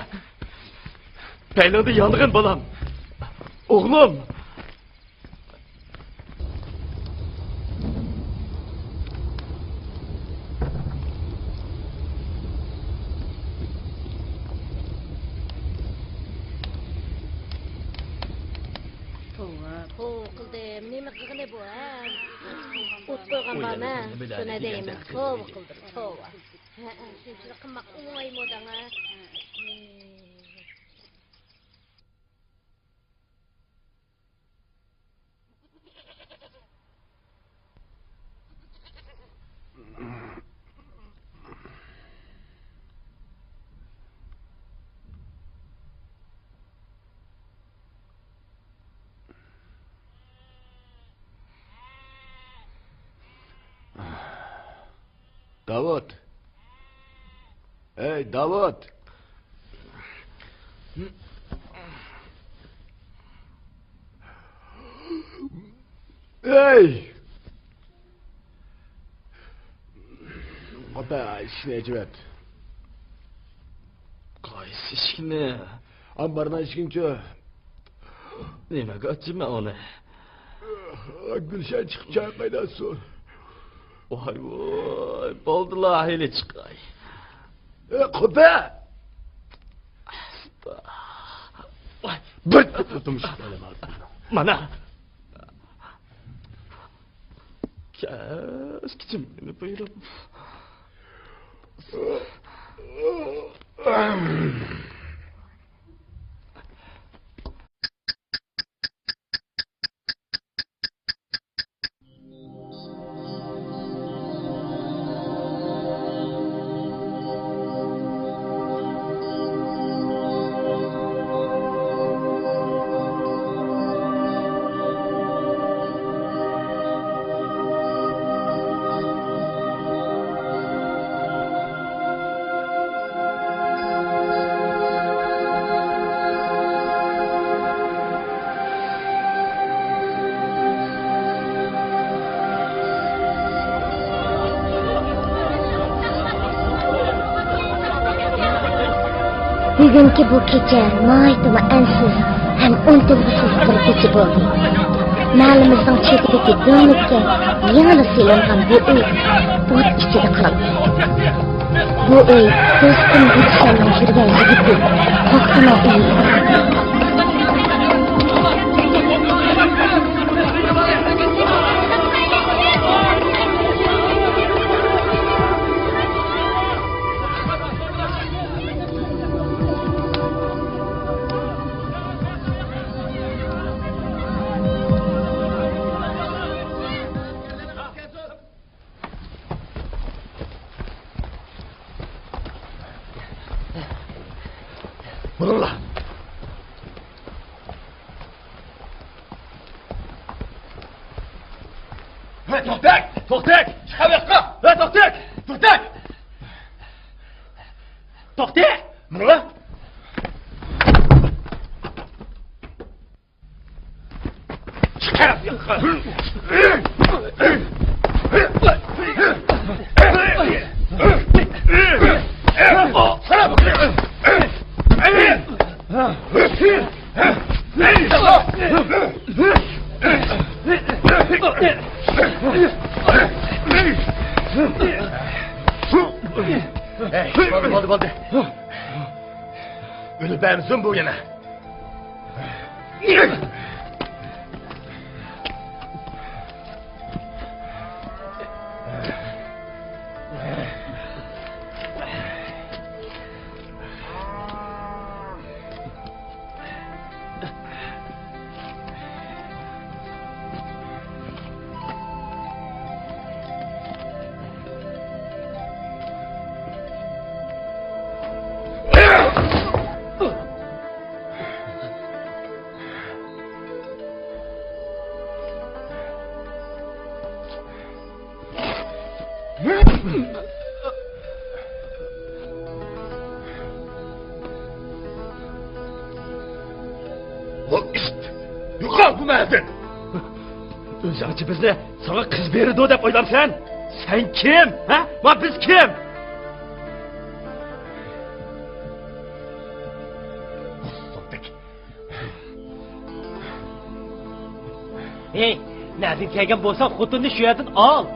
پەيلىڭدە يانغىن، بالام. ئوغلۇم. توۋا، توۋا قىلدىم. نېمە قىلغىنى بۇ، ھە؟ ئوت قويغان بارمۇ؟ شۇنى دەيمەن. توۋا قىلدىم، توۋا. ھە، ھە، شۇنچىلىك قىلماق ئوڭايمۇ دەڭە. داۋۇت! ئەي، داۋۇت! ئەي! ئاپا، ئىشىكنى ئېچىۋەت. قايسى ئىشىكنى؟ ئامبارنىڭ ئىشىكىنىچۇ؟ نېمىگە ئاچىمەن ئۇنى؟ گۈلشەن چىقىپ چاي قايناتسۇن. ۋاي ۋاي، بولدىلا، ھېلى چىقاي. ئە، قوپە! ئاستا. ۋاي، بىر تۇمشۇق ئالىمەن. مانا. كەچ كېچىمنى بۇيرۇپ. بۈگۈنكى بۇ كېچە ناھايىتىمۇ ئەنسىز ھەم ئۇنتۇلغۇسىز بىر كېچە بولدى. مەھەللىمىزنىڭ چېتىدىكى دۆڭلۈككە يېڭىلا سېلىنغان بۇ ئۆي ئوت ئىچىدە قالدى. بۇ ئۆي دوستۇم گۈلشەننىڭ يۈرگەن يىگىتى توختىنىڭ ئۆيى ئىدى. توختاڭ! توختاڭ! چىقىڭ بۇ ياققا! ھە، توختاڭ! توختاڭ! توختاڭ! ماڭا! بولدى، بولدى، بولدى. ئۆلۈپ بەرمىسۇن بۇ يەنە. بۇ ئىت! يوقال بۇ مەھەلدىن! ئۆزۈڭچە بىزنى ساڭا قىز بېرىدۇ دەپ ئويلامسەن؟ سەن كىم؟ ھە؟ ۋە بىز كىم؟ ھەي، نەدىن كەلگەن بولساڭ، خوتۇننى شۇ يەردىن ئال.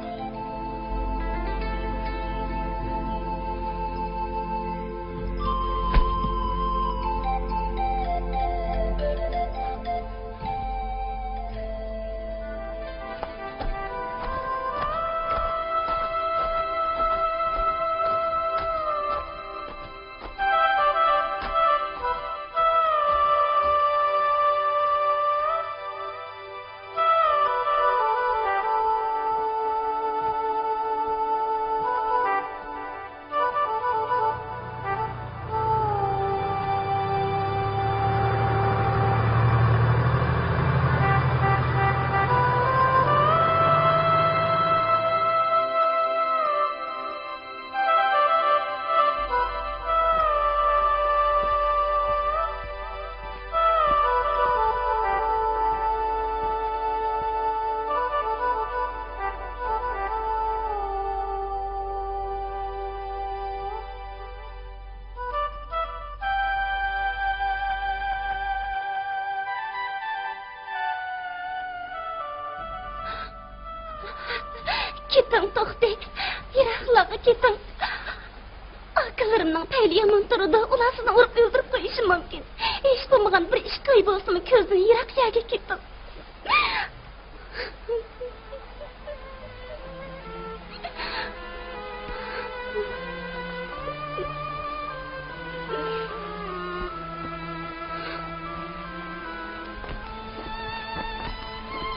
كېتىڭ، توختى. يىراقلارغا كېتىڭ. ئاكىلىرىمنىڭ پەيلى يامان تۇرىدۇ. ئۇلار سىزنى ئۇرۇپ ئۆلتۈرۈپ قويۇشى مۇمكىن. ھېچ بولمىغان بىر ئىش كاي بولسىمۇ كۆزدىن يىراق يەرگە كېتىڭ.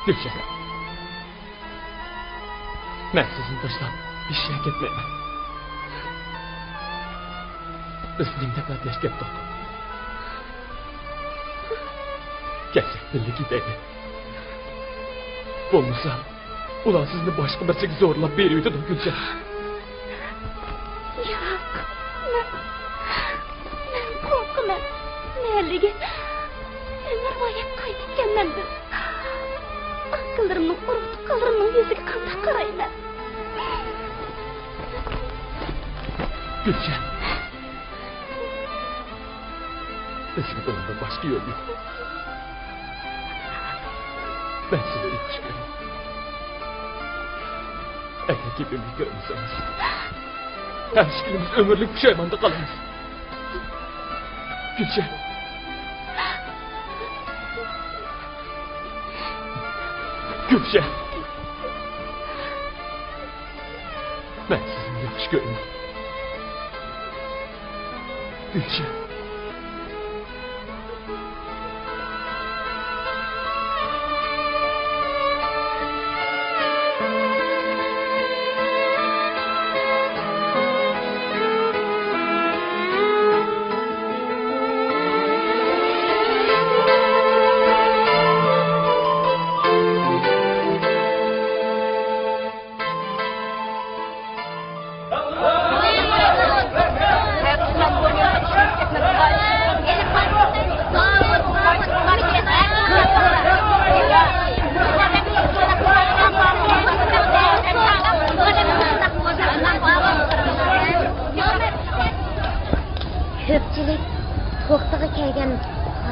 گۈلشەن، مەن سىزنى تاشلاپ ھېچ يەرگە كەتمەيمەن. بىز مىڭ دەپە ئەدلەشكەنتۇق. كەلسەك بىللە كېتەيلى. بولمىسا، ئۇلار سىزنى باشقا بىرسىگە زورلاپ بېرىۋېتىدۇ، گۈلشەن. ياق، مەن، مەن قورقىمەن. مەھەللىگە ئۆمۈرۋايەت قايتىپ كەلمەمدىم. ئاكىلىرىمنىڭ، ئۇرۇق-تۇغقانلىرىمنىڭ يۈزىگە قانداق قارايمەن؟ گۈلشەن. بىزگە بۇنىڭدىن باشقا يول يوق. مەن سىزنى ياخشى كۆرىمەن. ئەگەر گېپىمنى كۆرمىسىڭىز، ھەر ئىككىلىمىز ئۆمۈرلۈك پۇشايماندا قالىمىز. گۈلشەن. گۈلشەن. مەن سىزنى ياخشى كۆرىمەن. گۈلشەن.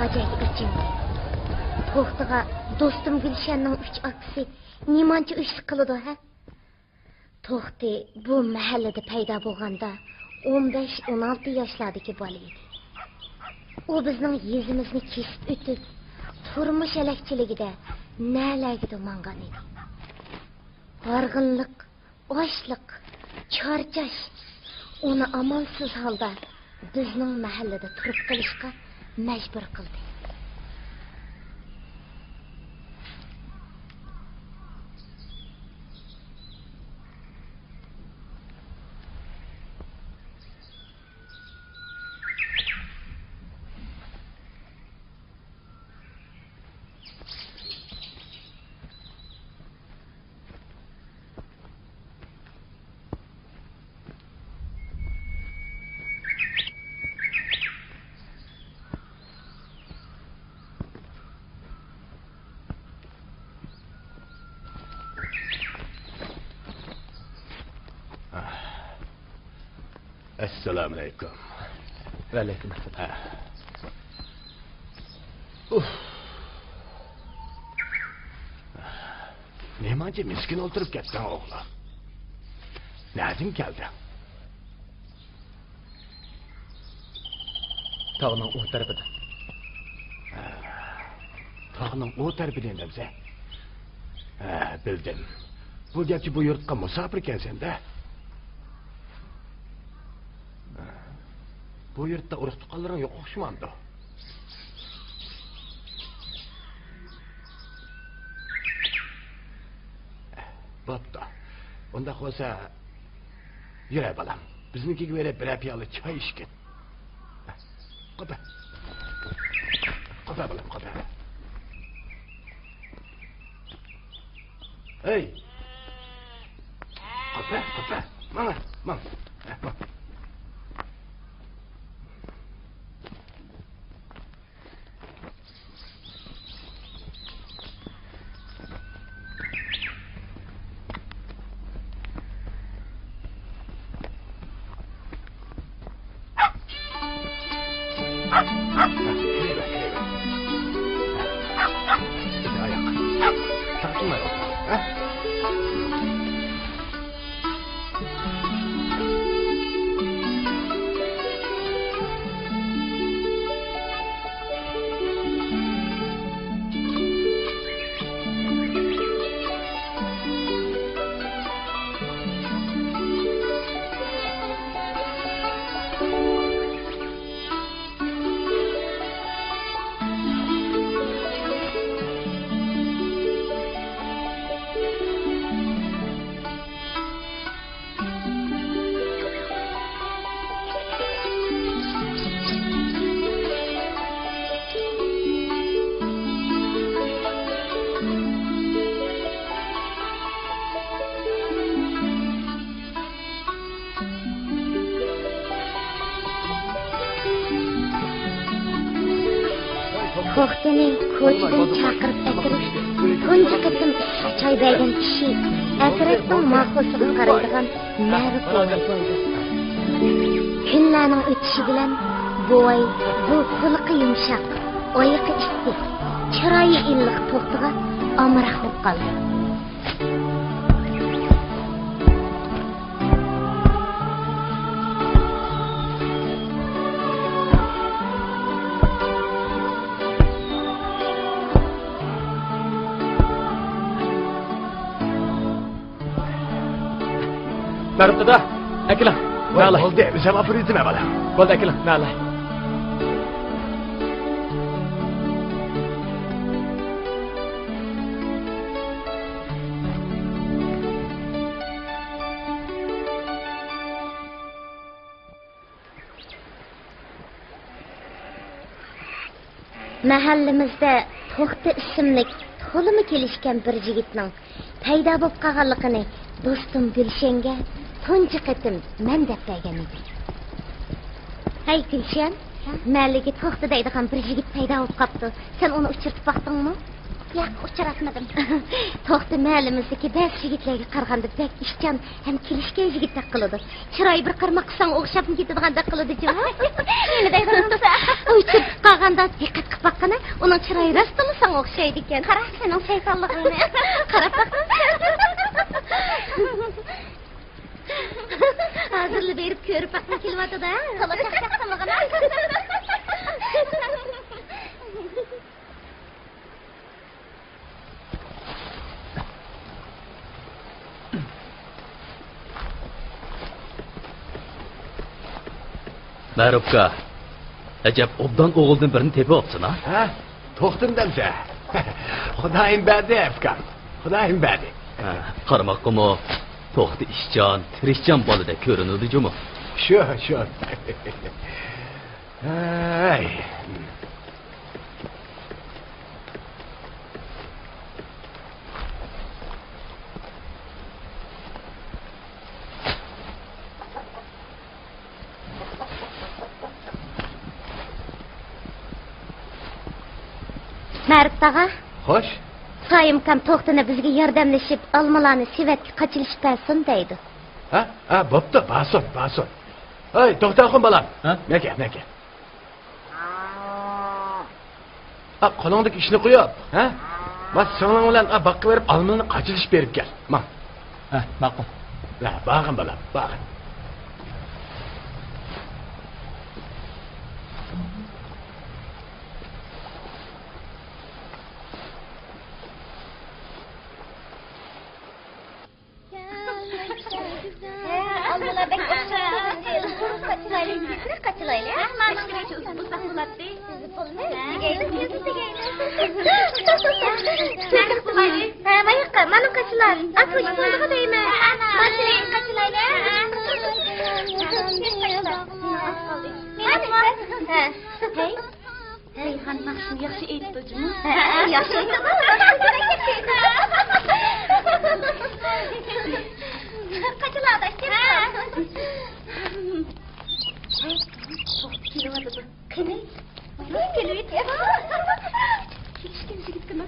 ئاجايىپ ئېچىندى. توختىغا دوستۇم گۈلشەننىڭ ئۈچ ئاكىسى نېمانچە ئۆچلۈك قىلىدۇ، ھە؟ توختى بۇ مەھەللىدە پەيدا بولغاندا ئون بەش، ئون ئالتە ياشلاردىكى بالا ئىدى. ئۇ بىزنىڭ يېزىمىزنى كېسىپ ئۆتۈپ، تۇرمۇش ھەلەكچىلىكىدە نەلەرگىدۇر ماڭغان ئىدى. ھارغىنلىق، ئاچلىق، چارچاش ئۇنى ئامالسىز ھالدا بىزنىڭ مەھەللىدە تۇرۇپ قېلىشقا مەجبۇر قىلدى. ئەسسالامۇئەلەيكۇم. ۋەئەلەيكۇم ئەسسالام. ھە. ئۇھ. نېمانچە مىسكىن ئولتۇرۇپ كەتتىڭ، ئوغلۇم؟ نەدىن كەلدىڭ؟ تاغنىڭ ئۇ تەرىپىدىن. ھە، تاغنىڭ ئۇ تەرىپىدىن دەمسە؟ ھە، بىلدىم. بۇ گەپچە بۇ يۇرتقا مۇساپىر ئىكەنسەن-دە. بۇ يۇرتتا ئۇرۇق-تۇغقانلىرىڭ يوق ئوخشىمامدۇ؟ بوپتۇ. ئۇنداق بولسا، يۈرە، بالام. بىزنىڭكىگە بېرىپ، بىرەر پىيالە چاي ئىچكىن. قوپە. قوپە، بالام، قوپە. ھەي! قوپە، قوپە. ماڭا، ماڭ. ھە، ماڭ. توختىنى كوچىدىن چاقىرىپ ئەكىرىش، تۇنجى قېتىم ئىسسىق چاي بەرگەن كىشى ئەترەتنىڭ ماقۇلسىغا قارايدىغان مەرۇپ بوۋاي بولدى. كۈنلەرنىڭ ئۆتۈشى بىلەن بوۋاي بۇ قۇلىقى يۇمشاق، ئايىقى ئىسسىق، چىرايى ئىللىق توختىغا ئامراق بولۇپ قالدى. مەرۇپ دادا، ئەكېلىڭ. ۋاي، مەلى. بولدى، ئۆزۈم ئاپىرىۋېتىمەن، بالام. بولدى، ئەكېلىڭ، مەلى. مەھەللىمىزدە توختى ئىسىملىك تولىمۇ كېلىشكەن بىر يىگىتنىڭ پەيدا بولۇپ قالغانلىقىنى دوستۇم گۈلشەنگە تۇنجى قېتىم مەن دەپ بەرگەن ئىدىم. ھەي گۈلشەن، ھە؟ مەھەللىگە توختى دەيدىغان بىر يىگىت پەيدا بولۇپ قاپتۇ. سەن ئۇنى ئۇچرىتىپ باقتىڭمۇ؟ ياق، ئۇچراتمىدىم. توختى مەھەللىمىزدىكى بەزى يىگىتلەرگە قارىغاندا بەك ئىشچان ھەم كېلىشكەن يىگىتتەك قىلىدۇ. چىرايى بىر قارىماققا ساڭا ئوخشاپمۇ كېتىدىغاندەك قىلىدۇ جۇمۇ. نېمە دەيدۇ؟ ئۇچرىتىپ قالغاندا دىققەت قىلىپ باققىنا، ئۇنىڭ چىرايى راستتىنلا ساڭا ئوخشايدىكەن. قارا، سېنىڭ شەيتانلىقىڭنى. قاراپ باقسام. ھازىرلا بېرىپ كۆرۈپ باققۇم كېلىۋاتىدۇ. تولا چاقچاق قىلمىغىنا. مەرۇپ ئاكا، ئەجەب ئوبدان ئوغۇلدىن بىرنى تېپىۋاپسەن ھە؟ ھە؟ توختىنى دەمسە؟ خۇدايىم بەردى ئۇكام، خۇدايىم بەردى. ھە، قارىماققىمۇ توختى ئىشچان، تىرىشچان بالىدەك كۆرۈنىدۇ جۇمۇ. شۇ، شۇ. ھەي. مەرۇپ تاغا. خوش. سايىمكام توختىنى بىزگە ياردەملىشىپ، ئالمىلارنى سېۋەتكە قاچىلىشىپ بەرسۇن دەيدۇ. ھە؟ ھە، بوپتۇ، بارسۇن، بارسۇن. ھەي، توختاخۇن بالام. ھە؟ مەكە، مەكە. ئا، قولۇڭدىكى ئىشنى قويۇپ، ھە؟ ما سىڭلىڭ بىلەن، ئا، باغقا بېرىپ ئالمىنى قاچىلىشىپ بېرىپ كەل. ما. ھە، ماقۇل. ھە، بارغىن بالام، بارغىن. ھە، ئالمىلار بەك ئوخشاش. قاچىلايلى، قاچىلايلى. ھە، مانا شۇنچە ئۇزۇپ بولساق بولاتتى. ئۇزۇپ بولىمىز. ھە. دېگەيلى، دېگەيلى. ھە، ماياققا، مانا قاچىلار. ئاپا، ئۇزۇپ بولدىغۇ دەيمەن. ھە، ماشىنا قاچىلايلى. ھە. ھە. ھەي. رەيھان ناخشىنى ياخشى ئېيتىدۇ جۇمۇ. ھە، ياخشى ئېيتىدۇ. قاچىلادا كېلىۋاتىدۇ. قېنى؟ كېلىۋاتىدۇ. كېلىشكەن يىگىتكىمۇ.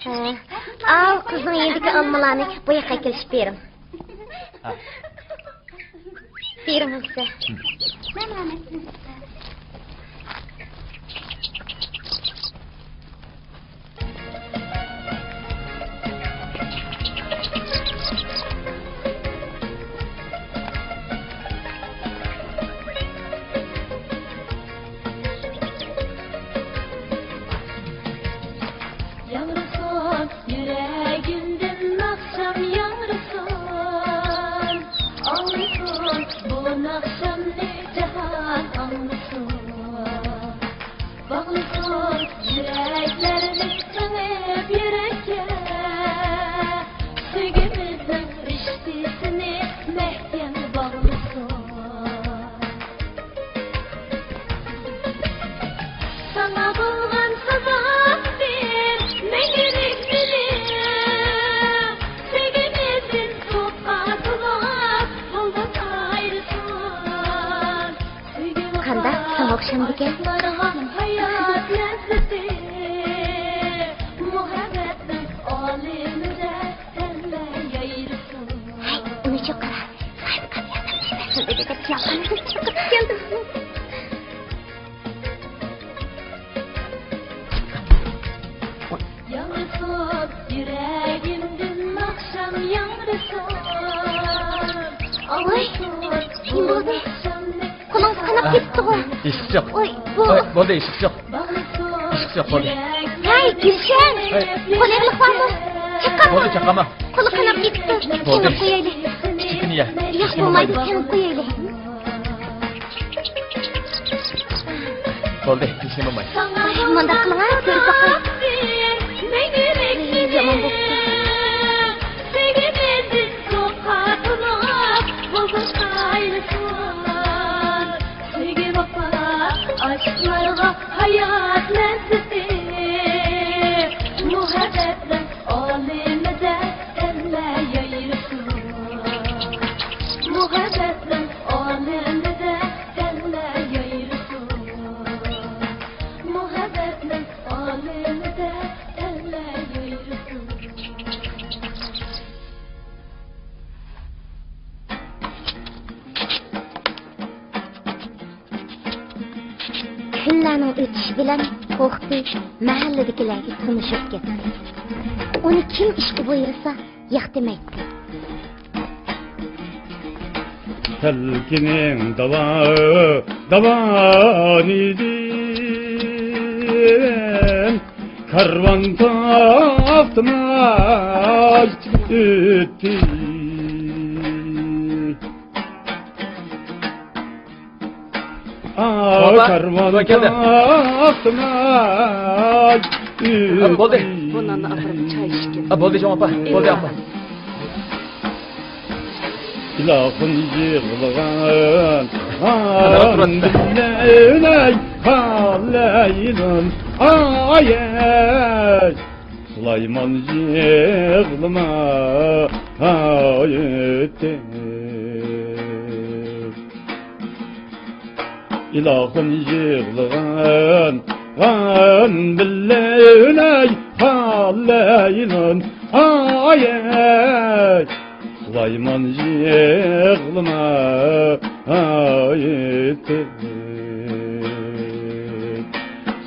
ھە. ئاۋۇ قىزنىڭ يېنىدىكى ئالمىلارنى بۇ ياققا ئەكېلىشىپ بېرىڭ. ھە. بېرىڭ ھەمسە. ياڭرىسۇن يۈرىكىمدىن ناخشام ياڭرىسۇن، ئاڭلىسۇن بۇ ناخشامنى جاھان ئاڭلىسۇن. باغلىسۇن يۈرەكلەرنى سىڭىپ يۈرەككە، سۆيگۈمىزنىڭ رىشتىسىنى مەھكەم باغلىسۇن. ساڭا بولغان سازاقتىن مەڭگۈلۈك دىلىم، سۆيگۈمىزدىن سوققان سازاق بولماس ئايرىسۇن. قانداق، ساڭا ئوخشامدىكەن؟ ھەي، ئۇنى چوق قارا. سايىمكام ياردەم بېرىۋەرسۇن دېدى دەپ يالغان چىقىپ كەلدىم. ياڭرىسۇن يۈرەكىمدىن ناخشام ياڭرىسۇن. ۋاي، نېمە بولدى؟ قولىڭىز قاناپ كېتىپتىغۇ. ئىشىك چىق. ۋاي، بۇ. ۋاي، بولدى، ئىشىك چىق. ئىشىك چىق، بولدى. ھەي، گۈلشەن! ھەي. قولى ئېغىرلىق بارمۇ؟ چاققانمۇ؟ بولدى، چاققانما. قولى قاناپ كېتىپتۇ. بولدى. تېڭىپ قويايلى. كىچىككىنە يە. ياق، بولمايدۇ، تېڭىپ قويايلى. بولدى، ھېچنېمە بولمايدۇ. ۋاي، مۇنداق قىلىڭ، كۆرۈپ باقاي. يامان بوپتۇ. سۆيگۈ ۋاپا، ئاشىقلارغا ھايات لەززىتى، مۇھەببەتنىڭ ئالىمىدە ھەممە يايرىسۇن. مۇھەببەتنىڭ ئالىمىدە ئۇلارنىڭ ئۆتۈشى بىلەن قورقۇپ، مەھەللىدىكىلەرگە تونۇشۇپ كەتتى. ئۇنى كىم ئىشقا بۇيرۇسا، ياق دېمەيتتى. تەلكىنىڭ داۋا-، داۋانىدىن كارۋان توختىماي ئۆتتى. ئا، بابا، كارۋان بابا كەلدى. توختىماي ھە، بولدى. ئۆتتى. بۇ ناننى ئاپىرىپ چاي ئىچكىن. ھە، بولدى، جۇڭ ئاپا. بولدى، ئاپا. ئىلاھىم يىغلىغان، قانداق تۇرۇۋاتىسەن؟ ئاي، سۇلايمان يىغلىما، ئاي، ئۆتتى. ئىلاھىم يىغلىغان، غان بىللە ئۆلەي، خالەيلۇن، ئايەي. سۇلايمان يىغلىما، ئايەتتىم.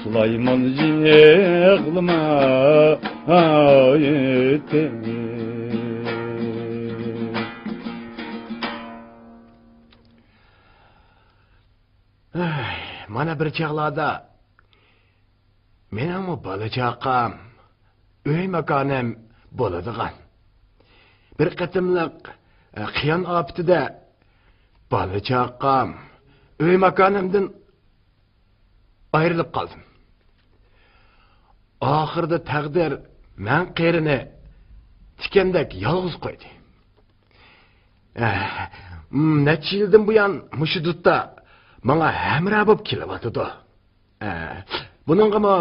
سۇلايمان يىغلىما، ئايەتتىم. ئەي، مانا بىر چاغلاردا مېنىڭمۇ بالا-چاقام، ئۆي-ماكانىم بولىدىغان. بىر قېتىملىق، ئە، قىيان ئاپىتىدە بالا-چاقام، ئۆي-ماكانىمدىن ئايرىلىپ قالدىم. ئاخىرىدا تەقدىر مەن قېرىنى تىكەندەك يالغۇز قويدى. ئەھ، م، نەچچە يىلدىن بۇيان مۇشۇ دۇتتا ماڭا ھەمراھ بولۇپ كېلىۋاتىدۇ. ئەھ، بۇنىڭغىمۇ،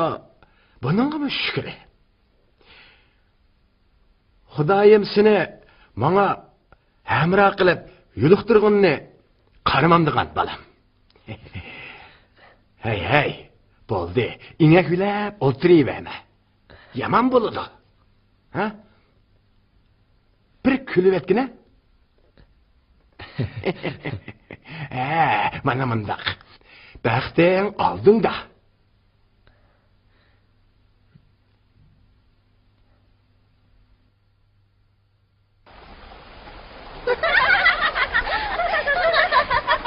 بۇنىڭغىمۇ شۈكرى. خۇدايىم سېنى ماڭا ھەمراھ قىلىپ يولۇقتۇرغىنىنى قارىمامدىغان بالام. ھەي، ھەي، بولدى، ئىڭەكلەپ ئولتۇرۇۋەرمە. يامان بولىدۇ. ھە؟ بىر كۈلۈۋەتكىنە. ھە، مانا مۇنداق. بەختىڭ ئالدىڭدا.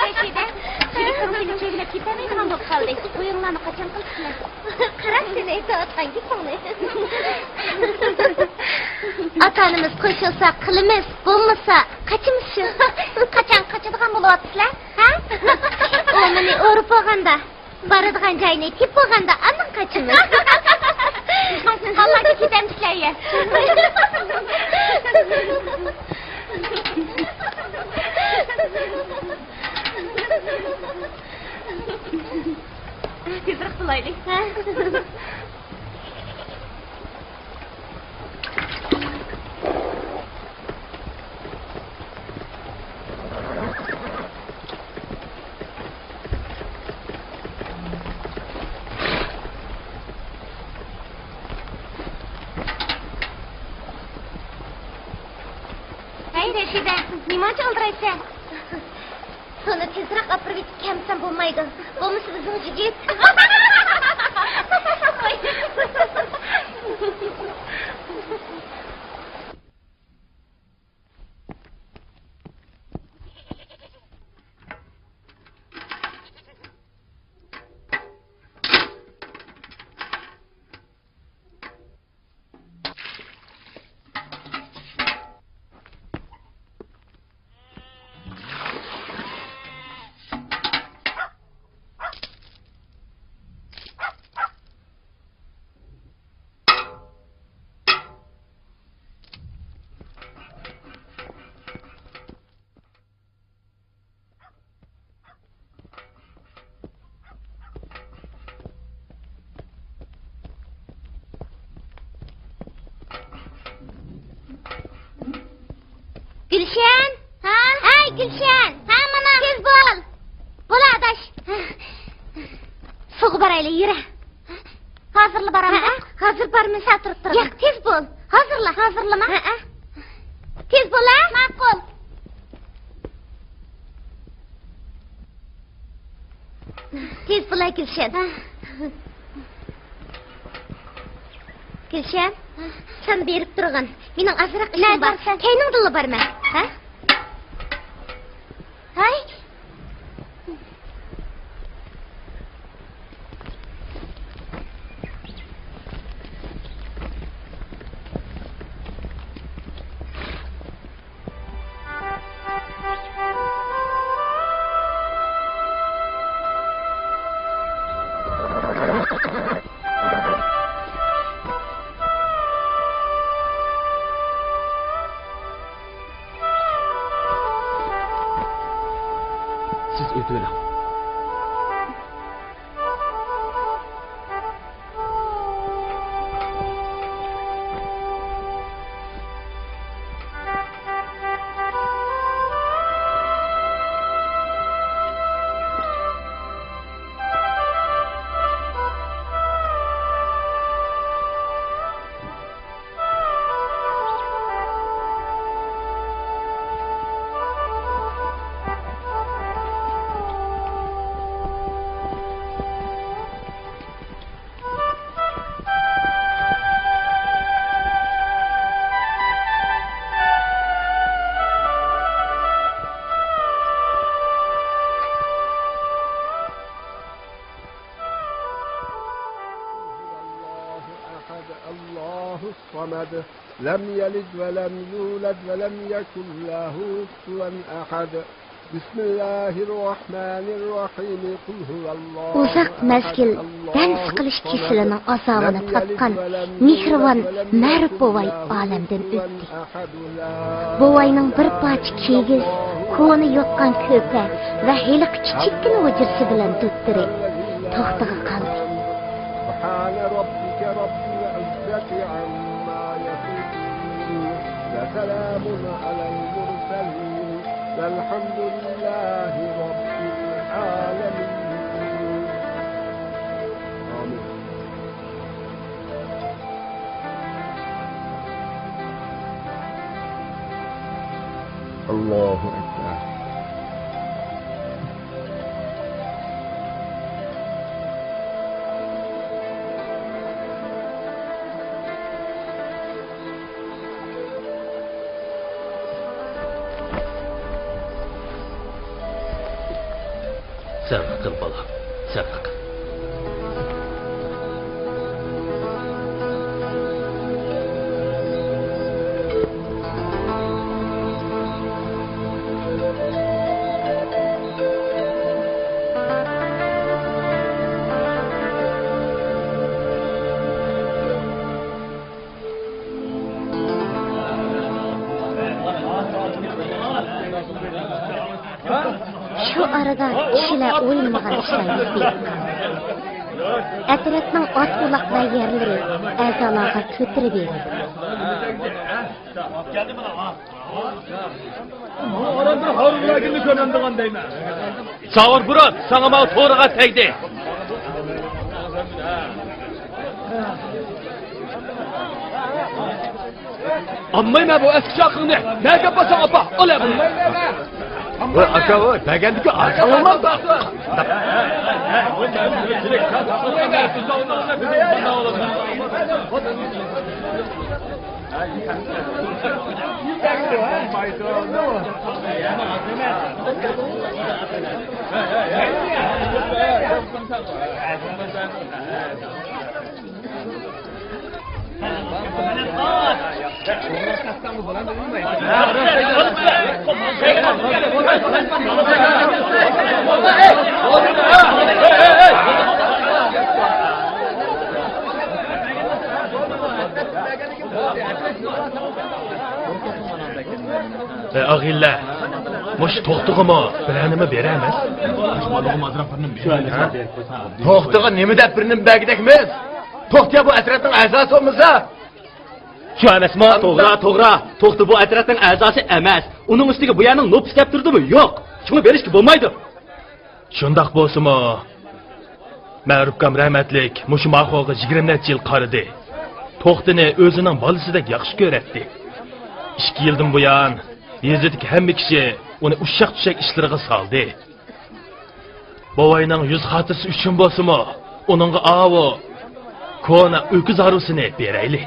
رەشىدە، تېلېفون سېنى چۆگىلەپ كېتەلمەيدىغان بولۇپ قالدى. ئويۇنلارنى قاچان قىلىسىلەر؟ قاراڭ، سېنى ئېيتىۋاتقان گېپىڭنى. ئاتا-ئانىمىز قوشۇلسا قىلىمىز، بولمىسا قاچىمىز شۇ. قاچان قاچىدىغان بولۇۋاتىسىلەر، ھە؟ ئۇ مېنى ئۇرۇپ بولغاندا. بارىدىغان جاينى تېپىپ بولغاندا ئاندىن قاچىمىز. بالىلارچە كېتەمسىلەر يە. تېزرەك بولايلى. ھەي، رەشىدە، نېمانچە ئالدىرايسەن؟ سۇنى تېزرەك ئاپىرىۋېتىپ كەلمىسەم بولمايدۇ. بولمىسا بىزنىڭ يىگىت. گۈلشەن! ھە؟ ھەي، گۈلشەن! ھە، مانا! تېز بول! بول، ئاداش! سۇغا بارايلى، يۈرە! ھازىرلا بارامدۇ؟ ھە، ھازىر بارىمەن، سەل تۇرۇپ تۇرۇڭ. ياق، تېز بول. ھازىرلا. ھازىرلىما؟ ھە. تېز بول، ھە؟ ماقۇل. تېز بول، ھە، گۈلشەن. ھە. گۈلشەن، سەن بېرىپ تۇرغىن. مېنىڭ ئازراق ئىشىم بار. كەينىڭدىنلا بارىمەن. ھە؟ ھاي. سىز ئۆتۈۋېلىڭ. الله أحد، الله الصمد، لم يلد ولم يولد ولم يكن له كفوا أحد. بسم الله الرحمن الرحيم. قل هو الله أحد، ئۇزاق مەزگىل دەم سىقىلىش كېسىلىنىڭ ئازابىنى تارتقان مېھرىبان مەرۇپ بوۋاي ئالەمدىن ئۆتتى. بوۋاينىڭ بىر پارچە كىگىز، كونا يوتقان كۆرپە ۋە ھېلىقى كىچىككىنە ھۇجرىسى بىلەن دوپتۇرى توختىغا قالدى. سبحان ربك رب العزة عما يصفون. وسلام على المرسلين. والحمد لله رب العالمين. آمين. الله أكبر. سەۋر قىل، بالام، سەۋر قىل. شۇ ئارىدا كىشىلەر ئويلىمىغان ئىشلار يۈز بېرىپ قالدى. ئەترەتنىڭ ئات ئۇلاقلار يەرلىرى ئەزالارغا كۆتۈرۈۋېرىلدى. ساۋۇر بۇرات، ساڭا ماۋۇ تورىغا تەگدى. ئالمايمەن بۇ ئەسكى چاقىڭنى. نەگە ئاپارساڭ ئاپار. ئال ئەمدى. ۋاي ئاكا، ۋاي، بەرگەندىكى ئارقىلىما. ئەي ئاغىنىلەر، مۇشۇ توختىغىمۇ بىرەر نېمە بېرەمىز؟ توختىغا نېمە دەپ بىر نېمە بەرگۈدەكمىز؟ توختى بۇ ئەترەتنىڭ ئەزاسى بولمىسا؟ شۇ ئەمەسمۇ؟ توغرا، توغرا. توختى بۇ ئەترەتنىڭ ئەزاسى ئەمەس. ئۇنىڭ ئۈستىگە بۇ يەرنىڭ نوپۇس دەپتىرىدىمۇ يوق. شۇڭا بېرىشكە بولمايدۇ. شۇنداق بولسىمۇ، مەرۇپكام رەھمەتلىك مۇشۇ ماخوغا يىگىرمە نەچچە يىل قارىدى. توختىنى ئۆزىنىڭ بالىسىدەك ياخشى كۆرەتتى. ئىككى يىلدىن بۇيان يېزىدىكى ھەممە كىشى ئۇنى ئۇششاق-چۈششەك ئىشلىرىغا سالدى. بوۋاينىڭ يۈز خاتىرىسى ئۈچۈن بولسىمۇ، ئۇنىڭغا ئاۋۇ كونا ئۆكۈز ھارۋىسىنى بېرەيلى.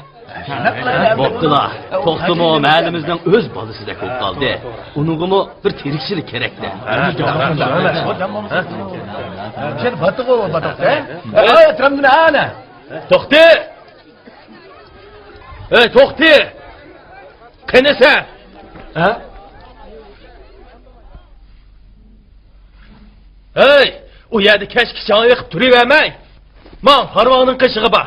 بوپتۇلا، توختىمۇ مەھەللىمىزنىڭ ئۆز بالىسىدەك بولۇپ قالدى. ئۇنىڭغىمۇ بىر تىرىكچىلىك كېرەكتە. توختى! ئەي، توختى! قېنى سەن؟ ھە؟ ھەي، ئۇ يەردە كەچكىچە ئېقىپ تۇرۇۋەرمەي، ماڭ، ھارۋاڭنىڭ قېشىغا بار.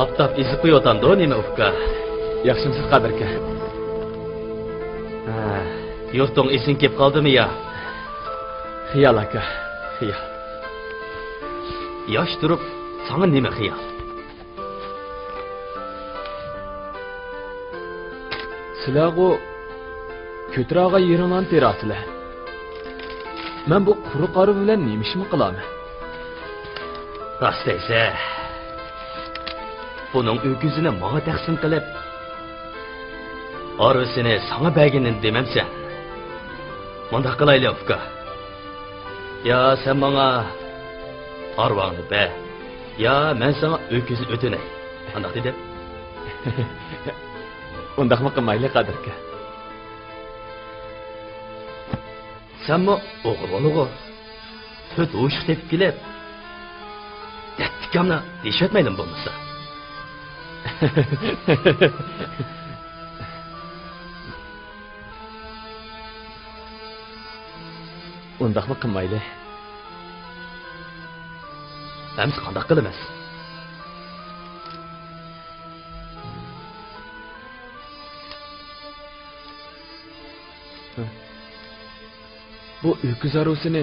ئاپتاپ ئېزىپ قويۇۋاتامدۇ نېمە، ئۇكا؟ ياخشىمسىز، قادىر ئاكا؟ ھە، يۇرتۇڭ ئېسىڭ كېلىپ قالدىمۇ يا؟ خىيال، ئاكا، خىيال. ياش تۇرۇپ ساڭا نېمە خىيال؟ سىلەرغۇ كۆتۈرەلىگەن يېرىڭلارنى تېرەسىلەر. مەن بۇ قۇرۇق ھارۋا بىلەن نېمە ئىشمۇ قىلارمەن؟ راست دەيسەن. بۇنىڭ ئۆكۈزىنى ماڭا تەقسىم قىلىپ، ھارۋىسىنى ساڭا بەرگىنىنى دېمەمسەن؟ مۇنداق قىلايلى، ئۇكا. يا سەن ماڭا ھارۋاڭنى بەر، يا مەن ساڭا ئۆكۈزنى ئۆتۈنەي. قانداق دېدىم؟ ئۇنداقمۇ قىلمايلى، قادىر ئاكا. سەنمۇ ئوغرى بولغۇ. تۆت ئوشۇق تېپىپ كېلىپ، دەتتىكاملا دېيىشىۋەتمەيلىمۇ بولمىسا. ئۇنداقمۇ قىلمايلى. ئەمسە قانداق قىلىمىز؟ بۇ ئۆكۈز ھارۋىسىنى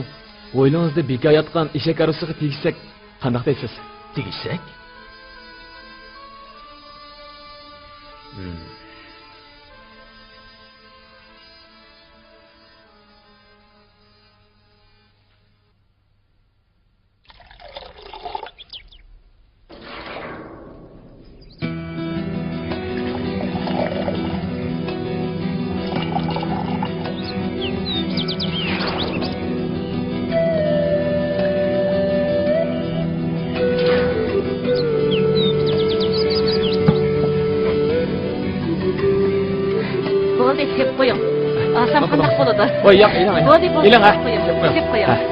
ھويلىڭىزدا بىكار ياتقان ئېشەك ھارۋىسىغا تېگىشسەك قانداق دەيسىز؟ تېگىشسەك؟ بولدى، تېپىپ قويۇڭ. ئالسام قانداق بولىدۇ؟ ۋاي، ياق، ئېلىڭ، ئېلىڭ. بولدى، بولدى، ئېلىڭ، ھە. تېپىپ قويۇڭ. تېپىپ قويۇڭ. ھە.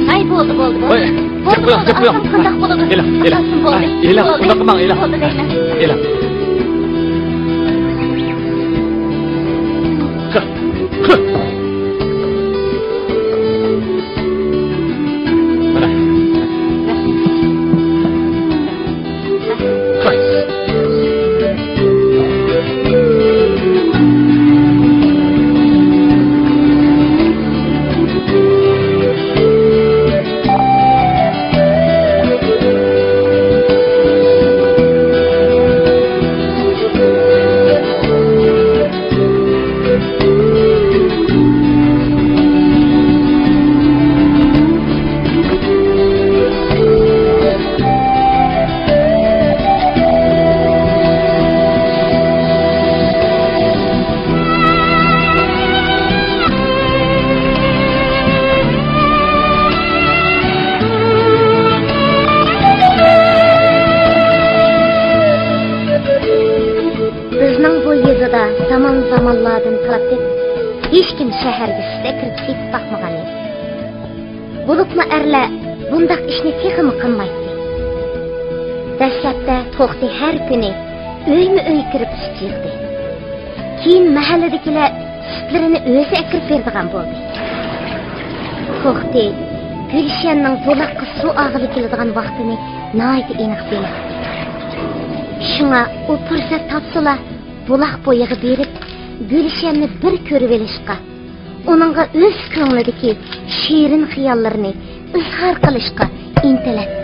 ھاي، بولدى، بولدى، بولدى. ۋاي، بولدى، بولدى، بولدى. ئالسام قانداق بولىدۇ؟ ئېلىڭ، ئېلىڭ. ئالسام بولدى. ئېلىڭ، بولدى. ئۇنداق قىلماڭ، ئېلىڭ. بولدى دەيمەن. ئېلىڭ. بىزنىڭ بۇ يېزىدا زامان-زامانلاردىن تارتىپ ھېچكىم شەھەرگە سەكرەپ سېتىپ باقمىغان ئىدى. بولۇپمۇ ئەرلەر بۇنداق ئىشنى تېخىمۇ قىلمايتتى. دەسلەپتە توختى ھەر كۈنى ئۆيمۇ ئۆي كىرىپ سۈت يىغدى. كېيىن مەھەللىدىكىلەر سۈتلىرىنى ئۆزى ئەكىرىپ بېرىدىغان بولدى. توختى گۈلشەننىڭ بۇلاققا سۇ ئالغىلى كېلىدىغان ۋاقتىنى ناھايىتى ئېنىق بىلەتتى. شۇڭا ئۇ پۇرسەت تاپسىلا، بۇلاق بويىغا بېرىپ، گۈلشەننى بىر كۆرۈۋېلىشقا، ئۇنىڭغا ئۆز كۆڭلىدىكى شېرىن خىياللىرىنى ئىزھار قىلىشقا ئىنتىلەتتى.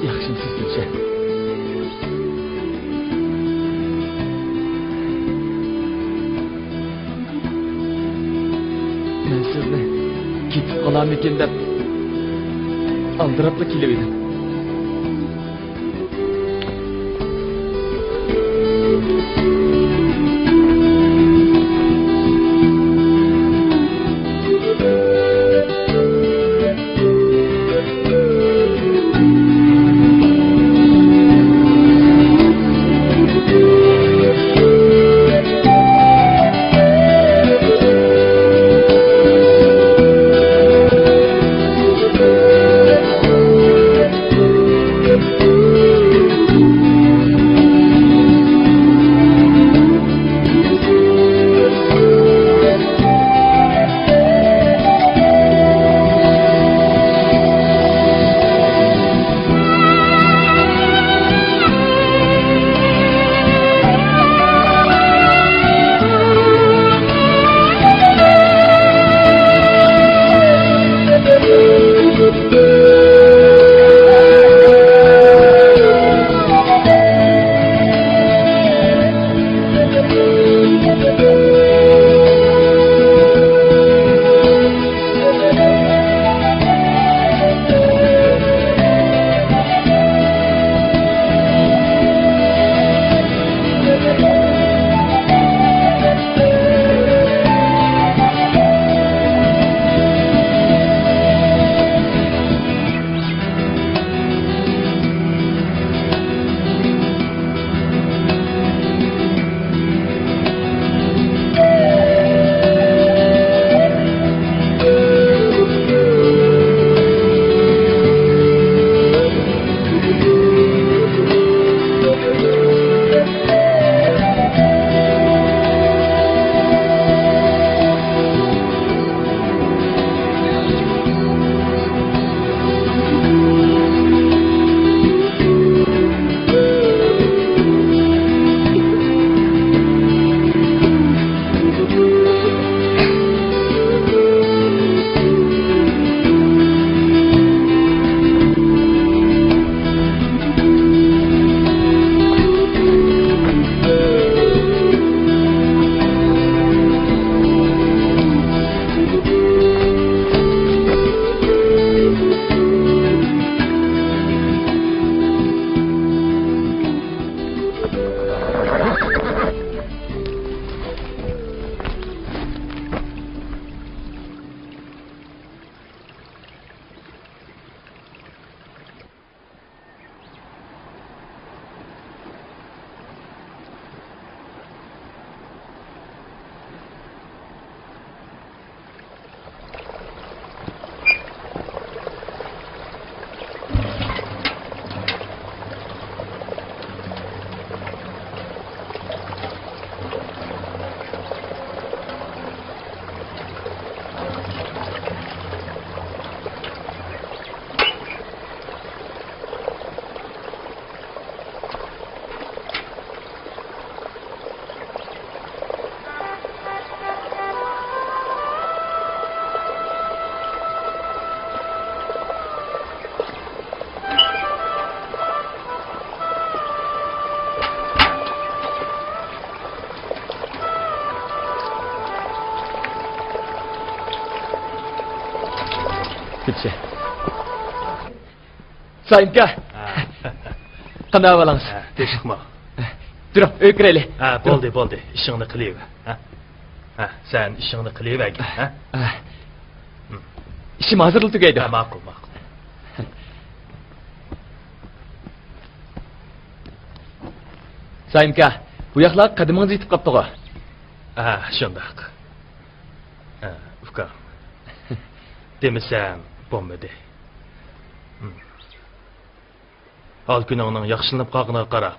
ياخشىمۇسىز، گۈلشەن؟ مەن سىزنى كېتىپ قالارمىكىن دەپ ئالدىراپلا كېلىۋىدىم. سايىمكا. ھە. قانداق ئەھۋالىڭىز؟ ھە، تىنچلىقمۇ؟ تۇرۇڭ، ئۆيگە كىرەيلى. ھە، بولدى، بولدى. ئىشىڭنى قىلىۋەر. ھە؟ ھە، سەن ئىشىڭنى قىلىۋەرگىن، ھە؟ ھە. ئىشىم ھازىرلا تۈگەيدۇ. ھە، ماقۇل، ماقۇل. سايىمكا، بۇ ياقلارغا قەدىمىڭىز يېتىپ قاپتىغۇ؟ ھە، شۇنداق. ھە، ئۇكام. دېمىسەم بولمىدى. ھال-كۈنۈڭنىڭ ياخشىلىنىپ قالغىنىغا قاراپ،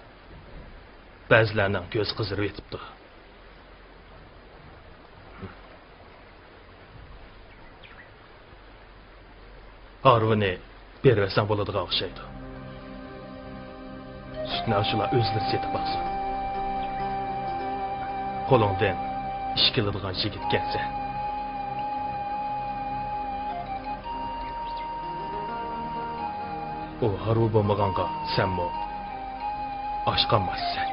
بەزىلەرنىڭ كۆزى قىزىرىۋېتىپتۇ. ھارۋىنى بېرىۋەتسەڭ بولىدىغان ئوخشايدۇ. سۈتنى ئاشۇلار ئۆزلىرى سېتىپ باقسۇن. قولۇڭدىن ئىش كېلىدىغان يىگىتكەنسەن. ئۇ ھارۋا بولمىغانغا سەنمۇ ئاچ قالمايسەن.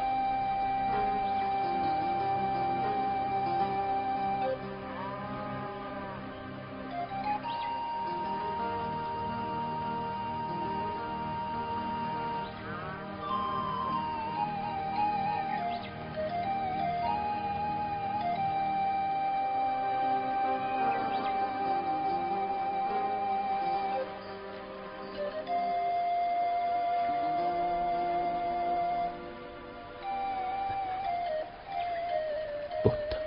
بوپتۇ.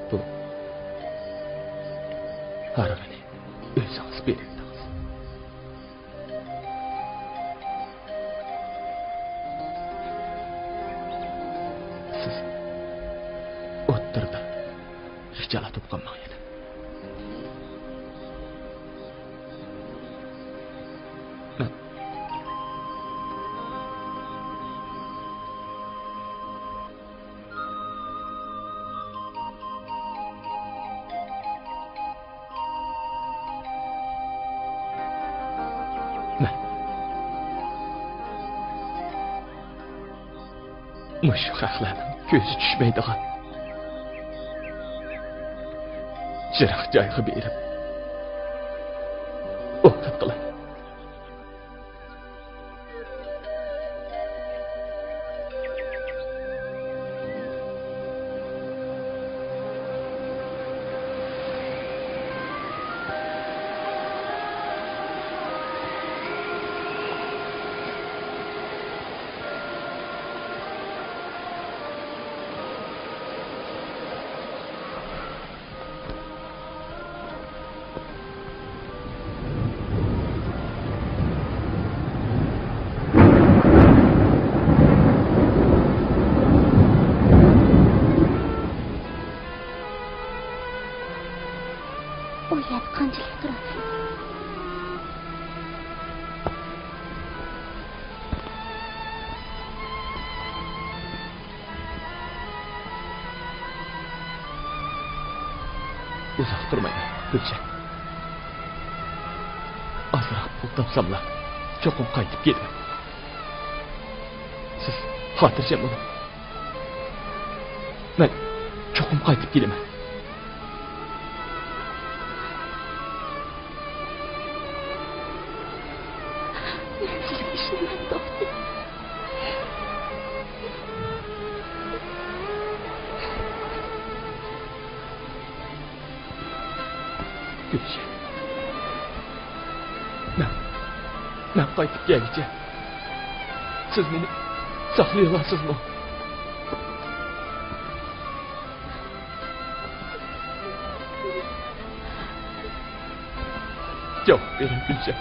بۇ ھارۋىنى ئۆزىڭىز بېرىۋېتىڭىز. سىز ئوتتۇرىدا خىجالەت بولۇپ قالماڭ يەنە. مەن مەن مۇشۇ خەقلەرنىڭ كۆزى چۈشمەيدىغان يىراق جايغا بېرىپ ئوقۇپ قالاي. ئۇ يەردە قانچىلىك تۇرىسىز؟ ئۇزاق تۇرمايمەن، گۈلشەن. ئازراق پۇل تاپساملا، چوقۇم قايتىپ كېلىمەن. سىز خاتىرجەم بولۇڭ. مەن چوقۇم قايتىپ كېلىمەن. مەن سىزگە ئىشىنىمەن، دوستۇم. گۈلشەن. مەن، مەن قايتىپ كەلگۈچە سىز مېنى ساقلىيالارسىزمۇ؟ جاۋاب بېرىڭ، گۈلشەن.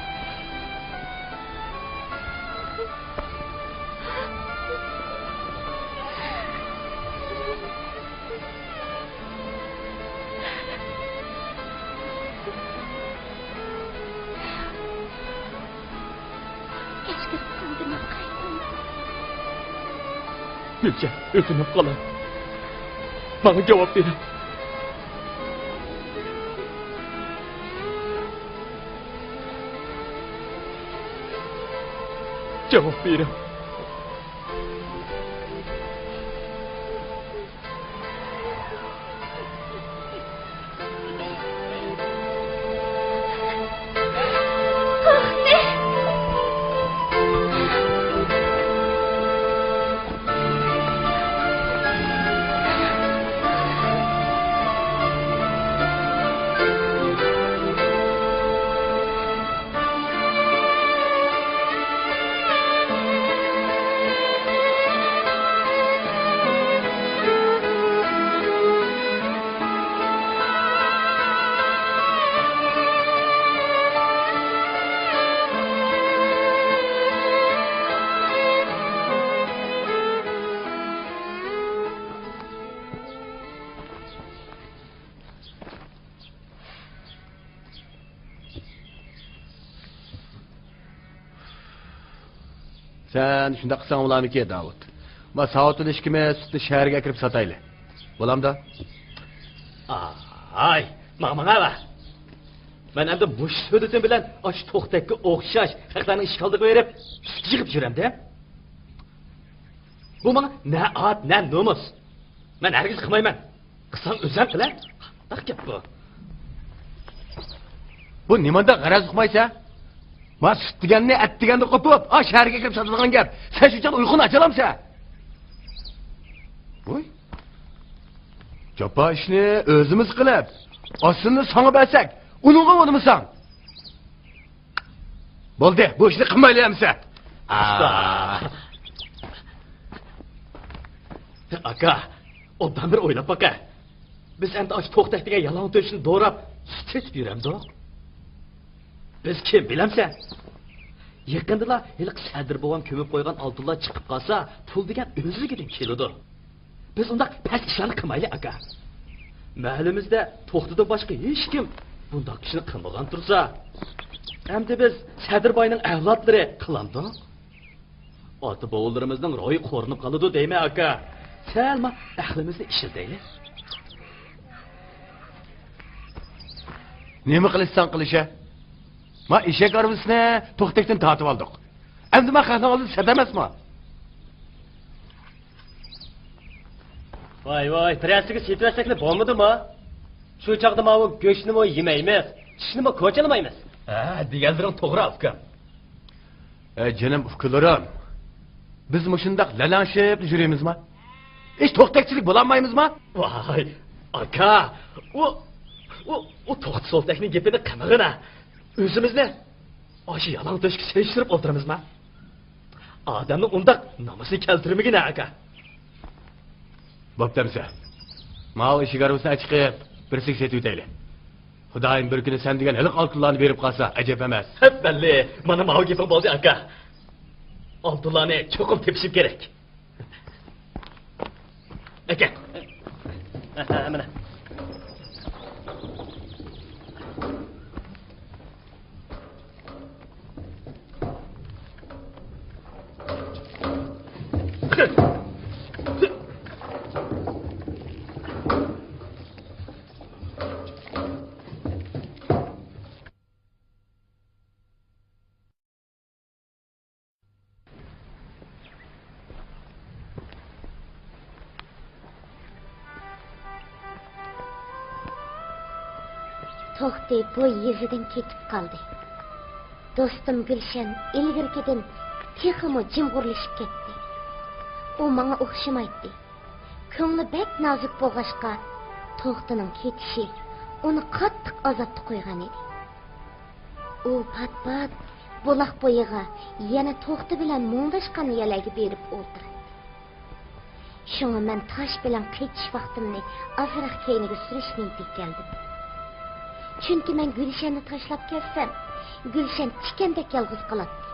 كەچ كىرىپ قالدىم، قايتىڭ. گۈلشەن، ئۆكۈنۈپ قالاي. ماڭا جاۋاب بېرىڭ. جاۋاب بېرىڭ. سەن شۇنداق قىلساڭ بولارمىكىن، داۋۇت؟ ما ساۋۇتتىن ئىككىمىز سۈتنى شەھەرگە ئەكىرىپ ساتايلى. بولامدۇ؟ ئاي، ماڭا، ماڭا بار. مەن ئەمدى مۇشۇ سۈت بىلەن ئاشۇ توختەككە ئوخشاش خەقلەرنىڭ ئىشىك ئالدىغا بېرىپ سۈت يىغىپ يۈرەمدە. بۇ ماڭا نە ئات، نە نومۇس. مەن ھەرگىز قىلمايمەن. قىلساڭ ئۆزۈڭ قىلە. قانداق گەپ بۇ؟ بۇ نېمانداق غەرەز ئۇقمايسەن؟ ما سۈت دېگەننى ئەت دېگەندە قوپۇپ، ئا شەھەرگە كىرىپ ساتىدىغان گەپ. سەن شۇ چاغدا ئۇيقۇنى ئاچالامسەن؟ ۋوي. جاپا ئىشنى ئۆزىمىز قىلىپ، ئاستىنى ساڭا بەرسەك، ئۇنىڭغا ئۇنىمىساڭ. بولدى، بۇ ئىشنى قىلمايلى ئەمسە. ئۇستا. ئاكا، ئوبدان بىر ئويلاپ باقە. بىز ئەمدى ئاشۇ توختەك دېگەن يالاڭ تۆشنى دوراپ، سۈت سېتىپ يۈرەمدۇق؟ بىز كىم بىلەمسەن؟ يېقىندىلا ھېلىقى سەدىر بوۋام كۆمۈپ قويغان ئالتۇنلار چىقىپ قالسا، پۇل دېگەن ئۆزلۈكىدىن كېلىدۇ. بىز ئۇنداق پەس ئىشلارنى قىلمايلى، ئاكا. مەھەللىمىزدە توختىدىن باشقا ھېچكىم بۇنداق ئىشنى قىلمىغان تۇرسا، ئەمدى بىز سەدىر باينىڭ ئەۋلادلىرى قىلامدۇق؟ ئاتا-بوۋىلىرىمىزنىڭ روھى قورۇنۇپ قالىدۇ دەيمەن، ئاكا. سەل ما ئەقلىمىزنى ئىشلىتەيلى. نېمە قىلىشساڭ قىلىشە. ما ئېشەك ھارۋىسىنى توختەكتىن تارتىۋالدۇق. ئەمدى ما خەقنىڭ ئالدىدا سەت ئەمەسمۇ؟ ۋاي، ۋاي، بىرەرسىگە سېتىۋەتسەكلا بولمىدىما؟ شۇ چاغدا ماۋۇ گۆشنىمۇ يېمەيمىز، چىشنىمۇ كوچىلىمايمىز. ھە، دېگەنلىرىڭ توغرا، ئۇكام. ئەي جېنىم ئۇكىلىرىم، بىز مۇشۇنداق لەلەڭشىپ يۈرىمىزما؟ ھېچ توختەكچىلىك بولالمايمىزما؟ ۋاي، ئاكا، ئۇ، ئۇ، ئۇ توختى سولتەكنىڭ گېپىنى قىلمىغىنا. ئۆزىمىزنى ئاشۇ يالاڭ تۆشكە سېلىشتۇرۇپ ئولتۇرىمىزما؟ ئادەمنىڭ ئۇنداق نامىسىنى كەلتۈرمىگىنە، ئاكا. بوپتۇ ئەمسە. ماۋۇ ئىشىك ھارۋىسىنى ئەچىقىپ، بىرسىگە سېتىۋېتەيلى. خۇدايىم بىر كۈنى سەن دېگەن ھېلىقى ئالتۇنلارنى بېرىپ قالسا ئەجەب ئەمەس. ھەببەللى، مانا ماۋۇ گېپىڭ بولدى، ئاكا. ئالتۇنلارنى چوقۇم تېپىشىم كېرەك. ئەكەل. ھە، ھە، مانا. توختى بۇ يېزىدىن كېتىپ قالدى. دوستۇم گۈلشەن ئىلگىرىكىدىن تېخىمۇ جىمغۇرلىشىپ كەتتى. ئۇ ماڭا ئوخشىمايتتى. كۆڭلى بەك نازۇك بولغاچقا، توختىنىڭ كېتىشى ئۇنى قاتتىق ئازابتا قويغان ئىدى. ئۇ پات-پات بۇلاق بويىغا يەنە توختى بىلەن مۇڭداشقان يەرلەرگە بېرىپ ئولتۇراتتى. شۇڭا مەن تاش بىلەن قېچىش ۋاقتىمنى ئازراق كەينىگە سۈرۈش نىيىتىگە كەلدىم. چۈنكى مەن گۈلشەننى تاشلاپ كەتسەم، گۈلشەن تىكەندەك يالغۇز قالاتتى.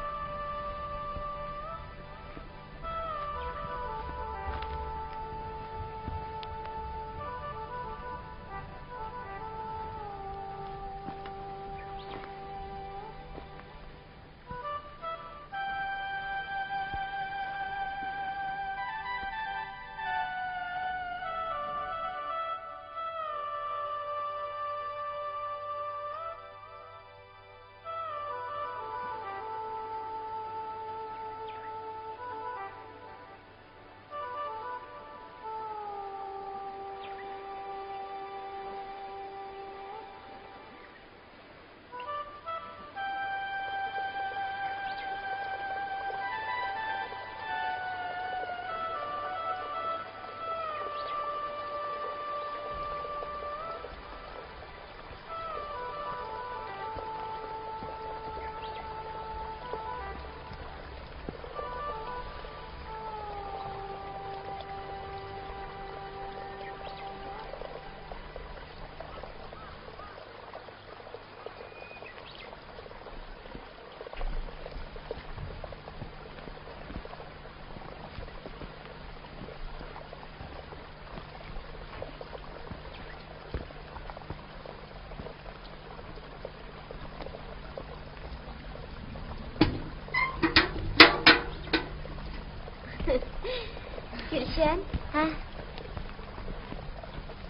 چۈشەن. ھە؟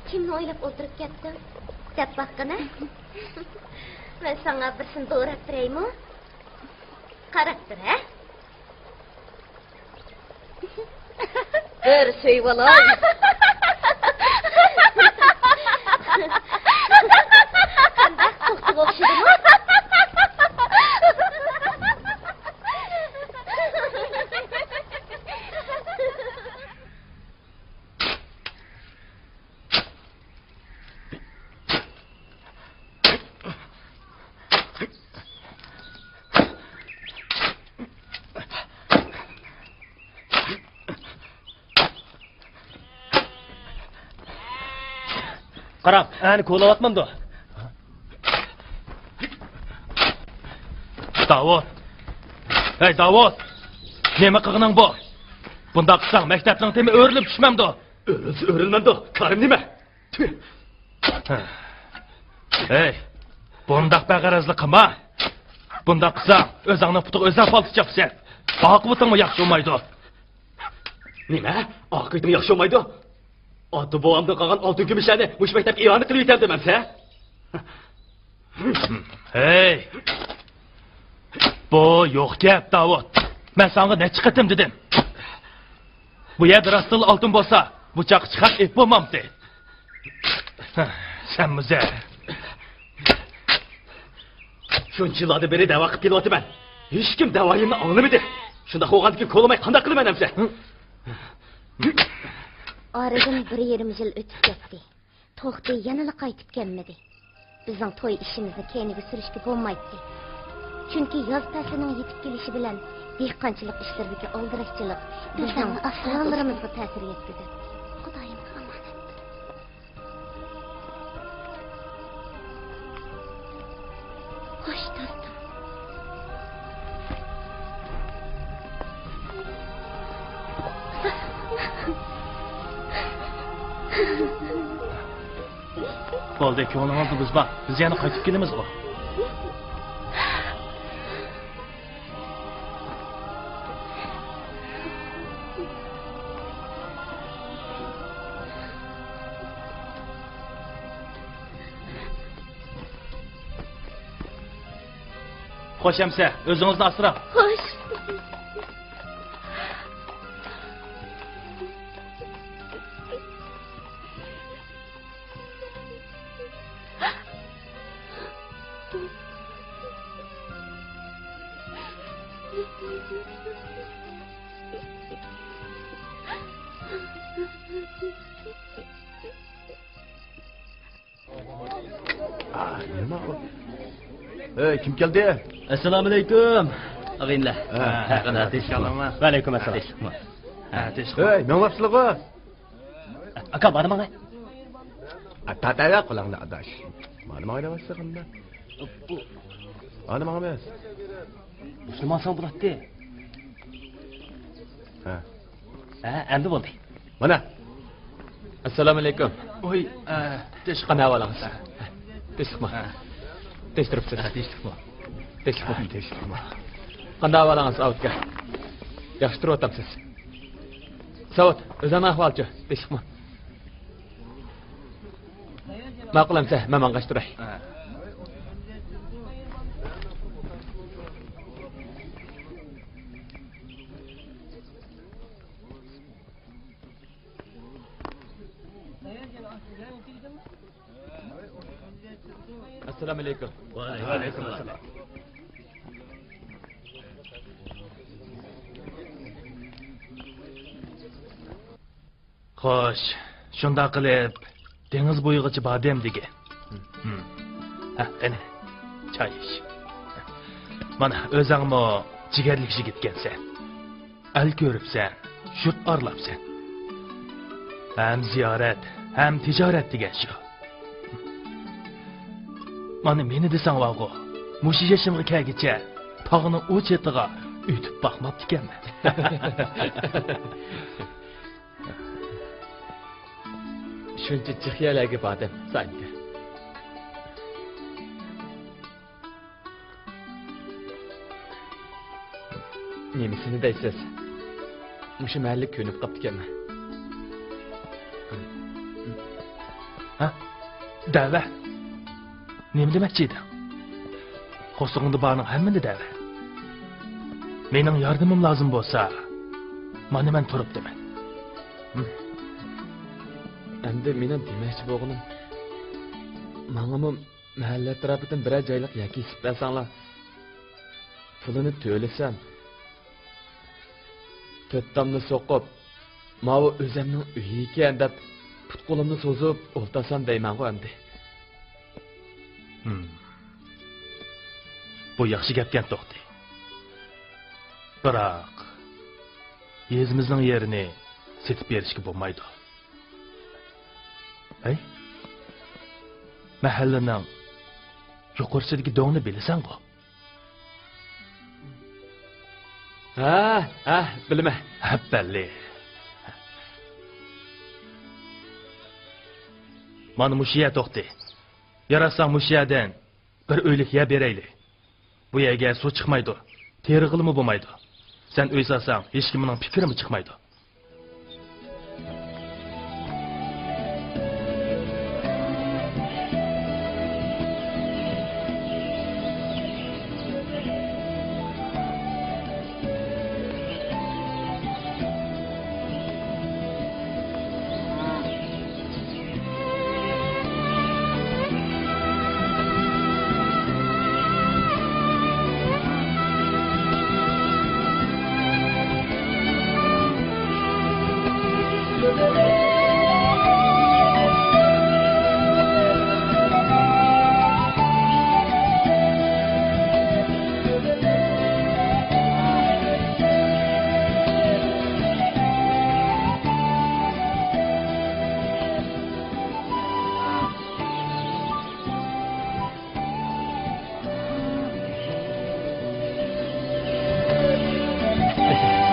كىمنى ئويلاپ ئولتۇرۇپ كەتتىڭ؟ دەپ باققىنا. مەن ساڭا بىرسىنى دوراپ بېرەيمۇ؟ قاراپ تۇر، ھە؟ بىر سۆيۈۋالاي. قانداق، توختىغا ئوخشىدىمۇ؟ قاراڭ، ئەنە كولاۋاتمامدۇ؟ داۋۇت! ھەي، داۋۇت! نېمە قىلغىنىڭ بۇ؟ بۇنداق قىلساڭ، مەكتەپنىڭ تېمى ئۆرۈلۈپ چۈشمەمدۇ؟ ئۆرۈلسە ئۆرۈلمەمدۇ؟ كارىم نېمە؟ تۈ! ھەي، بۇنداق بەغەرەزلىك قىلما! بۇنداق قىلساڭ، ئۆزۈڭنىڭ پۇتىغا ئۆزۈڭ پالتا چاپىسەن. ئاقىۋىتىڭمۇ ياخشى بولمايدۇ. نېمە؟ ئاقىۋىتىم ياخشى بولمايدۇ؟ ئاتا-بوۋامدىن قالغان ئالتۇن كۈمۈشلەرنى مۇشۇ مەكتەپكە ئىئانە قىلىۋېتەمدىمەمسە؟ ھەي! بۇ يوق گەپ، داۋۇت. مەن ساڭا نەچچە قېتىم دېدىم. بۇ يەردە راستتىنلا ئالتۇن بولسا، بۇ چاغقىچە خەق ئېلىپ بولمامتى. سەنمۇ زەھەر. شۇنچە يىللاردىن بېرى دەۋا قىلىپ كېلىۋاتىمەن. ھېچكىم دەۋايىمنى ئاڭلىمىدى. شۇنداق بولغاندىكىن كولىماي قانداق قىلىمەن ئەمسە؟ ئارىدىن بىر يېرىم يىل ئۆتۈپ كەتتى. توختى يەنىلا قايتىپ كەلمىدى. بىزنىڭ توي ئىشىمىزنى كەينىگە سۈرۈشكە بولمايتتى. چۈنكى ياز پەسلىنىڭ يېتىپ كېلىشى بىلەن دېھقانچىلىق ئىشلىرىدىكى ئالدىراشچىلىق بىزنىڭ پىلانلىرىمىزغا تەسىر يەتكۈزەتتى. خۇدايىمغا ئامانەت. خوش، دوستۇم. بولدى، كۆڭلىڭىزنى بۇزما. بىز يەنە قايتىپ كېلىمىزغۇ. خوش ئەمسە، ئۆزىڭىزنى ئاسراڭ. خوش. ئا، نېمە ئۇ؟ ئەي، كىم كەلدى؟ ئەسسالامۇ ئەلەيكۇم، ئاغىنىلەر. ھە. ھە، قانداق، تىنچلىقمۇ؟ ۋەئەلەيكۇم ئەسسالام. تىنچلىقمۇ؟ ھە، تىنچلىقمۇ؟ ئەي، مېڭىۋاپسىلىغۇ؟ ئاكا، بارماڭلار. ئا، تارتىۋەر قولۇڭنى، ئاداش. مانا ماڭا دەۋاتسا قانداق؟ بۇ. ئانا ماڭىمىز. مۇشۇنى ماڭساڭ بولاتتى. ھە. ھە، ئەمدى بولدى. مانا. ئەسسالامۇ ئەلەيكۇم. ۋوي، ئە، تىنچلىق. قانداق ئەھۋالىڭىز؟ ھە. تىنچلىقمۇ؟ ھە. تىنچ تۇرۇپسىز؟ ھە، تىنچلىقمۇ؟ تىنچلىقمۇ؟ ھە، تىنچلىقمۇ؟ قانداق ئەھۋالىڭىز، ئاۋۇت ئاكا؟ ياخشى تۇرۇۋاتامسىز؟ ساۋۇت، ئۆزۈڭنىڭ ئەھۋالىچۇ؟ تىنچلىقمۇ؟ ماقۇل ئەمسە، مەن ماڭغاچ تۇراي. ھە. ئەسسالامۇ ئەلەيكۇم. ۋەئەلەيكۇم ئەسسالام. خوش، شۇنداق قىلىپ، دېڭىز بويىغىچە باردىم دېگىن. ھە، قېنى، چاي ئىچ. مانا، ئۆزۈڭمۇ جىگەرلىك يىگىتكەنسەن. ئەل كۆرۈپسەن، يۇرت ئارىلاپسەن. ھەم زىيارەت، ھەم تىجارەت دېگەن شۇ. مانا مېنى دېسەڭ بارغۇ، مۇشۇ يېشىمغا كەلگۈچە تاغنىڭ ئۇ چېتىغا ئۆتۈپ باقماپتىكەنمەن. شۇنچە جىق يەرلەرگە باردىم، سائىمكە. نېمىسىنى دەيسىز؟ مۇشۇ مەھەللىگە كۆنۈپ قاپتىكەنمەن. دەۋە. نېمە دېمەكچى ئىدىڭ؟ قورسىقىڭدا بارنىڭ ھەممىنى دەۋە. مېنىڭ ياردىمىم لازىم بولسا، مانا مەن تۇرۇپتىمەن. ھىم. ئەمدى مېنىڭ دېمەكچى بولغىنىم، ماڭىمۇ مەھەللە ئەتراپىدىن بىرەر جايلىق يەر كېسىپ بەرسەڭلار، پۇلىنى تۆلىسەم، تۆت تامنى سوقۇپ، ماۋۇ ئۆزەمنىڭ ئۆيى ئىكەن دەپ، پۇت-قولۇمنى سوزۇپ ئولتۇرسام دەيمەنغۇ ئەمدى. ھىم. بۇ ياخشى گەپكەن توختى. بىراق، يېزىمىزنىڭ يېرىنى سېتىپ بېرىشكە بولمايدۇ. ھەي، مەھەللىنىڭ يۇقىرىسىدىكى دۆڭنى بىلىسەنغۇ؟ ھە، ھە، بىلىمەن. ھەپپەللى. مانا مۇشۇ يەر توختى. ياراتساڭ مۇشۇ يەردىن بىر ئۆيلۈك يەر بېرەيلى. بۇ يەرگە سۇ چىقمايدۇ، تېرىغىلىمۇ بولمايدۇ. سەن ئۆي سالساڭ، ھېچكىمنىڭ پىكرىمۇ چىقمايدۇ.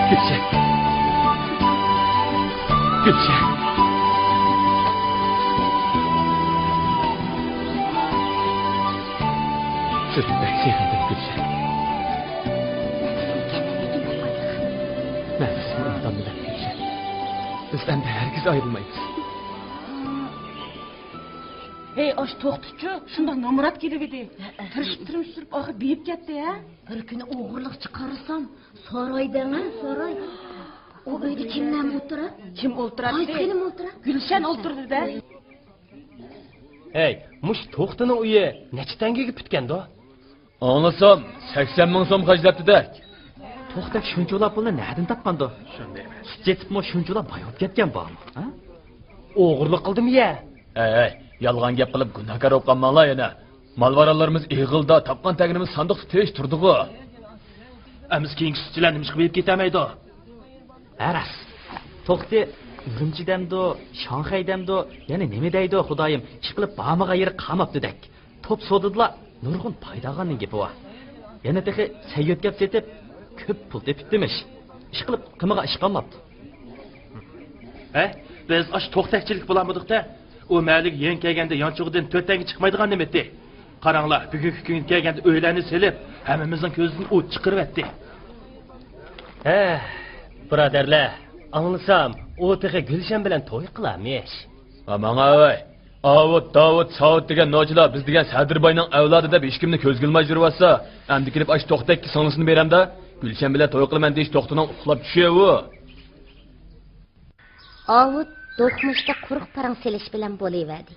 گۈلشەن. گۈلشەن. سىزنى بەك سېغىندىم، گۈلشەن. مەن سىزنى ئۇنتالمىدىم، گۈلشەن. بىز ئەمدى ھەرگىز ئايرىلمايمىز. ھەي، ئاش توختىچۇ، شۇنداق نامرات كېلىۋىدى. ھەئە. تىرىشىپ تىرمىشتۈرۈپ ئاخىر بېيىپ كەتتى ھە. بىر كۈنى ئوغرىلىق چىقارسام، ساراي دەڭە، ساراي. ئۇ ئۆيدە كىملەرمۇ ئولتۇرار؟ كىم ئولتۇراتتى؟ قايسى خېنىم ئولتۇرار؟ گۈلشەن ئولتۇردى-دە. ھەي، مۇشۇ توختىنىڭ ئۆيى نەچچە تەڭگىگە پۈتكەندۇ؟ ئاڭلىسام، سەكسەن مىڭ سوم خەجلەپتىدەك. توختەك شۇنچىۋالا پۇلنى نەدىن تاپقاندۇ؟ سۈت سېتىپمۇ شۇنچىۋالا باي بولۇپ كەتكەن بارمۇ؟ ھە؟ ئوغرىلىق قىلدىمۇ يە؟ ھەي، ھەي، يالغان گەپ قىلىپ گۇناھكار بولۇپ قالماڭلار يەنە. مال-ماللارلىرىمىز ئېغىلدا، تاپقان تەگىنىمىز ساندۇقتا تېيىش تۇرىدىغۇ. ئەمىسە كېيىنكى سۈتچىلەر نېمىشقا بېيىپ كېتەلمەيدۇ؟ ھە راست. توختى ئۈرۈمچى دەمدۇ، شاڭخەي دەمدۇ، يەنە نېمە دەيدۇ، خۇدايىم، ئىشقىلىپ بارمىغان يېرى قالماپتۇدەك. توپ سودىدىلا نۇرغۇن پايدا ئالغاننىڭ گېپى بار. يەنە تېخى سەي يۆتكەپ سېتىپ، كۆپ پۇل تېپىپتىمىش. ئىشقىلىپ قىلمىغان ئىش قالماپتۇ. ھە؟ بىز ئاشۇ توختەكچىلىك بولالمىدۇق-دە. ئۇ مەھەللىگە يېڭى كەلگەندە يانچۇقىدىن تۆت تەڭگە چىقمايدىغان نېمە ئىدى. قاراڭلار، بۈگۈنكى كۈنگە كەلگەندە ئۆيلەرنى سېلىپ، ھەممىمىزنىڭ كۆزىدىن ئوت چىقىرىۋەتتى. ھە، بۇرادەرلەر، ئاڭلىسام، ئۇ تېخى گۈلشەن بىلەن توي قىلارمىش. ھە، ماڭاۋەي. ئاۋۇت، داۋۇت، ساۋۇت دېگەن نوچىلار بىز دېگەن سەدىر باينىڭ ئەۋلادى دەپ ھېچكىمنى كۆزگە ئىلماي يۈرۈۋاتسا، ئەمدى كېلىپ ئاشۇ توختەككە سىڭلىسىنى بېرەمدە، گۈلشەن بىلەن توي قىلىمەن دېيىش توختىنىڭ ئۇخلاپ چۈشى ئۇ. ئاۋۇت دوقمۇشتا قۇرۇق پاراڭ سېلىش بىلەن بولۇۋەردى.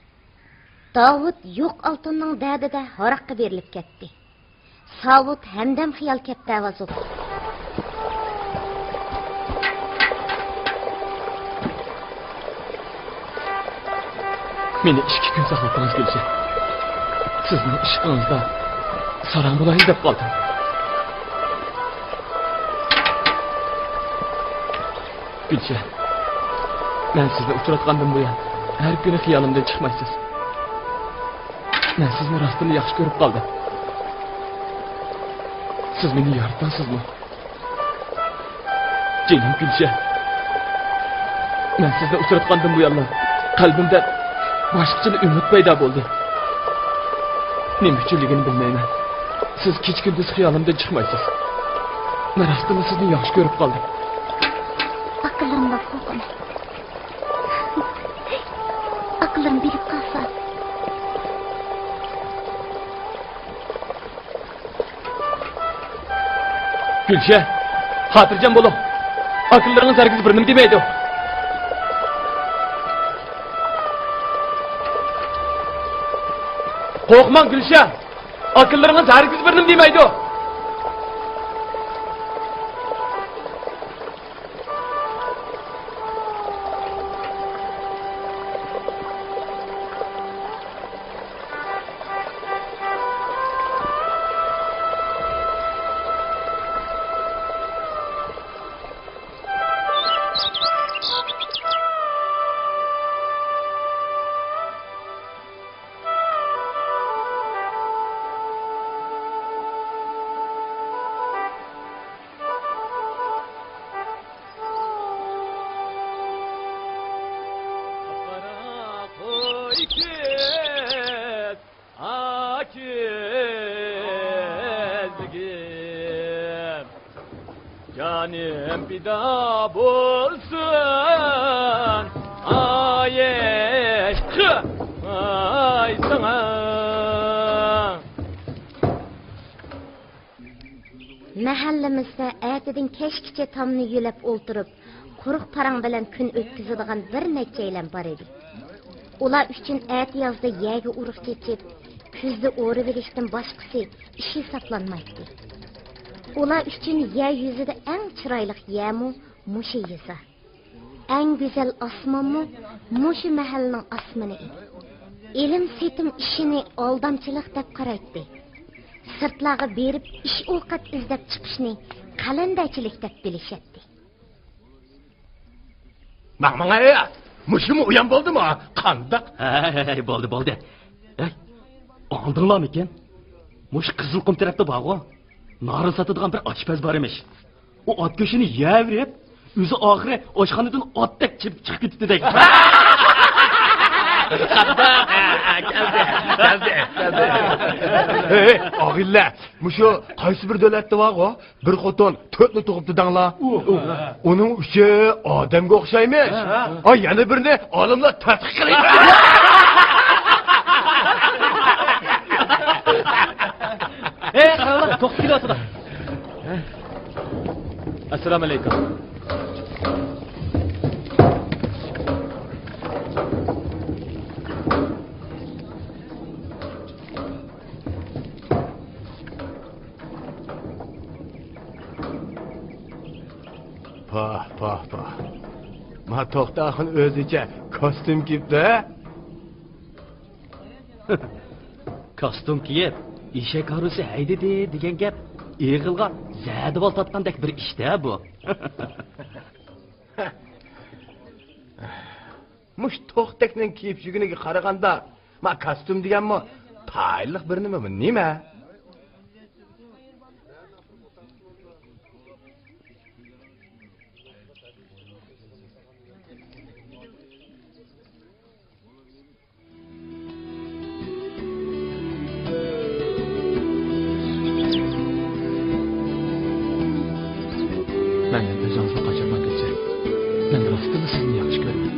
داۋۇت يوق ئالتۇننىڭ دەردىدە ھاراققا بېرىلىپ كەتتى. ساۋۇت ھەمدەم خىيال كەپتە ئاۋاز ئوقۇپ. مېنى ئىككى كۈن ساقلىدىڭىز، گۈلشەن. سىزنىڭ ئىشقىڭىزدا ساراڭ بولاي دەپ قالدىم. گۈلشەن، مەن سىزنى ئۇچراتقاندىن بۇيان، ھەر كۈنى خىيالىمدىن چىقمايسىز. مەن سىزنى راستتىنلا ياخشى كۆرۈپ قالدىم. سىز مېنى يارىتامسىزمۇ؟ جېنىم گۈلشەن، مەن سىزنى ئۇچراتقاندىن بۇيانلا قەلبىمدە باشقىچىلا ئۈمىد پەيدا بولدى. نېمە ئۈچۈنلۈكىنى بىلمەيمەن. سىز كېچە-كۈندۈز خىيالىمدىن چىقمايسىز. مەن راستتىنلا سىزنى ياخشى كۆرۈپ قالدىم. ئاكىلىرىمدىن قورقىمەن. ئاكىلىرىم بىلىپ قالسا. گۈلشە، خاتىرجەم بولۇڭ. ئاكىلىرىڭىز ھەرگىز بىر نېمە دېمەيدۇ. قورقماڭ، گۈلشە. ئاكىلىرىڭىز ھەرگىز بىر نېمە دېمەيدۇ. قارا قوي كۆز، ئاكىز بېگىم، جانىم پىدا بولسۇن، ئاي، ئاي ساڭا. مەھەللىمىزدە ئەتىدىن كەچكىچە تامنى يۆلەپ ئولتۇرۇپ، قۇرۇق پاراڭ بىلەن كۈن ئۆتكۈزىدىغان بىر نەچچەيلەن بار ئىدى. ئۇلار ئۈچۈن ئەتىيازدا يەرگە ئۇرۇق چېچىپ، كۈزدە ئورىۋېلىشتىن باشقىسى ئىش ھېسابلانمايتتى. ئۇلار ئۈچۈن يەر يۈزىدە ئەڭ چىرايلىق يەرمۇ مۇشۇ يېزا. ئەڭ گۈزەل ئاسمانمۇ مۇشۇ مەھەللىنىڭ ئاسمىنى ئىدى. ئېلىم-سېتىم ئىشىنى ئالدامچىلىق دەپ قارايتتى. سىرتلارغا بېرىپ ئىش-ئوقەت ئىزدەپ چىقىشنى قەلەندەرچىلىك دەپ بىلىشەتتى. ماڭ، ماڭ، ئەي! مۇشۇمۇ ئۇيان بولدىمۇ؟ قانداق؟ ھەي، ھەي، ھەي، بولدى، بولدى. ھەي، ئاڭلىدىڭلارمىكىن؟ مۇشۇ قىزىلقۇم تەرەپتە بارغۇ، نارىن ساتىدىغان بىر ئاشپەز بار ئىمىش. ئۇ ئات گۆشىنى يەۋېرىپ، ئۆزى ئاخىرى ئاشخانىدىن ئاتتەك چىرىپ چىقىپ كېتىپتۇ دەيدۇ. كەلدى، كەلدى، كەلدى. ھەي، ئاغىنىلەر، مۇشۇ قايسى بىر دۆلەتتە بارغۇ، بىر خوتۇن تۆتنى تۇغۇپتۇ دەڭلار. ئۇنىڭ ئۈچى ئادەمگە ئوخشايمىش. ھە. ئاي، يەنە بىرنى ئالىملار تەتقىق قىلىدۇ. ھەي، قاراڭلار، توختاپ كېلىۋاتىدۇ. ئەسسالامۇ ئەلەيكۇم. پاھ، پاھ، پاھ. ما توختاخۇن ئۆزىچە كاستيۇم كىيىپتۇ، ھە؟ كاستيۇم كىيىپ، ئېشەك ھارۋىسى ھەيدىدى دېگەن گەپ ئېغىلغا زەدىۋال تارتقاندەك بىر ئىش-دە بۇ. مۇشۇ توختەكنىڭ كىيىپ يۈرگىنىگە قارىغاندا، ما كاستيۇم دېگەنمۇ پايدىلىق بىر نېمىمۇ نېمە؟ مەندىن ئۆزىڭىزنى قاچۇرماڭ، گۈلشەن. مەن راستتىنلا سىزنى ياخشى كۆرىمەن.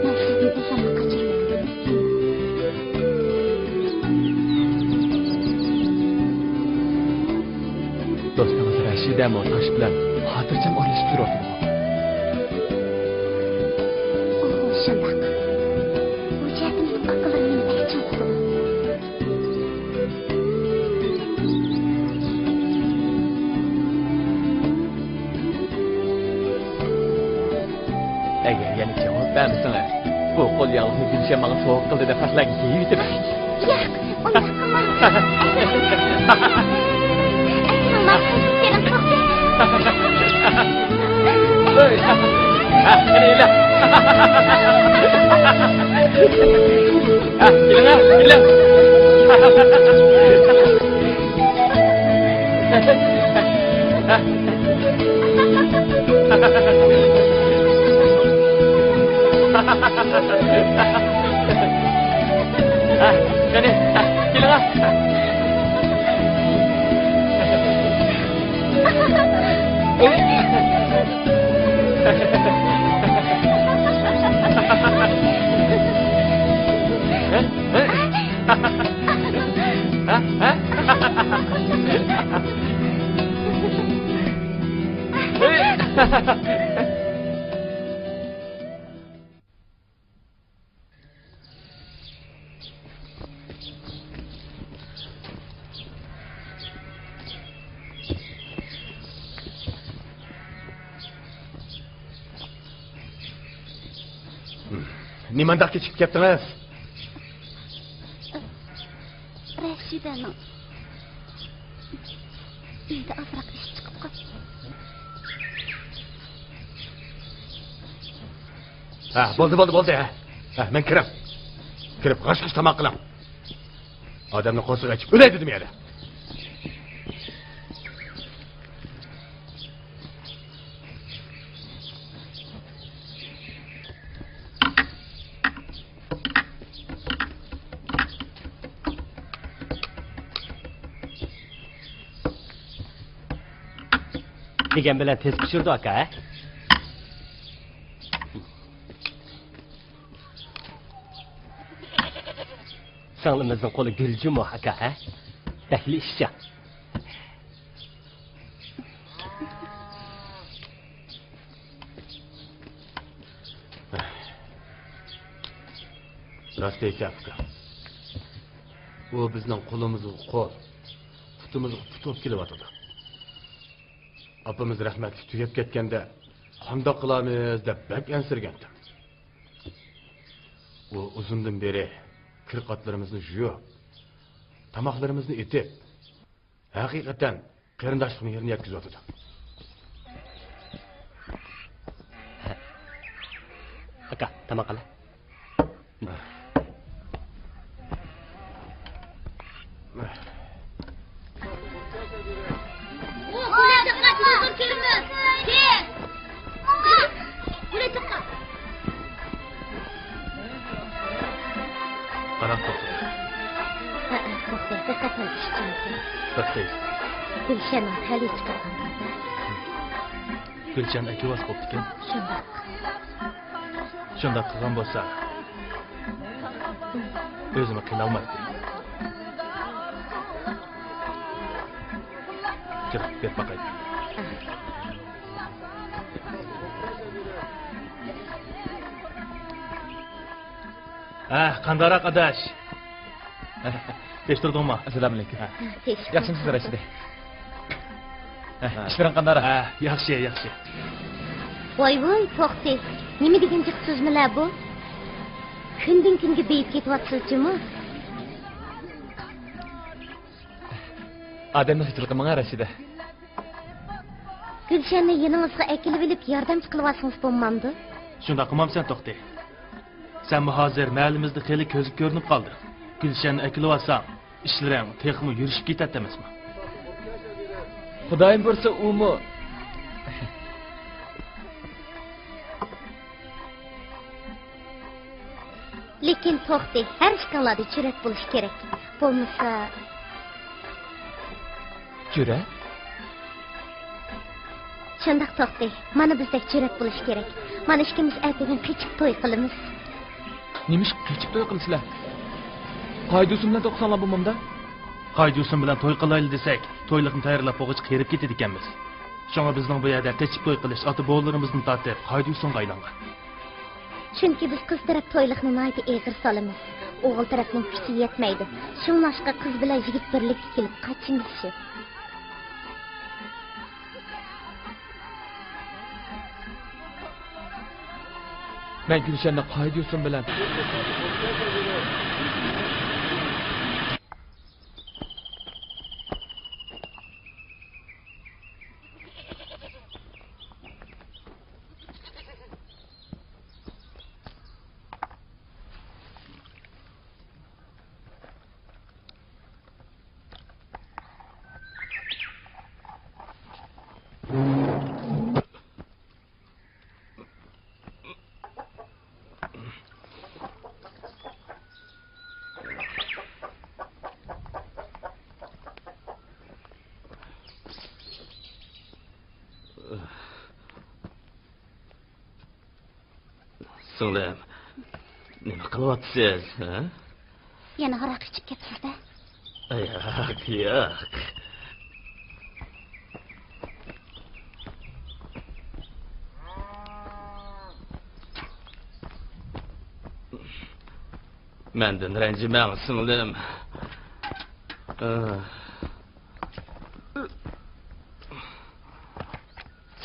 مەن سىزدىن ئۆزۈمنى قاچۇرمايمەن. دوستىڭىز رەشىدەمۇ تاش بىلەن خاتىرجەم ئارىلىشىپ يۈرۈۋاتىدىغۇ؟ ئۇ شۇنداق. بۇ جەھەتتىن ئاكىلىرىم مېنى بەك چىڭ تۇتىدۇ. ئەگەر يەنە جاۋاب بەرمىسىڭىز، بۇ قول ياغلىقنى گۈلشەن ماڭا سوۋغا قىلدى دەپ خەقلەرگە يېيىۋېتىمەن. ياق، ئۇنداق قىلماڭ. ئەسلىڭلار، جېنىم توختى. ھە، قېنى، ئېلىڭ. ھە، كېلىڭە، كېلىڭ. ھە، قېنى، ھە، كېلىڭە. ھە؟ ھە؟ نېمانداق كېچىكىپ كەتتىڭىز؟ رەشىدەنىڭ ئۆيدە ئازراق ئىش چىقىپ قاپتۇ. ھە، بولدى، بولدى، بولدى، ھە. ھە، مەن كىرەم. كىرىپ غاش-غۇش تاماق قىلىڭ. ئادەمنى قورسىقى ئېچىپ ئۆلەي دېدىم يەنە. دېگەن بىلەن تېز پىشۇرىدۇ، ئاكا، ھە؟ سىڭلىمىزنىڭ قولى گۈل جۇمۇ، ئاكا، ھە؟ بەكلا ئىشچان. راست دەيسەن، ئۇكا. ئۇ بىزنىڭ قولىمىزغا قول، پۇتىمىزغا پۇت بولۇپ كېلىۋاتىدۇ. ئاپىمىز رەھمەتلىك تۈگەپ كەتكەندە، قانداق قىلارمىز دەپ بەك ئەنسىرىگەنتىم. ئۇ ئۇزۇندىن بېرى كىر-قاتلىرىمىزنى يۇيۇپ، تاماقلىرىمىزنى ئېتىپ، ھەقىقەتەن قېرىنداشلىق مېھرىنى يەتكۈزۈۋاتىدۇ. ئاكا، تاماق قىلە. قاراڭ، توختاڭ. ھە، توختاڭ، دىققەت قىلىڭ، ئىشچانكەن. توختاڭ. گۈلشەننىڭ تەلىيى چىقىدىغان بولسا. گۈلشەن ئەكىۋالسا بوپتىكەن. شۇنداق. شۇنداق قىلغان بولسا، ئۆزىمۇ قىينالمايتتى. كىر، بېرىپ باقايلى. ھە، قانداقراق ئاداش؟ تىنچ تۇردۇڭمۇ؟ ئەسسالامۇئەلەيكۇم. ھە. تىنچ. ياخشىمۇسىز، رەشىدە؟ ھە، ھە. ئىشلىرىڭ قانداقراق؟ ھە، ياخشى، ياخشى. ۋاي ۋاي، توختى. نېمە دېگەن جىق سۆزمىلەر بۇ؟ كۈندىن كۈنگە بېيىپ كېتىۋاتىسىز جۇمۇ. ئادەمنىڭ خىجىلىقى ماڭا، رەشىدە. گۈلشەننى يېنىڭىزغا ئەكېلىۋېلىپ ياردەمچى قىلىۋالسىڭىز بولمامدۇ؟ شۇنداق قىلمامسەن، توختى. سەنمۇ ھازىر مەھەللىمىزدە خېلى كۆزگە كۆرۈنۈپ قالدىڭ. گۈلشەننى ئەكېلىۋالساڭ، ئىشلىرىڭ تېخىمۇ يۈرۈشۈپ كېتەتتى ئەمەسمۇ؟ خۇدايىم بۇيرۇسا، ئۇمۇ. لېكىن توختى، ھەر ئىككىڭلاردا جۈرئەت بولۇشى كېرەك. بولمىسا. جۈرئەت؟ شۇنداق توختى، مانا بىزدەك جۈرئەت بولۇشى كېرەك. مانا ئىككىمىز ئەتىگۈن قېچىپ توي قىلىمىز. نېمىشقا قېچىپ توي قىلىسىلەر؟ قايدۇسۇن بىلەن توي قىلساڭلار بولمامدا؟ قايدۇسۇن بىلەن توي قىلايلى دېسەك، تويلۇقنى تەييارلاپ بولغۇچە قېرىپ كېتىدىكەنمىز. شۇڭا بىزنىڭ بۇ يەردە قېچىپ توي قىلىش ئاتا-بوۋىلىرىمىزدىن تارتىپ قايدۇسۇنغا ئايلانغان. چۈنكى بىز قىز تەرەپ تويلۇقنى ناھايىتى ئېغىر سالىمىز. ئوغۇل تەرەپنىڭ كۈچى يەتمەيدۇ. شۇڭلاشقا قىز بىلەن يىگىت بىرلىككە كېلىپ قاچىمىز شۇ. مەن گۈلشەننى قايدۇسۇن بىلەن. سىڭلىم، نېمە قىلىۋاتىسىز، ھە؟ يەنە ھاراق ئىچىپ كەپسىز-دە. ياق، ياق. مەندىن رەنجىمەڭ، سىڭلىم.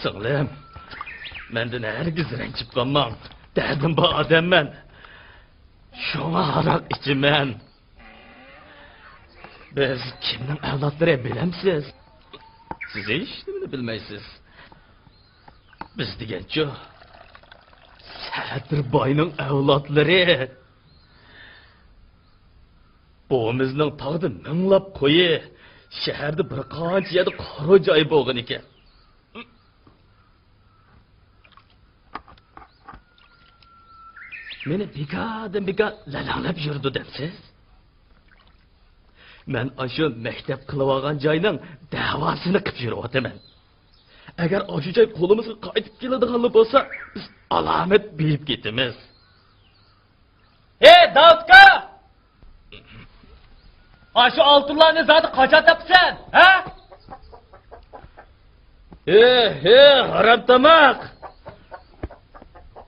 سىڭلىم، مەندىن ھەرگىز رەنجىپ قالماڭ. دەردىم بار ئادەممەن. شۇڭا ھاراق ئىچىمەن. بىز كىمنىڭ ئەۋلادلىرى، بىلەمسىز؟ سىز ھېچنېمىنى بىلمەيسىز. بىز دېگەنچۇ، سەدىر باينىڭ ئەۋلادلىرى. بوۋىمىزنىڭ تاغدا مىڭلاپ قويى، شەھەردە بىر قانچە يەردە قارا جايى بولغان ئىكەن. مېنى بىكاردىن بىكار لەلەڭلەپ يۈرىدۇ دەمسىز؟ مەن ئاشۇ مەكتەپ قىلىۋالغان جاينىڭ دەۋاسىنى قىپ يۈرۈۋاتىمەن. ئەگەر ئاشۇ جاي قولىمىزغا قايتىپ كېلىدىغانلا بولسا، بىز ئالامەت بېيىپ كېتىمىز. ھەي، داۋۇت ئاكا! ئاشۇ ئالتۇنلارنى زادى قاچان تاپىسەن، ھە؟ ھە، ھە، ھارام تاماق!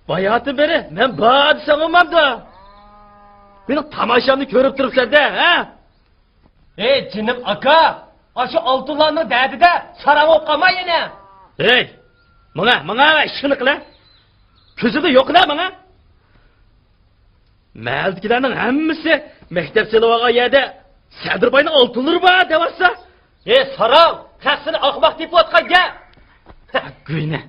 باياتىن بېرى مەن بار دېسەڭ بولمامدۇ؟ مېنىڭ تاماشامنى كۆرۈپ تۇرۇپسەن-دە، ھە؟ ھەي، جېنىم ئاكا، ئاشۇ ئالتۇنلارنىڭ دەردىدە ساراڭ بولۇپ قالما يەنە. ھەي، ماڭا، ماڭا ئىشقىنى قىلە. كۆزۈڭدە يوقىلا ماڭا. مەھەللىدىكىلەرنىڭ ھەممىسى مەكتەپ سېلىۋالغان يەردە سەدىرباينىڭ ئالتۇنلىرى بار دەۋاتسا. ھەي، ساراڭ، خەق سېنى ئاخماق دەپ ئاتقان گەپ. گۇينە.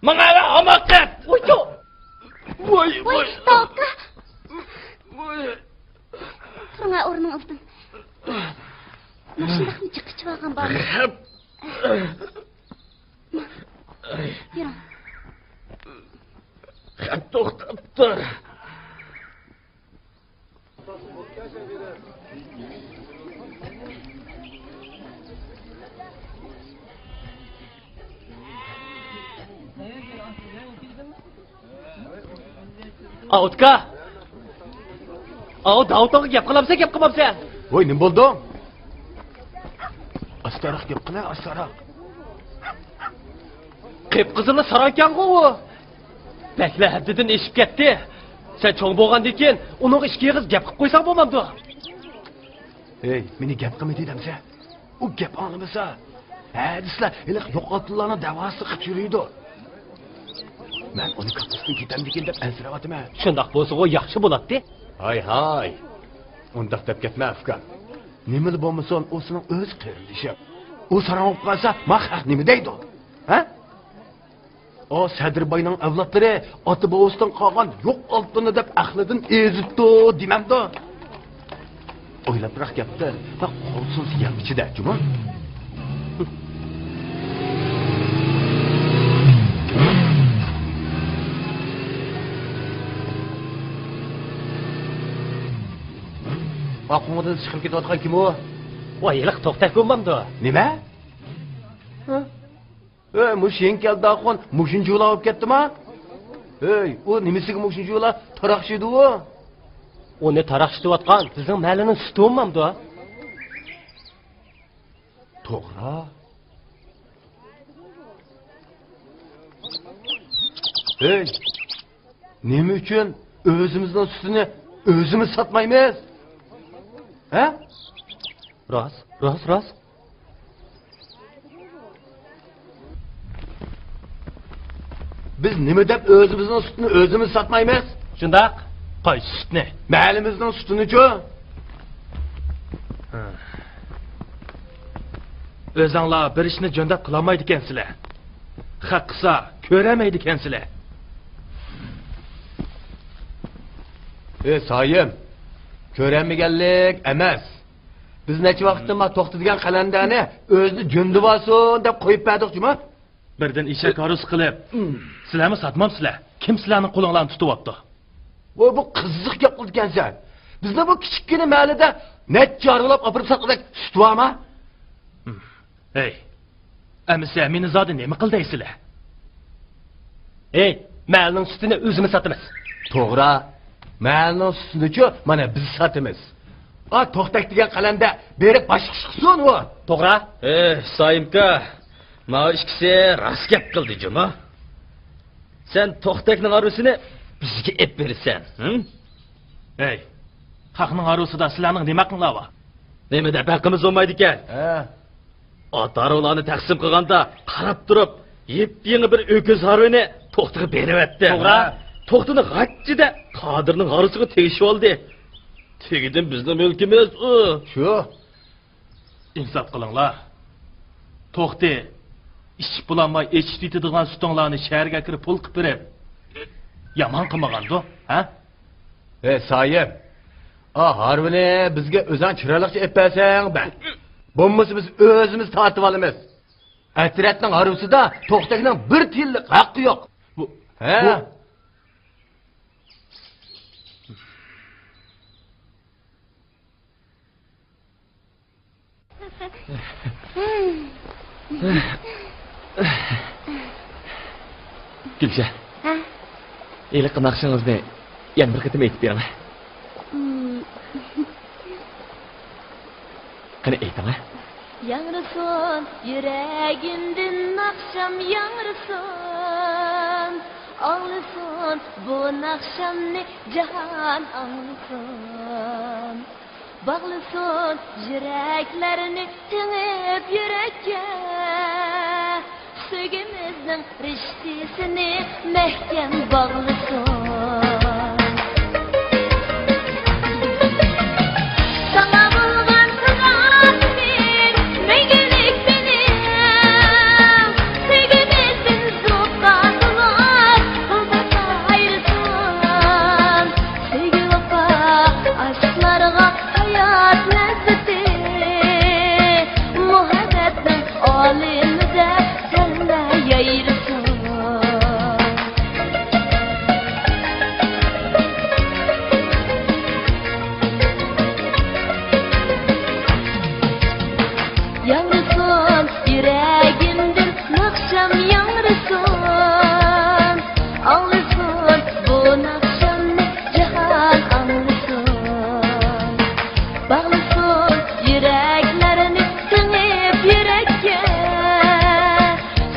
ماڭا ھاماقەت! ۋويچۇ! ۋوي، ۋوي، ۋوي. تاكا! ۋوي. تۇرۇڭ، ئورنىڭىزدىن. ماشىنىدىن جىق ئىچىۋالغان بار. خەپ. يۈرۈڭ. خەپ توختاپ تۇر. ئاۋۇتكا! ئاۋۇ داۋۇتۇڭغا گەپ قىلامسەن، گەپ قىلمامسەن؟ ۋوي، نېمە بولدۇڭ؟ ئاستاراق گەپ قىلە، ئاستاراق. قىپقىزىللا ساراڭكەنغۇ ئۇ. بەكلا ھەددىدىن ئېشىپ كەتتى. سەن چوڭ بولغاندىن كېيىن ئۇنىڭغا ئىككى ئېغىز گەپ قىلىپ قويساڭ بولمامدۇ؟ ھەي، مېنى گەپ قىلمىدى دەمسە؟ ئۇ گەپ ئاڭلىمىسا، ھە دېسىلا ھېلىقى يوقالتىلارنىڭ دەۋاسىنى قىپ يۈرىدۇ. مەن ئۇنى كاللىسىدىن كېتەمدىكىن دەپ ئەنسىرەۋاتىمەن. شۇنداق بولسىغۇ ياخشى بولاتتى. ھاي ھاي، ئۇنداق دەپ كەتمە ئۇكام. نېمىلا بولمىسۇن، ئۇ سېنىڭ ئۆز قېرىندىشىڭ. ئۇ ساراڭ بولۇپ قالسا، ما خەق نېمە دەيدۇ؟ ھە؟ ئۇ سەدىرباينىڭ ئەۋلادلىرى ئاتا بوۋىسىدىن قالغان يوق ئالتۇننى دەپ ئەقلىدىن ئېزىپتۇ دېمەمدۇ؟ ئويلاپراق گەپتە، بەك قولسىز يەم ئىچىدە جۇمۇ. ئاققۇڭدىن چىقىپ كېتىۋاتقان كىم ئۇ؟ ۋاي، ھېلىقى توختەك بولمامدۇ؟ نېمە؟ ھە؟ ئۆي، مۇشۇ يېڭى كەلدى ئاخۇن، مۇشۇنچە ئۇلاپ كەتتىما؟ ئۆي، ئۇ نېمىسىگە مۇشۇنچە ئۇلا؟ تاراق ئىچىدۇ ئۇ. ئۇنى تاراق ئىچىۋاتقان بىزنىڭ مەھەللىنىڭ سۈتى بولمامدۇ؟ توغرا. ئۆي، نېمە ئۈچۈن ئۆزىمىزنىڭ سۈتىنى ئۆزىمىز ساتمايمىز؟ ھە؟ راست، راست، راست. بىز نېمە دەپ ئۆزىمىزنىڭ سۈتىنى ئۆزىمىز ساتمايمىز؟ شۇنداق. قايسى سۈتنى؟ مەھەللىمىزنىڭ سۈتىنىچۇ؟ ئۆزەڭلار بىر ئىشنى جۆندەپ قىلالمايدىكەنسىلەر. خەق قىلسا كۆرەلمەيدىكەنسىلەر. ئى سايىم، كۆرەلمىگەنلىك ئەمەس. بىز نەچچە ۋاقىتتىن بۇيان توختى دېگەن قەلەندەرنى ئۆزىنى جۆندىۋالسۇن دەپ قويۇپ بەردۇق جۇمۇ. بىردىن ئېشەك ھارۋىسى قىلىپ، سىلەرمۇ ساتمامسىلەر؟ كىم سىلەرنىڭ قولۇڭلارنى تۇتۇۋاپتۇ؟ ۋوي، بۇ قىزىق گەپ قىلىدىكەنسەن. بىزنىڭ بۇ كىچىككىنە مەھەللىدە نەچچە ھارۋىلاپ ئاپىرىپ ساتقۇدەك سۈت بارما؟ ھەي، ئەمىسە مېنى زادى نېمە قىل دەيسىلەر؟ ھەي، مەھەللىنىڭ سۈتىنى ئۆزىمىز ساتىمىز. توغرا، مەھەللىنىڭ سۈتىنىچۇ مانا بىز ساتىمىز. ئا، توختەك دېگەن قەلەندەر بېرىپ باشلىق چىقسۇن ئۇ. توغرا. ئى سايىمكا، ماۋۇ ئىككىسى راست گەپ قىلدى جۇمۇ. سەن توختەكنىڭ ھارۋىسىنى بىزگە ئېلىپ بېرىسەن، ھىم؟ ھەي، خەقنىڭ ھارۋىسىدا سىلەرنىڭ نېمە ھەققىڭلار بار؟ نېمە دەپ ھەققىمىز بولمايدىكەن؟ ھە. ئات ھارۋىلارنى تەقسىم قىلغاندا قاراپ تۇرۇپ، يېپيېڭى بىر ئۆكۈز ھارۋىنى توختىغا بېرىۋەتتى. توغرا. توختىنىڭ غاچچىدە قادىرنىڭ ھارۋىسىغا تېگىشىۋالدى. تېگىدىن بىزنىڭ مۈلكىمىز ئۇ. شۇ. ئىنساپ قىلىڭلار. توختى ئىچىپ بولالماي ئېچىپ يېتىدىغان سۈتۈڭلارنى شەھەرگە كىرىپ پۇل قىلىپ بېرىپ يامان قىلمىغاندۇ، ھە؟ ھەي سايىم، ئا ھارۋىنى بىزگە ئۆزۈڭ چىرايلىقچە ئېلىپ بەرسەڭ بەر. بولمىسا بىز ئۆزىمىز تارتىۋالىمىز. ئەترەتنىڭ ھارۋىسىدا توختەكنىڭ بىر تىيىنلىق ھەققى يوق. بۇ، ھە؟ بۇ گۈلشەن، ھە؟ ھېلىقى ناخشىڭىزنى يەنە بىر قېتىم ئېيتىپ بېرىڭ. مم. قېنى، ئېيتىڭ. ياڭرىسۇن يۈرەگىمدىن ناخشام ياڭرىسۇن، ئاڭلىسۇن بۇ ناخشامنى جاھان ئاڭلىسۇن. باغلىسۇن يۈرەكلەرنى تېڭىپ يۈرەككە، سۆيگۈمىزنىڭ رىشتىسىنى مەھكەم باغلىسۇن. ساڭا بولغان سالاھىم مەڭگۈلۈك مېنىڭ، سۆيگۈمىزدىن زۇكاملار بۇلبۇل سايرىسۇن. سۆيگۈ ۋاپا ئاشىقلارغا ھايات لەززىتى، مۇھەببەتنىڭ ئالىمىدە سەنلا يايرىسۇن. ياڭرىسۇن يۈرەگىمدىن ناخشام ياڭرىسۇن، ئاڭلىسۇن بۇ ناخشامنى جاھان ئاڭلىسۇن. باغلىسۇن يۈرەكلەرنى سىڭىپ يۈرەككە،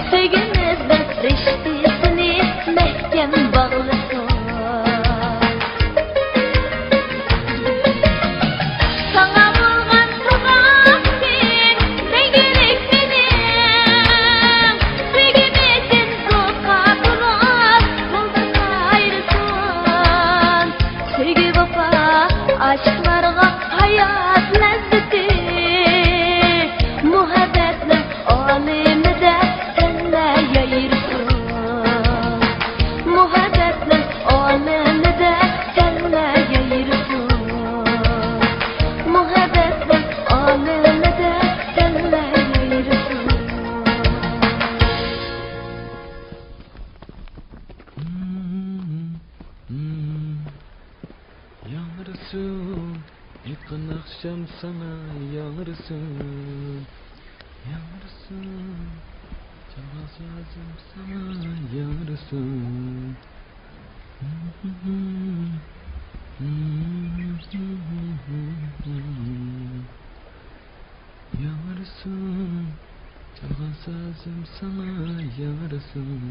سۆيگۈمىزنىڭ رىشتىسىنى مەھكەم باغلىسۇن. ساڭا بولغان سالاھىم مەڭگۈلۈك مېنىڭ، سۆيگۈمىزدىن زۇكاملار بۇلبۇل سايرىسۇن. سۆيگۈ ۋاپا ئاشىقلارغا ھايات لەززىتى، مۇھەببەتنىڭ ئالىمىدە سەنلا يايرىسۇن. مۇھەببەتنىڭ ئالىمىدە سەنلا يايرىسۇن. مۇھەببەتنىڭ ئالىمىدە سەنلا يايرىسۇن. ياڭرىسۇن، ئېيتقان ناخشام ساڭا ياڭرىسۇن. ياڭرىسۇن، چالغان سازىم ساڭا ياڭرىسۇن. ياڭرىسۇن، چالغان سازىم ساڭا ياڭرىسۇن.